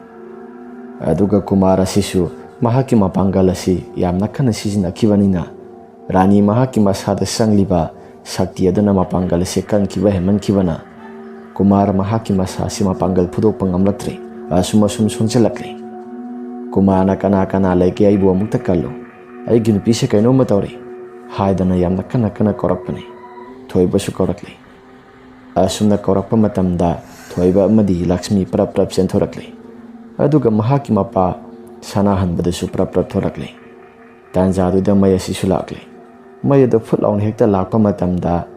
ꯑꯗꯨꯒ ꯀꯨꯃꯥꯔ ꯑꯁꯤꯁꯨ ꯃꯍꯥꯛꯀꯤ ꯃꯄꯥꯡꯒꯜ ꯑꯁꯤ ꯌꯥꯝꯅ ꯀꯟꯅ ꯁꯤꯖꯤꯟꯅꯈꯤꯕꯅꯤꯅ, ꯔꯥꯅꯤ ꯃꯍꯥꯛꯀꯤ ꯃꯁꯥꯗ ꯆꯪꯂꯤꯕ ꯁꯛꯇꯤ ꯑꯗꯨꯅ ꯃꯄꯥꯡꯒꯜ ꯑꯁꯤ ꯀꯟꯈꯤꯕ ꯍꯦꯟꯃꯟꯈꯤꯕꯅ, ꯀꯨꯃꯥꯔ ꯃꯍꯥꯛꯀꯤ ꯃꯁꯥ ꯑꯁꯤ ꯃꯄꯥꯡꯒꯜ ꯐꯨꯗꯣꯛꯄ ꯉꯝꯂꯛꯇ꯭ꯔꯦ꯫ ꯑꯁꯨꯝ ꯑꯁꯨꯝ ꯁꯣꯟꯖꯜꯂꯛꯂꯦ꯫ ꯀꯨꯃꯥꯔꯅ, "ꯀꯅꯥ ꯀꯅꯥ ꯂꯩꯒꯦ? ꯑꯩꯕꯨ ꯑꯃꯨꯛꯇ ꯀꯜꯂꯨ꯫ ꯑꯩꯒꯤ ꯅꯨꯄꯤꯁꯦ ꯀꯩꯅꯣꯝꯃ ꯇꯧꯔꯦ," ꯍꯥꯏꯗꯅ ꯌꯥꯝꯅ ꯀꯟꯅ ꯀꯟꯅ ꯀꯧꯔꯛꯄꯅꯤ꯫ ꯊꯣꯏꯕꯁꯨ ꯀꯧꯔꯛꯂꯦ꯫ ꯑꯁꯨꯝꯅ ꯀꯧꯔꯛꯄ ꯃꯇꯝꯗ ꯊꯣꯏꯕ ꯑꯃꯗꯤ ꯂꯛꯁꯃꯤ ꯄ꯭ꯔꯞ ꯄ꯭ꯔꯞ ꯆꯦꯟꯊꯣꯔꯛꯂꯦ꯫ ꯑꯗꯨꯒ ꯃꯍꯥꯛꯀꯤ ꯃꯄꯥ ꯁꯅꯥꯍꯟꯕꯗꯨꯁꯨ ꯄ꯭ꯔꯞ ꯄ꯭ꯔꯞ ꯊꯣꯔꯛꯂꯦ꯫ ꯇꯥꯟꯖꯥꯗꯨꯗ ꯃꯩ ꯑꯁꯤꯁꯨ ꯂꯥꯛꯂꯦ꯫ ꯃꯩ ꯑꯗꯨ ꯐꯨꯠ ꯂꯥꯎꯅ ꯍꯦꯛꯇ ꯂꯥꯛꯄ ꯃꯇꯝꯗ,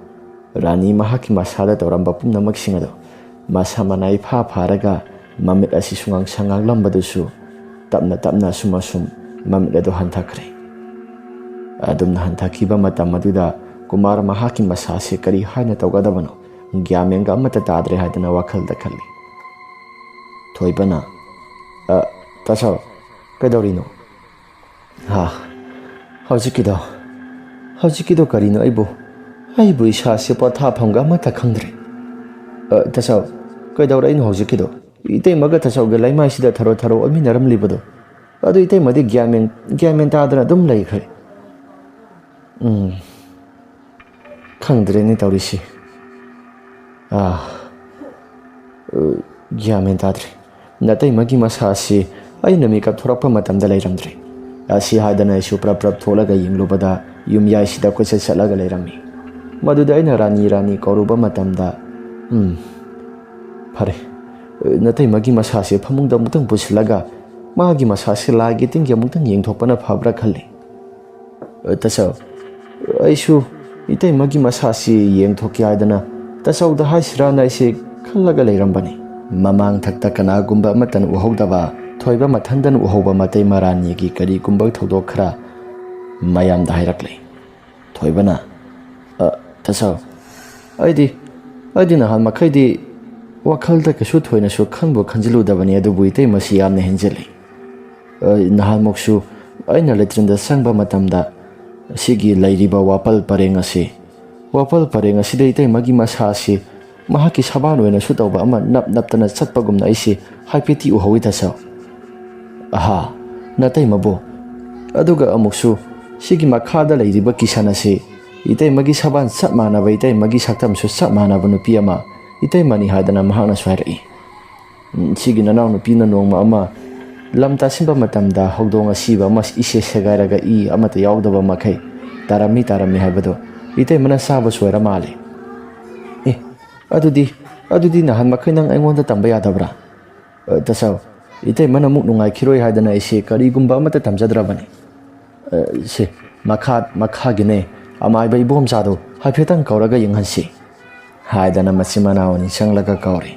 ꯔꯥꯅꯤ ꯃꯍꯥꯛꯀꯤ ꯃꯁꯥꯗ ꯇꯧꯔꯝꯕ ꯄꯨꯝꯅꯃꯛꯁꯤꯡ ꯑꯗꯨ ꯃꯁꯥ ꯃꯅꯥꯏ ꯏꯐꯥ ꯐꯥꯔꯒ, ꯃꯃꯤꯠ ꯑꯁꯤꯁꯨ ꯉꯥꯡꯁꯪ ꯉꯥꯡꯂꯝꯕꯗꯨꯁꯨ ꯇꯞꯅ ꯇꯞꯅ ꯑꯁꯨꯝ ꯑꯁꯨꯝ ꯃꯃꯤꯠ ꯑꯗꯨ ꯍꯟꯊꯈ꯭ꯔꯦ꯫ ꯑꯗꯨꯝꯅ ꯍꯟꯊꯈꯤꯕ ꯃꯇꯝ ꯑꯗꯨꯗ ꯀꯨꯃꯥꯔ ꯃꯍꯥꯛꯀꯤ ꯃꯁꯥꯁꯤ ꯀꯔꯤ ꯍꯥꯏꯅ ꯇꯧꯒꯗꯕꯅꯣ, ꯒ꯭ꯌꯥꯟ ꯃꯦꯟꯒ ꯑꯃꯠꯇ ꯇꯥꯗ꯭ꯔꯦ ꯍꯥꯏꯗꯅ ꯋꯥꯈꯜꯗ ꯈꯜꯂꯤ꯫ ꯊꯣꯏꯕꯅ, "ꯑ, ꯇꯥꯆꯧ, ꯀꯩꯗꯧꯔꯤꯅꯣ?" "ꯍꯥ, ꯍꯧꯖꯤꯛꯀꯤꯗꯣ, ꯍꯧꯖꯤꯛꯀꯤꯗꯣ ꯀꯔꯤꯅꯣ? ꯑꯩꯕꯨ, ꯑꯩꯕꯨ ꯏꯁꯥꯁꯦ ꯄꯣꯊꯥꯐꯝꯒ ꯑꯃꯠꯇ ꯈꯪꯗ꯭ꯔꯦ꯫ ꯑ, ꯇꯥꯆꯧ, ꯀꯩꯗꯧꯔꯛꯏꯅꯣ ꯍꯧꯖꯤꯛꯀꯤꯗꯣ? ꯏꯇꯩꯃꯒ ꯇꯥꯆꯧꯒ ꯂꯩꯃꯥꯏꯁꯤꯗ ꯊꯔꯣ ꯊꯔꯣ ꯑꯣꯟꯃꯤꯟꯅꯔꯝꯂꯤꯕꯗꯣ, ꯑꯗꯨ ꯏꯇꯩꯃꯗꯤ ꯒ꯭ꯌꯥꯟ ꯃꯦꯟ, ꯒ꯭ꯌꯥꯟ ꯃꯦꯟ ꯇꯥꯗꯅ ꯑꯗꯨꯝ ꯂꯩꯈ꯭ꯔꯦ꯫ ꯎꯝ, ꯈꯪꯗ꯭ꯔꯦꯅꯦ ꯇꯧꯔꯤꯁꯤ꯫ ꯑꯥ, ꯑ, ꯒ꯭ꯌꯥꯟ ꯃꯦꯟ ꯇꯥꯗ꯭ꯔꯦ꯫ ꯅꯇꯩꯃꯒꯤ ꯃꯁꯥ ꯑꯁꯤ ꯑꯩꯅ ꯃꯤꯀꯞ ꯊꯣꯔꯛꯄ ꯃꯇꯝꯗ ꯂꯩꯔꯝꯗ꯭ꯔꯦ꯫ ꯑꯁꯤ ꯍꯥꯏꯗꯅ ꯑꯩꯁꯨ ꯄ꯭ꯔꯞ ꯄ꯭ꯔꯞ ꯊꯣꯛꯂꯒ ꯌꯦꯡꯂꯨꯕꯗ ꯌꯨꯝꯌꯥꯏꯁꯤꯗ ꯀꯣꯏꯆꯠ ꯆꯠꯂꯒ ꯂꯩꯔꯝꯃꯤ꯫ ꯃꯗꯨꯗ ꯑꯩꯅ "ꯔꯥꯅꯤ, ꯔꯥꯅꯤ" ꯀꯧꯔꯨꯕ ꯃꯇꯝꯗ, "ꯎꯝ, ꯐꯔꯦ, ꯅꯇꯩꯃꯒꯤ ꯃꯁꯥꯁꯦ ꯐꯃꯨꯡꯗ ꯑꯃꯨꯛꯇꯪ ꯄꯨꯁꯤꯜꯂꯒ ꯃꯥꯒꯤ ꯃꯁꯥꯁꯦ ꯂꯥꯏꯒꯤ ꯇꯤꯟꯒꯤ ꯑꯃꯨꯛꯇꯪ ꯌꯦꯡꯊꯣꯛꯄꯅ ꯐꯕ꯭ꯔꯥ ꯈꯜꯂꯤ꯫ ꯇꯥꯆꯧ, ꯑꯩꯁꯨ ꯏꯇꯩꯃꯒꯤ ꯃꯁꯥꯁꯤ ꯌꯦꯡꯊꯣꯛꯀꯦ ꯍꯥꯏꯗꯅ ꯇꯥꯆꯧꯗ ꯍꯥꯏꯁꯤꯔꯥꯅ ꯑꯩꯁꯦ ꯈꯜꯂꯒ ꯂꯩꯔꯝꯕꯅꯤ"꯫ ꯃꯃꯥꯡ ꯊꯛꯇ ꯀꯅꯥꯒꯨꯝꯕ ꯑꯃꯠꯇꯅ ꯎꯍꯧꯗꯕ ꯊꯣꯏꯕ ꯃꯊꯟꯗꯅ ꯎꯍꯧꯕ ꯃꯇꯩ ꯃꯔꯥꯅꯤꯒꯤ ꯀꯔꯤꯒꯨꯝꯕ ꯊꯧꯗꯣꯛ ꯈꯔ ꯃꯌꯥꯝꯗ ꯍꯥꯏꯔꯛꯂꯦ꯫ ꯊꯣꯏꯕꯅ, "ꯑ, ꯇꯥꯆꯧ, ꯑꯩꯗꯤ, ꯑꯩꯗꯤ ꯅꯍꯥꯟ ꯃꯈꯩꯗꯤ ꯋꯥꯈꯜꯗ ꯀꯩꯁꯨ ꯊꯣꯏꯅꯁꯨ ꯈꯟꯕꯨ ꯈꯟꯖꯤꯜꯂꯨꯗꯕꯅꯤ, ꯑꯗꯨꯕꯨ ꯏꯇꯩꯃꯁꯤ ꯌꯥꯝꯅ ꯍꯦꯟꯖꯤꯜꯂꯤ꯫ ꯑ, ꯅꯍꯥꯟꯃꯨꯛꯁꯨ ꯑꯩꯅ ꯂꯦꯇ꯭ꯔꯤꯟꯗ ꯆꯪꯕ ꯃꯇꯝꯗ ꯁꯤꯒꯤ ꯂꯩꯔꯤꯕ ꯋꯥꯄꯜ ꯄꯔꯦꯡ ꯑꯁꯤ, ꯋꯥꯄꯜ ꯄꯔꯦꯡ ꯑꯁꯤꯗ ꯏꯇꯩꯃꯒꯤ ꯃꯁꯥ ꯑꯁꯤ ꯃꯍꯥꯛꯀꯤ ꯁꯕꯥꯟ ꯑꯣꯏꯅꯁꯨ ꯇꯧꯕ ꯑꯃ ꯅꯞ ꯅꯞꯇꯅ ꯆꯠꯄꯒꯨꯝꯅ ꯑꯩꯁꯤ ꯍꯥꯏꯐꯦꯠꯇꯤ ꯎꯍꯧꯏ, ꯇꯥꯆꯧ"꯫ "ꯑꯍꯥ, ꯅꯇꯩꯃꯕꯨ? ꯑꯗꯨꯒ ꯑꯃꯨꯛꯁꯨ ꯁꯤꯒꯤ ꯃꯈꯥꯗ ꯂꯩꯔꯤꯕ ꯀꯤꯁꯟ ꯑꯁꯤ ꯏꯇꯩꯃꯒꯤ ꯁꯕꯥꯟ ꯆꯞ ꯃꯥꯟꯅꯕ, ꯏꯇꯩꯃꯒꯤ ꯁꯛꯇꯝꯁꯨ ꯆꯞ ꯃꯥꯟꯅꯕ ꯅꯨꯄꯤ ꯑꯃ ꯏꯇꯩꯃꯅꯤ ꯍꯥꯏꯗꯅ ꯃꯍꯥꯛꯅꯁꯨ ꯍꯥꯏꯔꯛꯏ"꯫ ꯎꯝ, ꯁꯤꯒꯤ ꯅꯅꯥꯎꯅꯨꯄꯤꯅ ꯅꯣꯡꯃ ꯑꯃ ꯂꯝ ꯇꯥꯁꯤꯟꯕ ꯃꯇꯝꯗ ꯍꯧꯗꯣꯡ ꯑꯁꯤꯕ ꯑꯃ ꯏꯁꯦ ꯁꯦꯒꯥꯏꯔꯒ ꯏ ꯑꯃꯠꯇ ꯌꯥꯎꯗꯕ ꯃꯈꯩ ꯇꯥꯔꯝꯃꯤ, ꯇꯥꯔꯝꯃꯤ ꯍꯥꯏꯕꯗꯣ ꯏꯇꯩꯃꯅ ꯆꯥꯕꯁꯨ ꯑꯣꯏꯔ ꯃꯥꯜꯂꯦ꯫ "ꯑꯦ, ꯑꯗꯨꯗꯤ, ꯑꯗꯨꯗꯤ ꯅꯍꯥꯟ ꯃꯈꯩ ꯅꯪ ꯑꯩꯉꯣꯟꯗ ꯇꯝꯕ ꯌꯥꯗꯕ꯭ꯔꯥ?" "ꯑ, ꯇꯥꯆꯧ, ꯏꯇꯩꯃꯅ ꯑꯃꯨꯛ ꯅꯨꯡꯉꯥꯏꯈꯤꯔꯣꯏ ꯍꯥꯏꯗꯅ ꯑꯩꯁꯦ ꯀꯔꯤꯒꯨꯝꯕ ꯑꯃꯠꯇ ꯇꯝꯖꯗ꯭ꯔꯕꯅꯤ꯫ ꯑ, ꯁꯦ, ꯃꯈꯥ, ꯃꯈꯥꯒꯤꯅꯦ, ꯑꯃꯥꯏꯕ ꯏꯕꯣꯝꯆꯥꯗꯣ ꯍꯥꯏꯐꯦꯠꯇꯪ ꯀꯧꯔꯒ ꯌꯦꯡꯍꯟꯁꯤ" ꯍꯥꯏꯗꯅ ꯃꯆꯤꯟ ꯃꯅꯥꯎ ꯑꯅꯤ ꯆꯪꯂꯒ ꯀꯧꯔꯦ꯫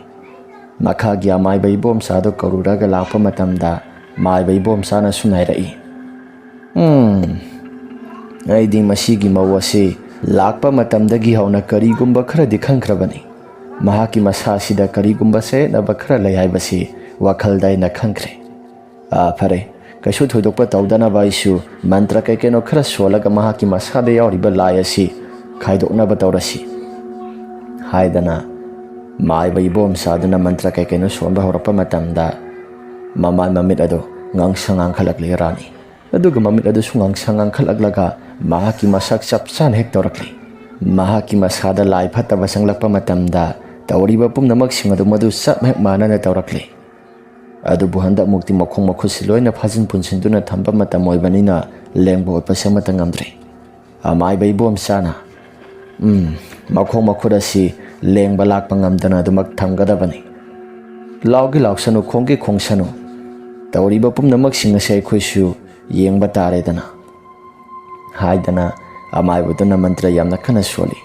ꯃꯈꯥꯒꯤ ꯑꯃꯥꯏꯕ ꯏꯕꯣꯝꯆꯥꯗꯨ ꯀꯧꯔꯨꯔꯒ ꯂꯥꯛꯄ ꯃꯇꯝꯗ ꯃꯥꯏꯕ ꯏꯕꯣꯝꯆꯥꯅ ꯁꯨꯝ ꯍꯥꯏꯔꯛꯏ, "ꯎꯝ, ꯑꯩꯗꯤ ꯃꯁꯤꯒꯤ ꯃꯧ ꯑꯁꯤ ꯂꯥꯛꯄ ꯃꯇꯝꯗꯒꯤ ꯍꯧꯅ ꯀꯔꯤꯒꯨꯝꯕ ꯈꯔꯗꯤ ꯈꯪꯈ꯭ꯔꯕꯅꯤ꯫ ꯃꯍꯥꯛꯀꯤ ꯃꯁꯥꯁꯤꯗ ꯀꯔꯤꯒꯨꯝꯕ ꯆꯌꯦꯠꯅꯕ ꯈꯔ ꯂꯩ ꯍꯥꯏꯕꯁꯤ ꯋꯥꯈꯜꯗ ꯑꯩꯅ ꯈꯪꯈ꯭ꯔꯦ꯫ ꯑꯥ, ꯐꯔꯦ, ꯀꯩꯁꯨ ꯊꯣꯏꯗꯣꯛꯄ ꯇꯧꯗꯅꯕ ꯑꯩꯁꯨ ꯃꯟꯇ꯭ꯔ ꯀꯩ ꯀꯩꯅꯣ ꯈꯔ ꯁꯣꯜꯂꯒ ꯃꯍꯥꯛꯀꯤ ꯃꯁꯥꯗ ꯌꯥꯎꯔꯤꯕ ꯂꯥꯏ ꯑꯁꯤ ꯈꯥꯏꯗꯣꯛꯅꯕ ꯇꯧꯔꯁꯤ" ꯍꯥꯏꯗꯅ ꯃꯥꯏꯕ ꯏꯕꯣꯝꯆꯥꯗꯨꯅ ꯃꯟꯇ꯭ꯔ ꯀꯩ ꯀꯩꯅꯣ ꯁꯣꯟꯕ ꯍꯧꯔꯛꯄ ꯃꯇꯝꯗ ꯃꯃꯥꯏ ꯃꯃꯤꯠ ꯑꯗꯨ ꯉꯥꯡꯁꯪ ꯉꯥꯡꯈꯠꯂꯛꯂꯤ ꯔꯥꯅꯤ꯫ ꯑꯗꯨꯒ ꯃꯃꯤꯠ ꯑꯗꯨꯁꯨ ꯉꯥꯡꯁꯪ ꯉꯥꯡꯈꯠꯂꯛꯂꯒ ꯃꯍꯥꯛꯀꯤ ꯃꯁꯛ ꯆꯞ ꯆꯥꯅ ꯍꯦꯛ ꯇꯧꯔꯛꯂꯤ꯫ ꯃꯍꯥꯛꯀꯤ ꯃꯁꯥꯗ ꯂꯥꯏ ꯐꯠꯇꯕ ꯆꯪꯂꯛꯄ ꯃꯇꯝꯗ ꯇꯧꯔꯤꯕ ꯄꯨꯝꯅꯃꯛꯁꯤꯡ ꯑꯗꯨ ꯃꯗꯨ ꯆꯞ ꯍꯦꯛ ꯃꯥꯟꯅꯅ ꯇꯧꯔꯛꯂꯤ꯫ ꯑꯗꯨꯕꯨ ꯍꯟꯗꯛꯃꯨꯛꯇꯤ ꯃꯈꯣꯡ ꯃꯈꯨꯠꯁꯤ ꯂꯣꯏꯅ ꯐꯥꯖꯤꯟ ꯄꯨꯟꯁꯤꯟꯗꯨꯅ ꯊꯝꯕ ꯃꯇꯝ ꯑꯣꯏꯕꯅꯤꯅ ꯂꯦꯡꯕ ꯑꯣꯠꯄꯁꯦ ꯑꯃꯠꯇ ꯉꯝꯗ꯭ꯔꯦ꯫ ꯑꯃꯥꯏꯕ ꯏꯕꯣꯝꯆꯥꯅ, "ꯎꯝ, ꯃꯈꯣꯡ ꯃꯈꯨꯠ ꯑꯁꯤ ꯂꯦꯡꯕ ꯂꯥꯛꯄ ꯉꯝꯗꯅ ꯑꯗꯨꯃꯛ ꯊꯝꯒꯗꯕꯅꯤ꯫ ꯂꯥꯎꯒꯤ ꯂꯥꯎꯁꯅꯨ, ꯈꯣꯡꯒꯤ ꯈꯣꯡꯁꯅꯨ, ꯇꯧꯔꯤꯕ ꯄꯨꯝꯅꯃꯛꯁꯤꯡ ꯑꯁꯤ ꯑꯩꯈꯣꯏꯁꯨ ꯌꯦꯡꯕ ꯇꯥꯔꯦꯗꯅ" ꯍꯥꯏꯗꯅ ꯑꯃꯥꯏꯕꯗꯨꯅ ꯃꯟꯇ꯭ꯔ ꯌꯥꯝꯅ ꯀꯟꯅ ꯁꯣꯜꯂꯤ꯫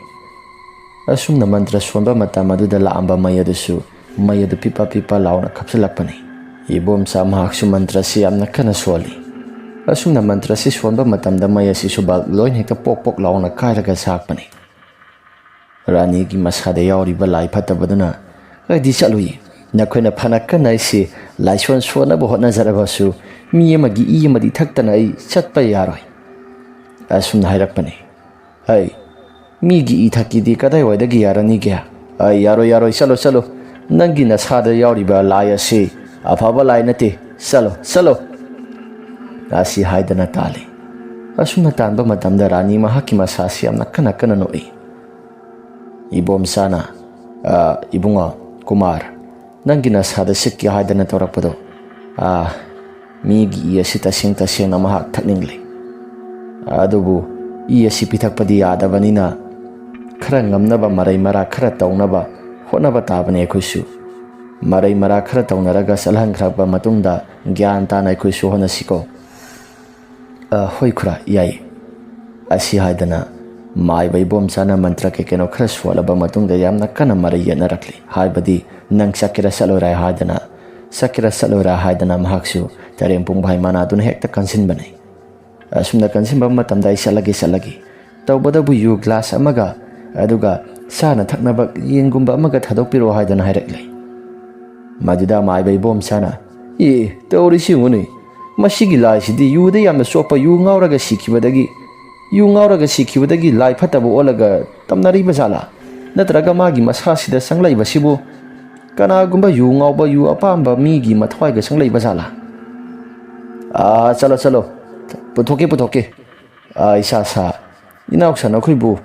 ꯑꯁꯨꯝꯅ ꯃꯟꯇ꯭ꯔ ꯁꯣꯟꯕ ꯃꯇꯝ ꯑꯗꯨꯗ ꯂꯥꯛꯑꯝꯕ ꯃꯩ ꯑꯗꯨꯁꯨ ꯃꯩ ꯑꯗꯨ ꯄꯤꯄ ꯄꯤꯄ ꯂꯥꯎꯅ ꯈꯞꯆꯤꯜꯂꯛꯄꯅꯤ꯫ ꯏꯕꯣꯝꯆꯥ ꯃꯍꯥꯛꯁꯨ ꯃꯟꯇ꯭ꯔꯁꯤ ꯌꯥꯝꯅ ꯀꯟꯅ ꯁꯣꯜꯂꯤ꯫ ꯑꯁꯨꯝꯅ ꯃꯟꯇ꯭ꯔꯁꯤ ꯁꯣꯟꯕ ꯃꯇꯝꯗ ꯃꯩ ꯑꯁꯤꯁꯨ ꯕꯜꯕ ꯂꯣꯏꯅ ꯍꯦꯛꯇ ꯄꯣꯛ ꯄꯣꯛ ꯂꯥꯎꯅ ꯀꯥꯏꯔꯒ ꯁꯥꯛꯄꯅꯤ꯫ ꯔꯥꯅꯤꯒꯤ ꯃꯁꯥꯗ ꯌꯥꯎꯔꯤꯕ ꯂꯥꯏ ꯐꯠꯇꯕꯗꯨꯅ, "ꯑꯩꯗꯤ ꯆꯠꯂꯨꯏ꯫ ꯅꯈꯣꯏꯅ ꯐꯅ ꯀꯟꯅ ꯑꯩꯁꯤ ꯂꯥꯏꯁꯣꯟ ꯁꯣꯟꯅꯕ ꯍꯣꯠꯅꯖꯔꯕꯁꯨ ꯃꯤ ꯑꯃꯒꯤ ꯏ ꯑꯃꯗꯤ ꯊꯛꯇꯅ ꯑꯩ ꯆꯠꯄ ꯌꯥꯔꯣꯏ" ꯑꯁꯨꯝꯅ ꯍꯥꯏꯔꯛꯄꯅꯤ꯫ "ꯍꯩ, ꯃꯤꯒꯤ ꯏ ꯊꯛꯀꯤꯗꯤ ꯀꯗꯥꯏꯋꯥꯏꯗꯒꯤ ꯌꯥꯔꯅꯤꯒꯦ? ꯑꯩ ꯌꯥꯔꯣꯏ, ꯌꯥꯔꯣꯏ, ꯆꯠꯂꯣ, ꯆꯠꯂꯣ꯫ ꯅꯪꯒꯤ ꯅꯁꯥꯗ ꯌꯥꯎꯔꯤꯕ ꯂꯥꯏ ꯑꯁꯤ ꯑꯐꯕ ꯂꯥꯏ ꯅꯠꯇꯦ꯫ ꯆꯠꯂꯣ, ꯆꯠꯂꯣ" ꯑꯁꯤ ꯍꯥꯏꯗꯅ ꯇꯥꯜꯂꯤ꯫ ꯑꯁꯨꯝꯅ ꯇꯥꯟꯕ ꯃꯇꯝꯗ ꯔꯥꯅꯤ ꯃꯍꯥꯛꯀꯤ ꯃꯁꯥꯁꯤ ꯌꯥꯝꯅ ꯀꯟꯅ ꯀꯟꯅ ꯅꯣꯛꯏ꯫ ꯏꯕꯣꯝꯆꯥꯅ, "ꯑ, ꯏꯕꯨꯡꯉꯣ ꯀꯨꯃꯥꯔ, ꯅꯪꯒꯤ ꯅꯁꯥꯗ ꯁꯤꯠꯀꯦ ꯍꯥꯏꯗꯅ ꯇꯧꯔꯛꯄꯗꯣ, ꯑ, ꯃꯤꯒꯤ ꯏ ꯑꯁꯤ ꯇꯁꯦꯡ ꯇꯁꯦꯡꯅ ꯃꯍꯥꯛ ꯊꯛꯅꯤꯡꯂꯤ꯫ ꯑꯗꯨꯕꯨ ꯏ ꯑꯁꯤ ꯄꯤꯊꯛꯄꯗꯤ ꯌꯥꯗꯕꯅꯤꯅ ꯈꯔ ꯉꯝꯅꯕ ꯃꯔꯩ ꯃꯔꯥ ꯈꯔ ꯇꯧꯅꯕ ꯍꯣꯠꯅꯕ ꯇꯥꯕꯅꯤ ꯑꯩꯈꯣꯏꯁꯨ꯫ ꯃꯔꯩ ꯃꯔꯥ ꯈꯔ ꯇꯧꯅꯔꯒ ꯆꯠꯍꯟꯈ꯭ꯔꯕ ꯃꯇꯨꯡꯗ ꯒ꯭ꯌꯥꯟ ꯇꯥꯅ ꯑꯩꯈꯣꯏꯁꯨ ꯍꯣꯠꯅꯁꯤꯀꯣ꯫" "ꯑ, ꯍꯣꯏ ꯈꯨꯔꯥ, ꯌꯥꯏ" ꯑꯁꯤ ꯍꯥꯏꯗꯅ ꯃꯥꯏꯕ ꯏꯕꯣꯝꯆꯥꯅ ꯃꯟꯇ꯭ꯔ ꯀꯩ ꯀꯩꯅꯣ ꯈꯔ ꯁꯣꯜꯂꯕ ꯃꯇꯨꯡꯗ ꯌꯥꯝꯅ ꯀꯟꯅ ꯃꯔꯩ ꯌꯦꯠꯅꯔꯛꯂꯤ꯫ ꯍꯥꯏꯕꯗꯤ, "ꯅꯪ ꯆꯠꯀꯦꯔꯥ ꯆꯠꯂꯣꯏꯔꯥ" ꯍꯥꯏꯗꯅ, "ꯆꯠꯀꯦꯔꯥ ꯆꯠꯂꯣꯏꯔꯥ" ꯍꯥꯏꯗꯅ ꯃꯍꯥꯛꯁꯨ ꯇꯔꯦꯡ ꯄꯨꯡꯐꯥꯏ ꯃꯅꯥꯗꯨꯅ ꯍꯦꯛꯇ ꯀꯟꯁꯤꯟꯕꯅꯤ꯫ ꯑꯁꯨꯝꯅ ꯀꯟꯁꯤꯟꯕ ꯃꯇꯝꯗ "ꯑꯩ ꯆꯠꯂꯒꯦ, ꯆꯠꯂꯒꯦ꯫ ꯇꯧꯕꯗꯕꯨ ꯌꯨ ꯒ꯭ꯂꯥꯁ ꯑꯃꯒ, ꯑꯗꯨꯒ ꯆꯥꯅ ꯊꯛꯅꯕ ꯌꯦꯟꯒꯨꯝꯕ ꯑꯃꯒ ꯊꯥꯗꯣꯛꯄꯤꯔꯛꯑꯣ" ꯍꯥꯏꯗꯅ ꯍꯥꯏꯔꯛꯂꯦ꯫ ꯃꯗꯨꯗ ꯃꯥꯏꯕ ꯏꯕꯣꯝꯆꯥꯅ, "ꯑꯦ, ꯇꯧꯔꯤꯁꯤ ꯌꯦꯡꯉꯨꯅꯦ, ꯃꯁꯤꯒꯤ ꯂꯥꯏꯁꯤꯗꯤ ꯌꯨꯗ ꯌꯥꯝꯅ ꯆꯣꯞꯄ, ꯌꯨ ꯉꯥꯎꯔꯒ ꯁꯤꯈꯤꯕꯗꯒꯤ, ꯌꯨ ꯉꯥꯎꯔꯒ ꯁꯤꯈꯤꯕꯗꯒꯤ ꯂꯥꯏ ꯐꯠꯇꯕ ꯑꯣꯜꯂꯒ ꯇꯝꯅꯔꯤꯕ ꯖꯥꯠꯂꯥ? ꯅꯠꯇ꯭ꯔꯒ ꯃꯥꯒꯤ ꯃꯁꯥꯁꯤꯗ ꯆꯪꯂꯛꯏꯕꯁꯤꯕꯨ ꯀꯅꯥꯒꯨꯝꯕ ꯌꯨ ꯉꯥꯎꯕ, ꯌꯨ ꯑꯄꯥꯝꯕ ꯃꯤꯒꯤ ꯃꯊ꯭ꯋꯥꯏꯒ ꯆꯪꯂꯛꯏꯕ ꯖꯥꯠꯂꯥ?" "ꯑꯥ, ꯆꯠꯂꯣ, ꯆꯠꯂꯣ, ꯄꯨꯊꯣꯛꯀꯦ, ꯄꯨꯊꯣꯛꯀꯦ" ꯑꯥ, ꯏꯁꯥ ꯁꯥ, "ꯏꯅꯥꯎꯁꯥ ꯅꯈꯣꯏꯕꯨ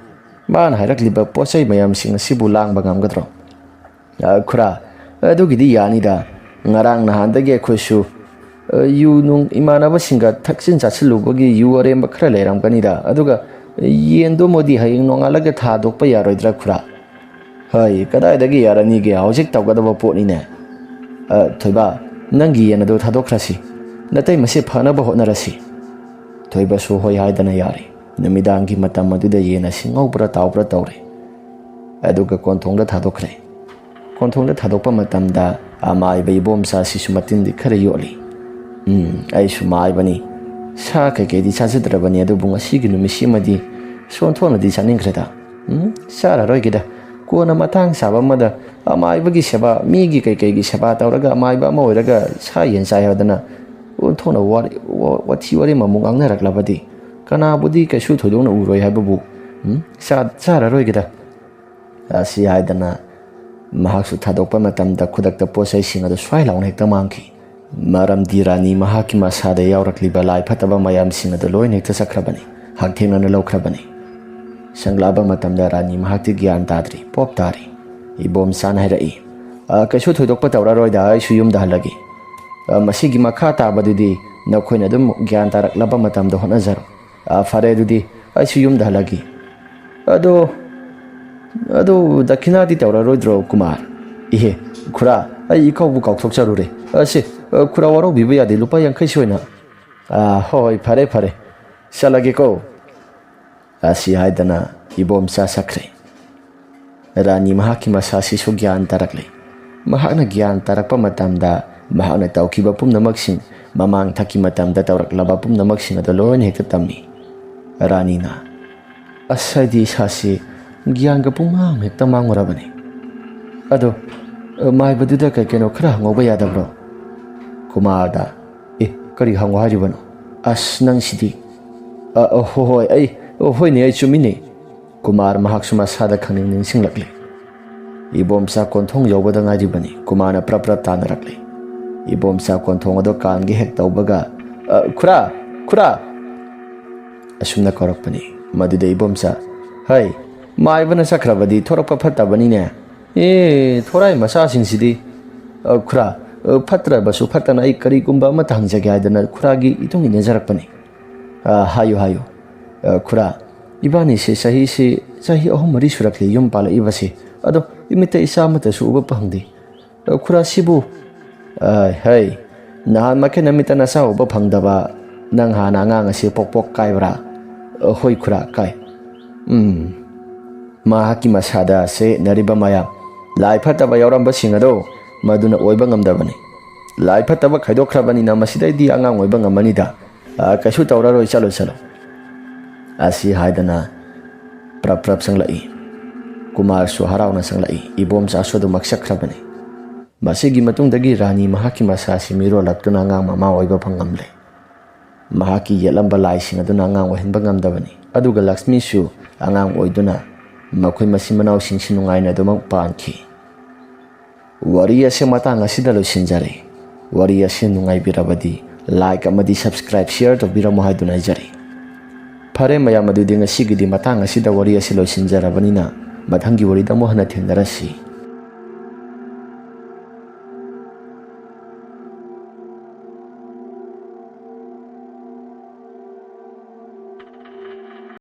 ꯃꯥꯅ ꯍꯥꯏꯔꯛꯂꯤꯕ ꯄꯣꯠ ꯆꯩ ꯃꯌꯥꯝꯁꯤꯡ ꯑꯁꯤꯕꯨ ꯂꯥꯡꯕ ꯉꯝꯒꯗ꯭ꯔꯣ?" "ꯑ, ꯈꯨꯔꯥ, ꯑꯗꯨꯒꯤꯗꯤ ꯌꯥꯅꯤꯗ꯫ ꯉꯔꯥꯡ ꯅꯍꯥꯟꯗꯒꯤ ꯑꯩꯈꯣꯏꯁꯨ, ꯑ, ꯌꯨ ꯅꯨꯡ ꯏꯃꯥꯟꯅꯕꯁꯤꯡꯒ ꯊꯛꯆꯤꯟ ꯆꯥꯁꯤꯜꯂꯨꯕꯒꯤ ꯌꯨ ꯑꯔꯦꯝꯕ ꯈꯔ ꯂꯩꯔꯝꯒꯅꯤꯗ꯫ ꯑꯗꯨꯒ ꯌꯦꯟꯗꯣ ꯃꯣꯗꯤ ꯍꯌꯦꯡ ꯅꯣꯡꯉꯥꯜꯂꯒ ꯊꯥꯗꯣꯛꯄ ꯌꯥꯔꯣꯏꯗ꯭ꯔꯥ, ꯈꯨꯔꯥ? ꯍꯩ, ꯀꯗꯥꯏꯗꯒꯤ ꯌꯥꯔꯅꯤꯒꯦ? ꯍꯧꯖꯤꯛ ꯇꯧꯒꯗꯕ ꯄꯣꯠꯅꯤꯅꯦ꯫ ꯑ, ꯊꯣꯏꯕ, ꯅꯪꯒꯤ ꯌꯦꯟ ꯑꯗꯨ ꯊꯥꯗꯣꯛꯈ꯭ꯔꯁꯤ꯫ ꯅꯇꯩꯃꯁꯦ ꯐꯅꯕ ꯍꯣꯠꯅꯔꯁꯤ꯫ ꯊꯣꯏꯕꯁꯨ ꯍꯣꯏ ꯍꯥꯏꯗꯅ ꯌꯥꯔꯦ꯫ ꯅꯨꯃꯤꯗꯥꯡꯒꯤ ꯃꯇꯝ ꯑꯗꯨꯗ ꯌꯦꯟ ꯑꯁꯤ ꯉꯧꯕ꯭ꯔꯥ ꯇꯥꯎꯕ꯭ꯔꯥ ꯇꯧꯔꯦ꯫ ꯑꯗꯨꯒ ꯀꯣꯟꯊꯣꯡꯗ ꯊꯥꯗꯣꯛꯈ꯭ꯔꯦ꯫ ꯀꯣꯟꯊꯣꯡꯗ ꯊꯥꯗꯣꯛꯄ ꯃꯇꯝꯗ ꯑꯃꯥꯏꯕ ꯏꯕꯣꯝꯆꯥ ꯑꯁꯤꯁꯨ ꯃꯇꯤꯟꯗꯤ ꯈꯔ ꯌꯣꯠꯂꯤ꯫ ꯎꯝ, ꯑꯩꯁꯨ ꯃꯥꯏꯕꯅꯤ꯫ ꯁꯥ ꯀꯩꯀꯩꯗꯤ ꯆꯥꯖꯗ꯭ꯔꯕꯅꯤ, ꯑꯗꯨꯕꯨ ꯉꯁꯤꯒꯤ ꯅꯨꯃꯤꯠꯁꯤꯃꯗꯤ ꯁꯣꯟꯊꯣꯛꯅꯗꯤ ꯆꯥꯅꯤꯡꯈ꯭ꯔꯦꯗ꯫ ꯎꯝ, ꯆꯥꯔꯔꯣꯏꯒꯦꯗ꯫ ꯀꯣꯟꯅ ꯃꯇꯥꯡ ꯆꯥꯕ ꯑꯃꯗ ꯑꯃꯥꯏꯕꯒꯤ ꯁꯦꯕꯥ, ꯃꯤꯒꯤ ꯀꯩꯀꯩꯒꯤ ꯁꯦꯕꯥ ꯇꯧꯔꯒ ꯑꯃꯥꯏꯕ ꯑꯃ ꯑꯣꯏꯔꯒ ꯁꯥ ꯌꯦꯟ ꯆꯥꯏ ꯍꯥꯏꯗꯅ ꯑꯣꯟꯊꯣꯛꯅ ꯋꯥꯔꯤ-, ꯋꯥ-, ꯋꯥꯊꯤ ꯋꯥꯔꯦꯝ ꯑꯃꯨꯛ ꯉꯥꯡꯅꯔꯛꯂꯕꯗꯤ ꯀꯅꯥꯕꯨꯗꯤ ꯀꯩꯁꯨ ꯊꯣꯏꯗꯣꯛꯅ ꯎꯔꯣꯏ ꯍꯥꯏꯕꯕꯨ, ꯎꯝ, ꯆꯥ-, ꯆꯥꯔꯔꯣꯏꯒꯦꯗ꯫ ꯑꯁꯤ ꯍꯥꯏꯗꯅ ꯃꯍꯥꯛꯁꯨ ꯊꯥꯗꯣꯛꯄ ꯃꯇꯝꯗ ꯈꯨꯗꯛꯇ ꯄꯣꯠ ꯆꯩꯁꯤꯡ ꯑꯗꯨ ꯁ꯭ꯋꯥꯏ ꯂꯥꯎꯅ ꯍꯦꯛꯇ ꯃꯥꯡꯈꯤ꯫ ꯃꯔꯝꯗꯤ ꯔꯥꯅꯤ ꯃꯍꯥꯛꯀꯤ ꯃꯁꯥꯗ ꯌꯥꯎꯔꯛꯂꯤꯕ ꯂꯥꯏ ꯐꯠꯇꯕ ꯃꯌꯥꯝꯁꯤꯡ ꯑꯗꯨ ꯂꯣꯏꯅ ꯍꯦꯛꯇ ꯆꯠꯈ꯭ꯔꯕꯅꯤ, ꯍꯛꯊꯦꯡꯅꯅ ꯂꯧꯈ꯭ꯔꯕꯅꯤ꯫ ꯁꯪꯂꯥꯕ ꯃꯇꯝꯗ ꯔꯥꯅꯤ ꯃꯍꯥꯛꯇꯤ ꯒ꯭ꯌꯥꯟ ꯇꯥꯗ꯭ꯔꯤ, ꯄꯣꯞ ꯇꯥꯔꯤ꯫ ꯏꯕꯣꯝꯆꯥꯅ ꯍꯥꯏꯔꯛꯏ, "ꯑ, ꯀꯩꯁꯨ ꯊꯣꯏꯗꯣꯛꯄ ꯇꯧꯔꯔꯣꯏꯗ, ꯑꯩꯁꯨ ꯌꯨꯝꯗ ꯍꯜꯂꯒꯦ꯫ ꯑ, ꯃꯁꯤꯒꯤ ꯃꯈꯥ ꯇꯥꯕꯗꯨꯗꯤ ꯅꯈꯣꯏꯅ ꯑꯗꯨꯝ ꯒ꯭ꯌꯥꯟ ꯇꯥꯔꯛꯂꯕ ꯃꯇꯝꯗ ꯍꯣꯠꯅꯖꯔꯣ꯫ ꯑ, ꯐꯔꯦ, ꯑꯗꯨꯗꯤ ꯑꯩꯁꯨ ꯌꯨꯝꯗ ꯍꯜꯂꯒꯦ꯫ ꯑꯗꯣ, ꯑꯗꯣ ꯗꯈꯤꯅꯥꯗꯤ ꯇꯧꯔꯔꯣꯏꯗ꯭ꯔꯣ, ꯀꯨꯃꯥꯔ?" "ꯏꯍꯦ, ꯈꯨꯔꯥ, ꯑꯩ ꯏꯀꯥꯎꯕꯨ ꯀꯥꯎꯊꯣꯛꯆꯔꯨꯔꯦ꯫ ꯑ, ꯁꯦ, ꯑ, ꯈꯨꯔꯥ, ꯋꯥꯔꯧꯕꯤꯕ ꯌꯥꯗꯦ, ꯂꯨꯄꯥ ꯌꯥꯡꯈꯩꯁꯤ ꯑꯣꯏꯅ꯫" "ꯑ, ꯍꯣꯏ, ꯍꯣꯏ, ꯐꯔꯦ, ꯐꯔꯦ, ꯆꯠꯂꯒꯦꯀꯣ꯫" ꯑꯁꯤ ꯍꯥꯏꯗꯅ ꯏꯕꯣꯝꯆꯥ ꯆꯠꯈ꯭ꯔꯦ꯫ ꯔꯥꯅꯤ ꯃꯍꯥꯛꯀꯤ ꯃꯁꯥꯁꯤꯁꯨ ꯒ꯭ꯌꯥꯟ ꯇꯥꯔꯛꯂꯦ꯫ ꯃꯍꯥꯛꯅ ꯒ꯭ꯌꯥꯟ ꯇꯥꯔꯛꯄ ꯃꯇꯝꯗ ꯃꯍꯥꯛꯅ ꯇꯧꯈꯤꯕ ꯄꯨꯝꯅꯃꯛꯁꯤꯡ, ꯃꯃꯥꯡ ꯊꯛꯀꯤ ꯃꯇꯝꯗ ꯇꯧꯔꯛꯂꯕ ꯄꯨꯝꯅꯃꯛꯁꯤꯡ ꯑꯗꯨ ꯂꯣꯏꯅ ꯍꯦꯛꯇ ꯇꯝꯃꯤ꯫ ꯔꯥꯅꯤꯅ, "ꯑꯁ, ꯑꯩꯗꯤ ꯏꯁꯥꯁꯤ ꯒ꯭ꯌꯥꯟꯒ ꯄꯨꯡꯃꯥꯡ ꯍꯦꯛꯇ ꯃꯥꯡꯉꯨꯔꯕꯅꯤ꯫ ꯑꯗꯣ, ꯑ, ꯃꯥꯏꯕꯗꯨꯗ ꯀꯩ ꯀꯩꯅꯣ ꯈꯔ ꯍꯪꯍꯧꯕ ꯌꯥꯗꯕ꯭ꯔꯣ?" ꯀꯨꯃꯥꯔꯗ, "ꯑꯦ, ꯀꯔꯤ ꯍꯪꯉꯣ ꯍꯥꯏꯔꯤꯕꯅꯣ? ꯑꯁ, ꯅꯪꯁꯤꯗꯤ꯫" "ꯑ, ꯑ, ꯍꯣ-, ꯍꯣꯏ, ꯑꯩ, ꯑ, ꯍꯣꯏꯅꯦ, ꯑꯩ ꯆꯨꯝꯃꯤꯅꯦ꯫" ꯀꯨꯃꯥꯔ ꯃꯍꯥꯛꯁꯨ ꯃꯁꯥꯗ ꯈꯪꯅꯤꯡ ꯅꯤꯡꯁꯤꯡꯂꯛꯂꯦ꯫ ꯏꯕꯣꯝꯆꯥ ꯀꯣꯟꯊꯣꯡ ꯌꯧꯕꯗ ꯉꯥꯏꯔꯤꯕꯅꯤ꯫ ꯀꯨꯃꯥꯔꯅ ꯄ꯭ꯔꯞ ꯄ꯭ꯔꯞ ꯇꯥꯟꯅꯔꯛꯂꯦ꯫ ꯏꯕꯣꯝꯆꯥ ꯀꯣꯟꯊꯣꯡ ꯑꯗꯨ ꯀꯥꯟꯒꯦ ꯍꯦꯛ ꯇꯧꯕꯒ, "ꯑ, ꯈꯨꯔꯥ! ꯈꯨꯔꯥ!" ꯑꯁꯨꯝꯅ ꯀꯧꯔꯛꯄꯅꯤ꯫ ꯃꯗꯨꯗ ꯏꯕꯣꯝꯆꯥ, "ꯍꯩ, ꯃꯥꯏꯕꯅ ꯆꯠꯈ꯭ꯔꯕꯗꯤ ꯊꯣꯔꯛꯄ ꯐꯠꯇꯕꯅꯤꯅꯦ꯫ ꯑꯦ, ꯊꯣꯔꯥꯏ ꯃꯆꯥꯁꯤꯡꯁꯤꯗꯤ꯫ ꯑ, ꯈꯨꯔꯥ, "ꯑ, ꯐꯠꯇ꯭ꯔꯕꯁꯨ ꯐꯠꯇꯅ ꯑꯩ ꯀꯔꯤꯒꯨꯝꯕ ꯑꯃꯠꯇ ꯍꯪꯖꯒꯦ" ꯍꯥꯏꯗꯅ ꯈꯨꯔꯥꯒꯤ ꯏꯇꯨꯡ ꯏꯟꯅꯖꯔꯛꯄꯅꯤ꯫ "ꯑ, ꯍꯥꯏꯌꯨ, ꯍꯥꯏꯌꯨ꯫ ꯑ, ꯈꯨꯔꯥ, ꯏꯕꯥꯅꯤꯁꯦ ꯆꯍꯤꯁꯤ, ꯆꯍꯤ ꯑꯍꯨꯝ ꯃꯔꯤ ꯁꯨꯔꯛꯂꯦ ꯌꯨꯝ ꯄꯥꯜꯂꯛꯏꯕꯁꯦ꯫ ꯑꯗꯣ ꯏꯃꯤꯠꯇ ꯏꯆꯥ ꯑꯃꯠꯇꯁꯨ ꯎꯕ ꯐꯪꯗꯦ꯫ ꯑ, ꯈꯨꯔꯥ, ꯁꯤꯕꯨ, ꯑ, ꯍꯩ, ꯅꯍꯥꯟ ꯃꯈꯩ ꯅꯃꯤꯠꯇ ꯅꯆꯥ ꯎꯕ ꯐꯪꯗꯕ ꯅꯪ ꯍꯥꯟꯅ ꯑꯉꯥꯡ ꯑꯁꯤ ꯄꯣꯛ ꯄꯣꯛ ꯀꯥꯏꯕ꯭ꯔꯥ?" "ꯑ, ꯍꯣꯏ ꯈꯨꯔꯥ, ꯀꯥꯏ꯫" "ꯎꯝ, ꯃꯍꯥꯛꯀꯤ ꯃꯁꯥꯗ ꯆꯌꯦꯠꯅꯔꯤꯕ ꯃꯌꯥꯝ, ꯂꯥꯏ ꯐꯠꯇꯕ ꯌꯥꯎꯔꯝꯕꯁꯤꯡ ꯑꯗꯣ ꯃꯗꯨꯅ ꯑꯣꯏꯕ ꯉꯝꯗꯕꯅꯤ꯫ ꯂꯥꯏ ꯐꯠꯇꯕ ꯈꯥꯏꯗꯣꯛꯈ꯭ꯔꯕꯅꯤꯅ ꯃꯁꯤꯗꯩꯗꯤ ꯑꯉꯥꯡ ꯑꯣꯏꯕ ꯉꯝꯃꯅꯤꯗ꯫ ꯑ, ꯀꯩꯁꯨ ꯇꯧꯔꯔꯣꯏ, ꯆꯠꯂꯣ, ꯆꯠꯂꯣ" ꯑꯁꯤ ꯍꯥꯏꯗꯅ ꯄ꯭ꯔꯞ ꯄ꯭ꯔꯞ ꯆꯪꯂꯛꯏ꯫ ꯀꯨꯃꯥꯔꯁꯨ ꯍꯔꯥꯎꯅ ꯆꯪꯂꯛꯏ꯫ ꯏꯕꯣꯝꯆꯥꯁꯨ ꯑꯗꯨꯃꯛ ꯆꯠꯈ꯭ꯔꯕꯅꯤ꯫ ꯃꯁꯤꯒꯤ ꯃꯇꯨꯡꯗꯒꯤ ꯔꯥꯅꯤ ꯃꯍꯥꯛꯀꯤ ꯃꯁꯥꯁꯤ ꯃꯤꯔꯣꯜꯂꯛꯇꯨꯅ ꯑꯉꯥꯡ ꯃꯃꯥ ꯑꯣꯏꯕ ꯐꯪꯉꯝꯂꯦ꯫ ꯃꯍꯥꯛꯀꯤ ꯌꯦꯠꯂꯝꯕ ꯂꯥꯏꯁꯤꯡ ꯑꯗꯨꯅ ꯑꯉꯥꯡ ꯑꯣꯏꯍꯟꯕ ꯉꯝꯗꯕꯅꯤ꯫ ꯑꯗꯨꯒ ꯂꯛꯁꯃꯤꯁꯨ ꯑꯉꯥꯡ ꯑꯣꯏꯗꯨꯅ ꯃꯈꯣꯏ ꯃꯆꯤꯟ ꯃꯅꯥꯎꯁꯤꯡꯁꯤ ꯅꯨꯡꯉꯥꯏꯅ ꯑꯗꯨꯃꯛ ꯄꯥꯟꯈꯤ꯫ ꯋꯥꯔꯤ ꯑꯁꯤ ꯃꯇꯥꯡ ꯑꯁꯤꯗ ꯂꯣꯏꯁꯤꯟꯖꯔꯦ꯫ ꯋꯥꯔꯤ ꯑꯁꯤ ꯅꯨꯡꯉꯥꯏꯕꯤꯔꯕꯗꯤ like ꯑꯃꯗꯤ subscribe, share ꯇꯧꯕꯤꯔꯝꯃꯣ ꯍꯥꯏꯗꯨꯅ ꯍꯥꯏꯖꯔꯤ꯫ ꯐꯔꯦ ꯃꯌꯥꯝ, ꯑꯗꯨꯗꯤ ꯉꯁꯤꯒꯤꯗꯤ ꯃꯇꯥꯡ ꯑꯁꯤꯗ ꯋꯥꯔꯤ ꯑꯁꯤ ꯂꯣꯏꯁꯤꯟꯖꯔꯕꯅꯤꯅ ꯃꯊꯪꯒꯤ ꯋꯥꯔꯤꯗ ꯑꯃꯨꯛ ꯍꯟꯅ ꯊꯦꯡꯅꯔꯁꯤ꯫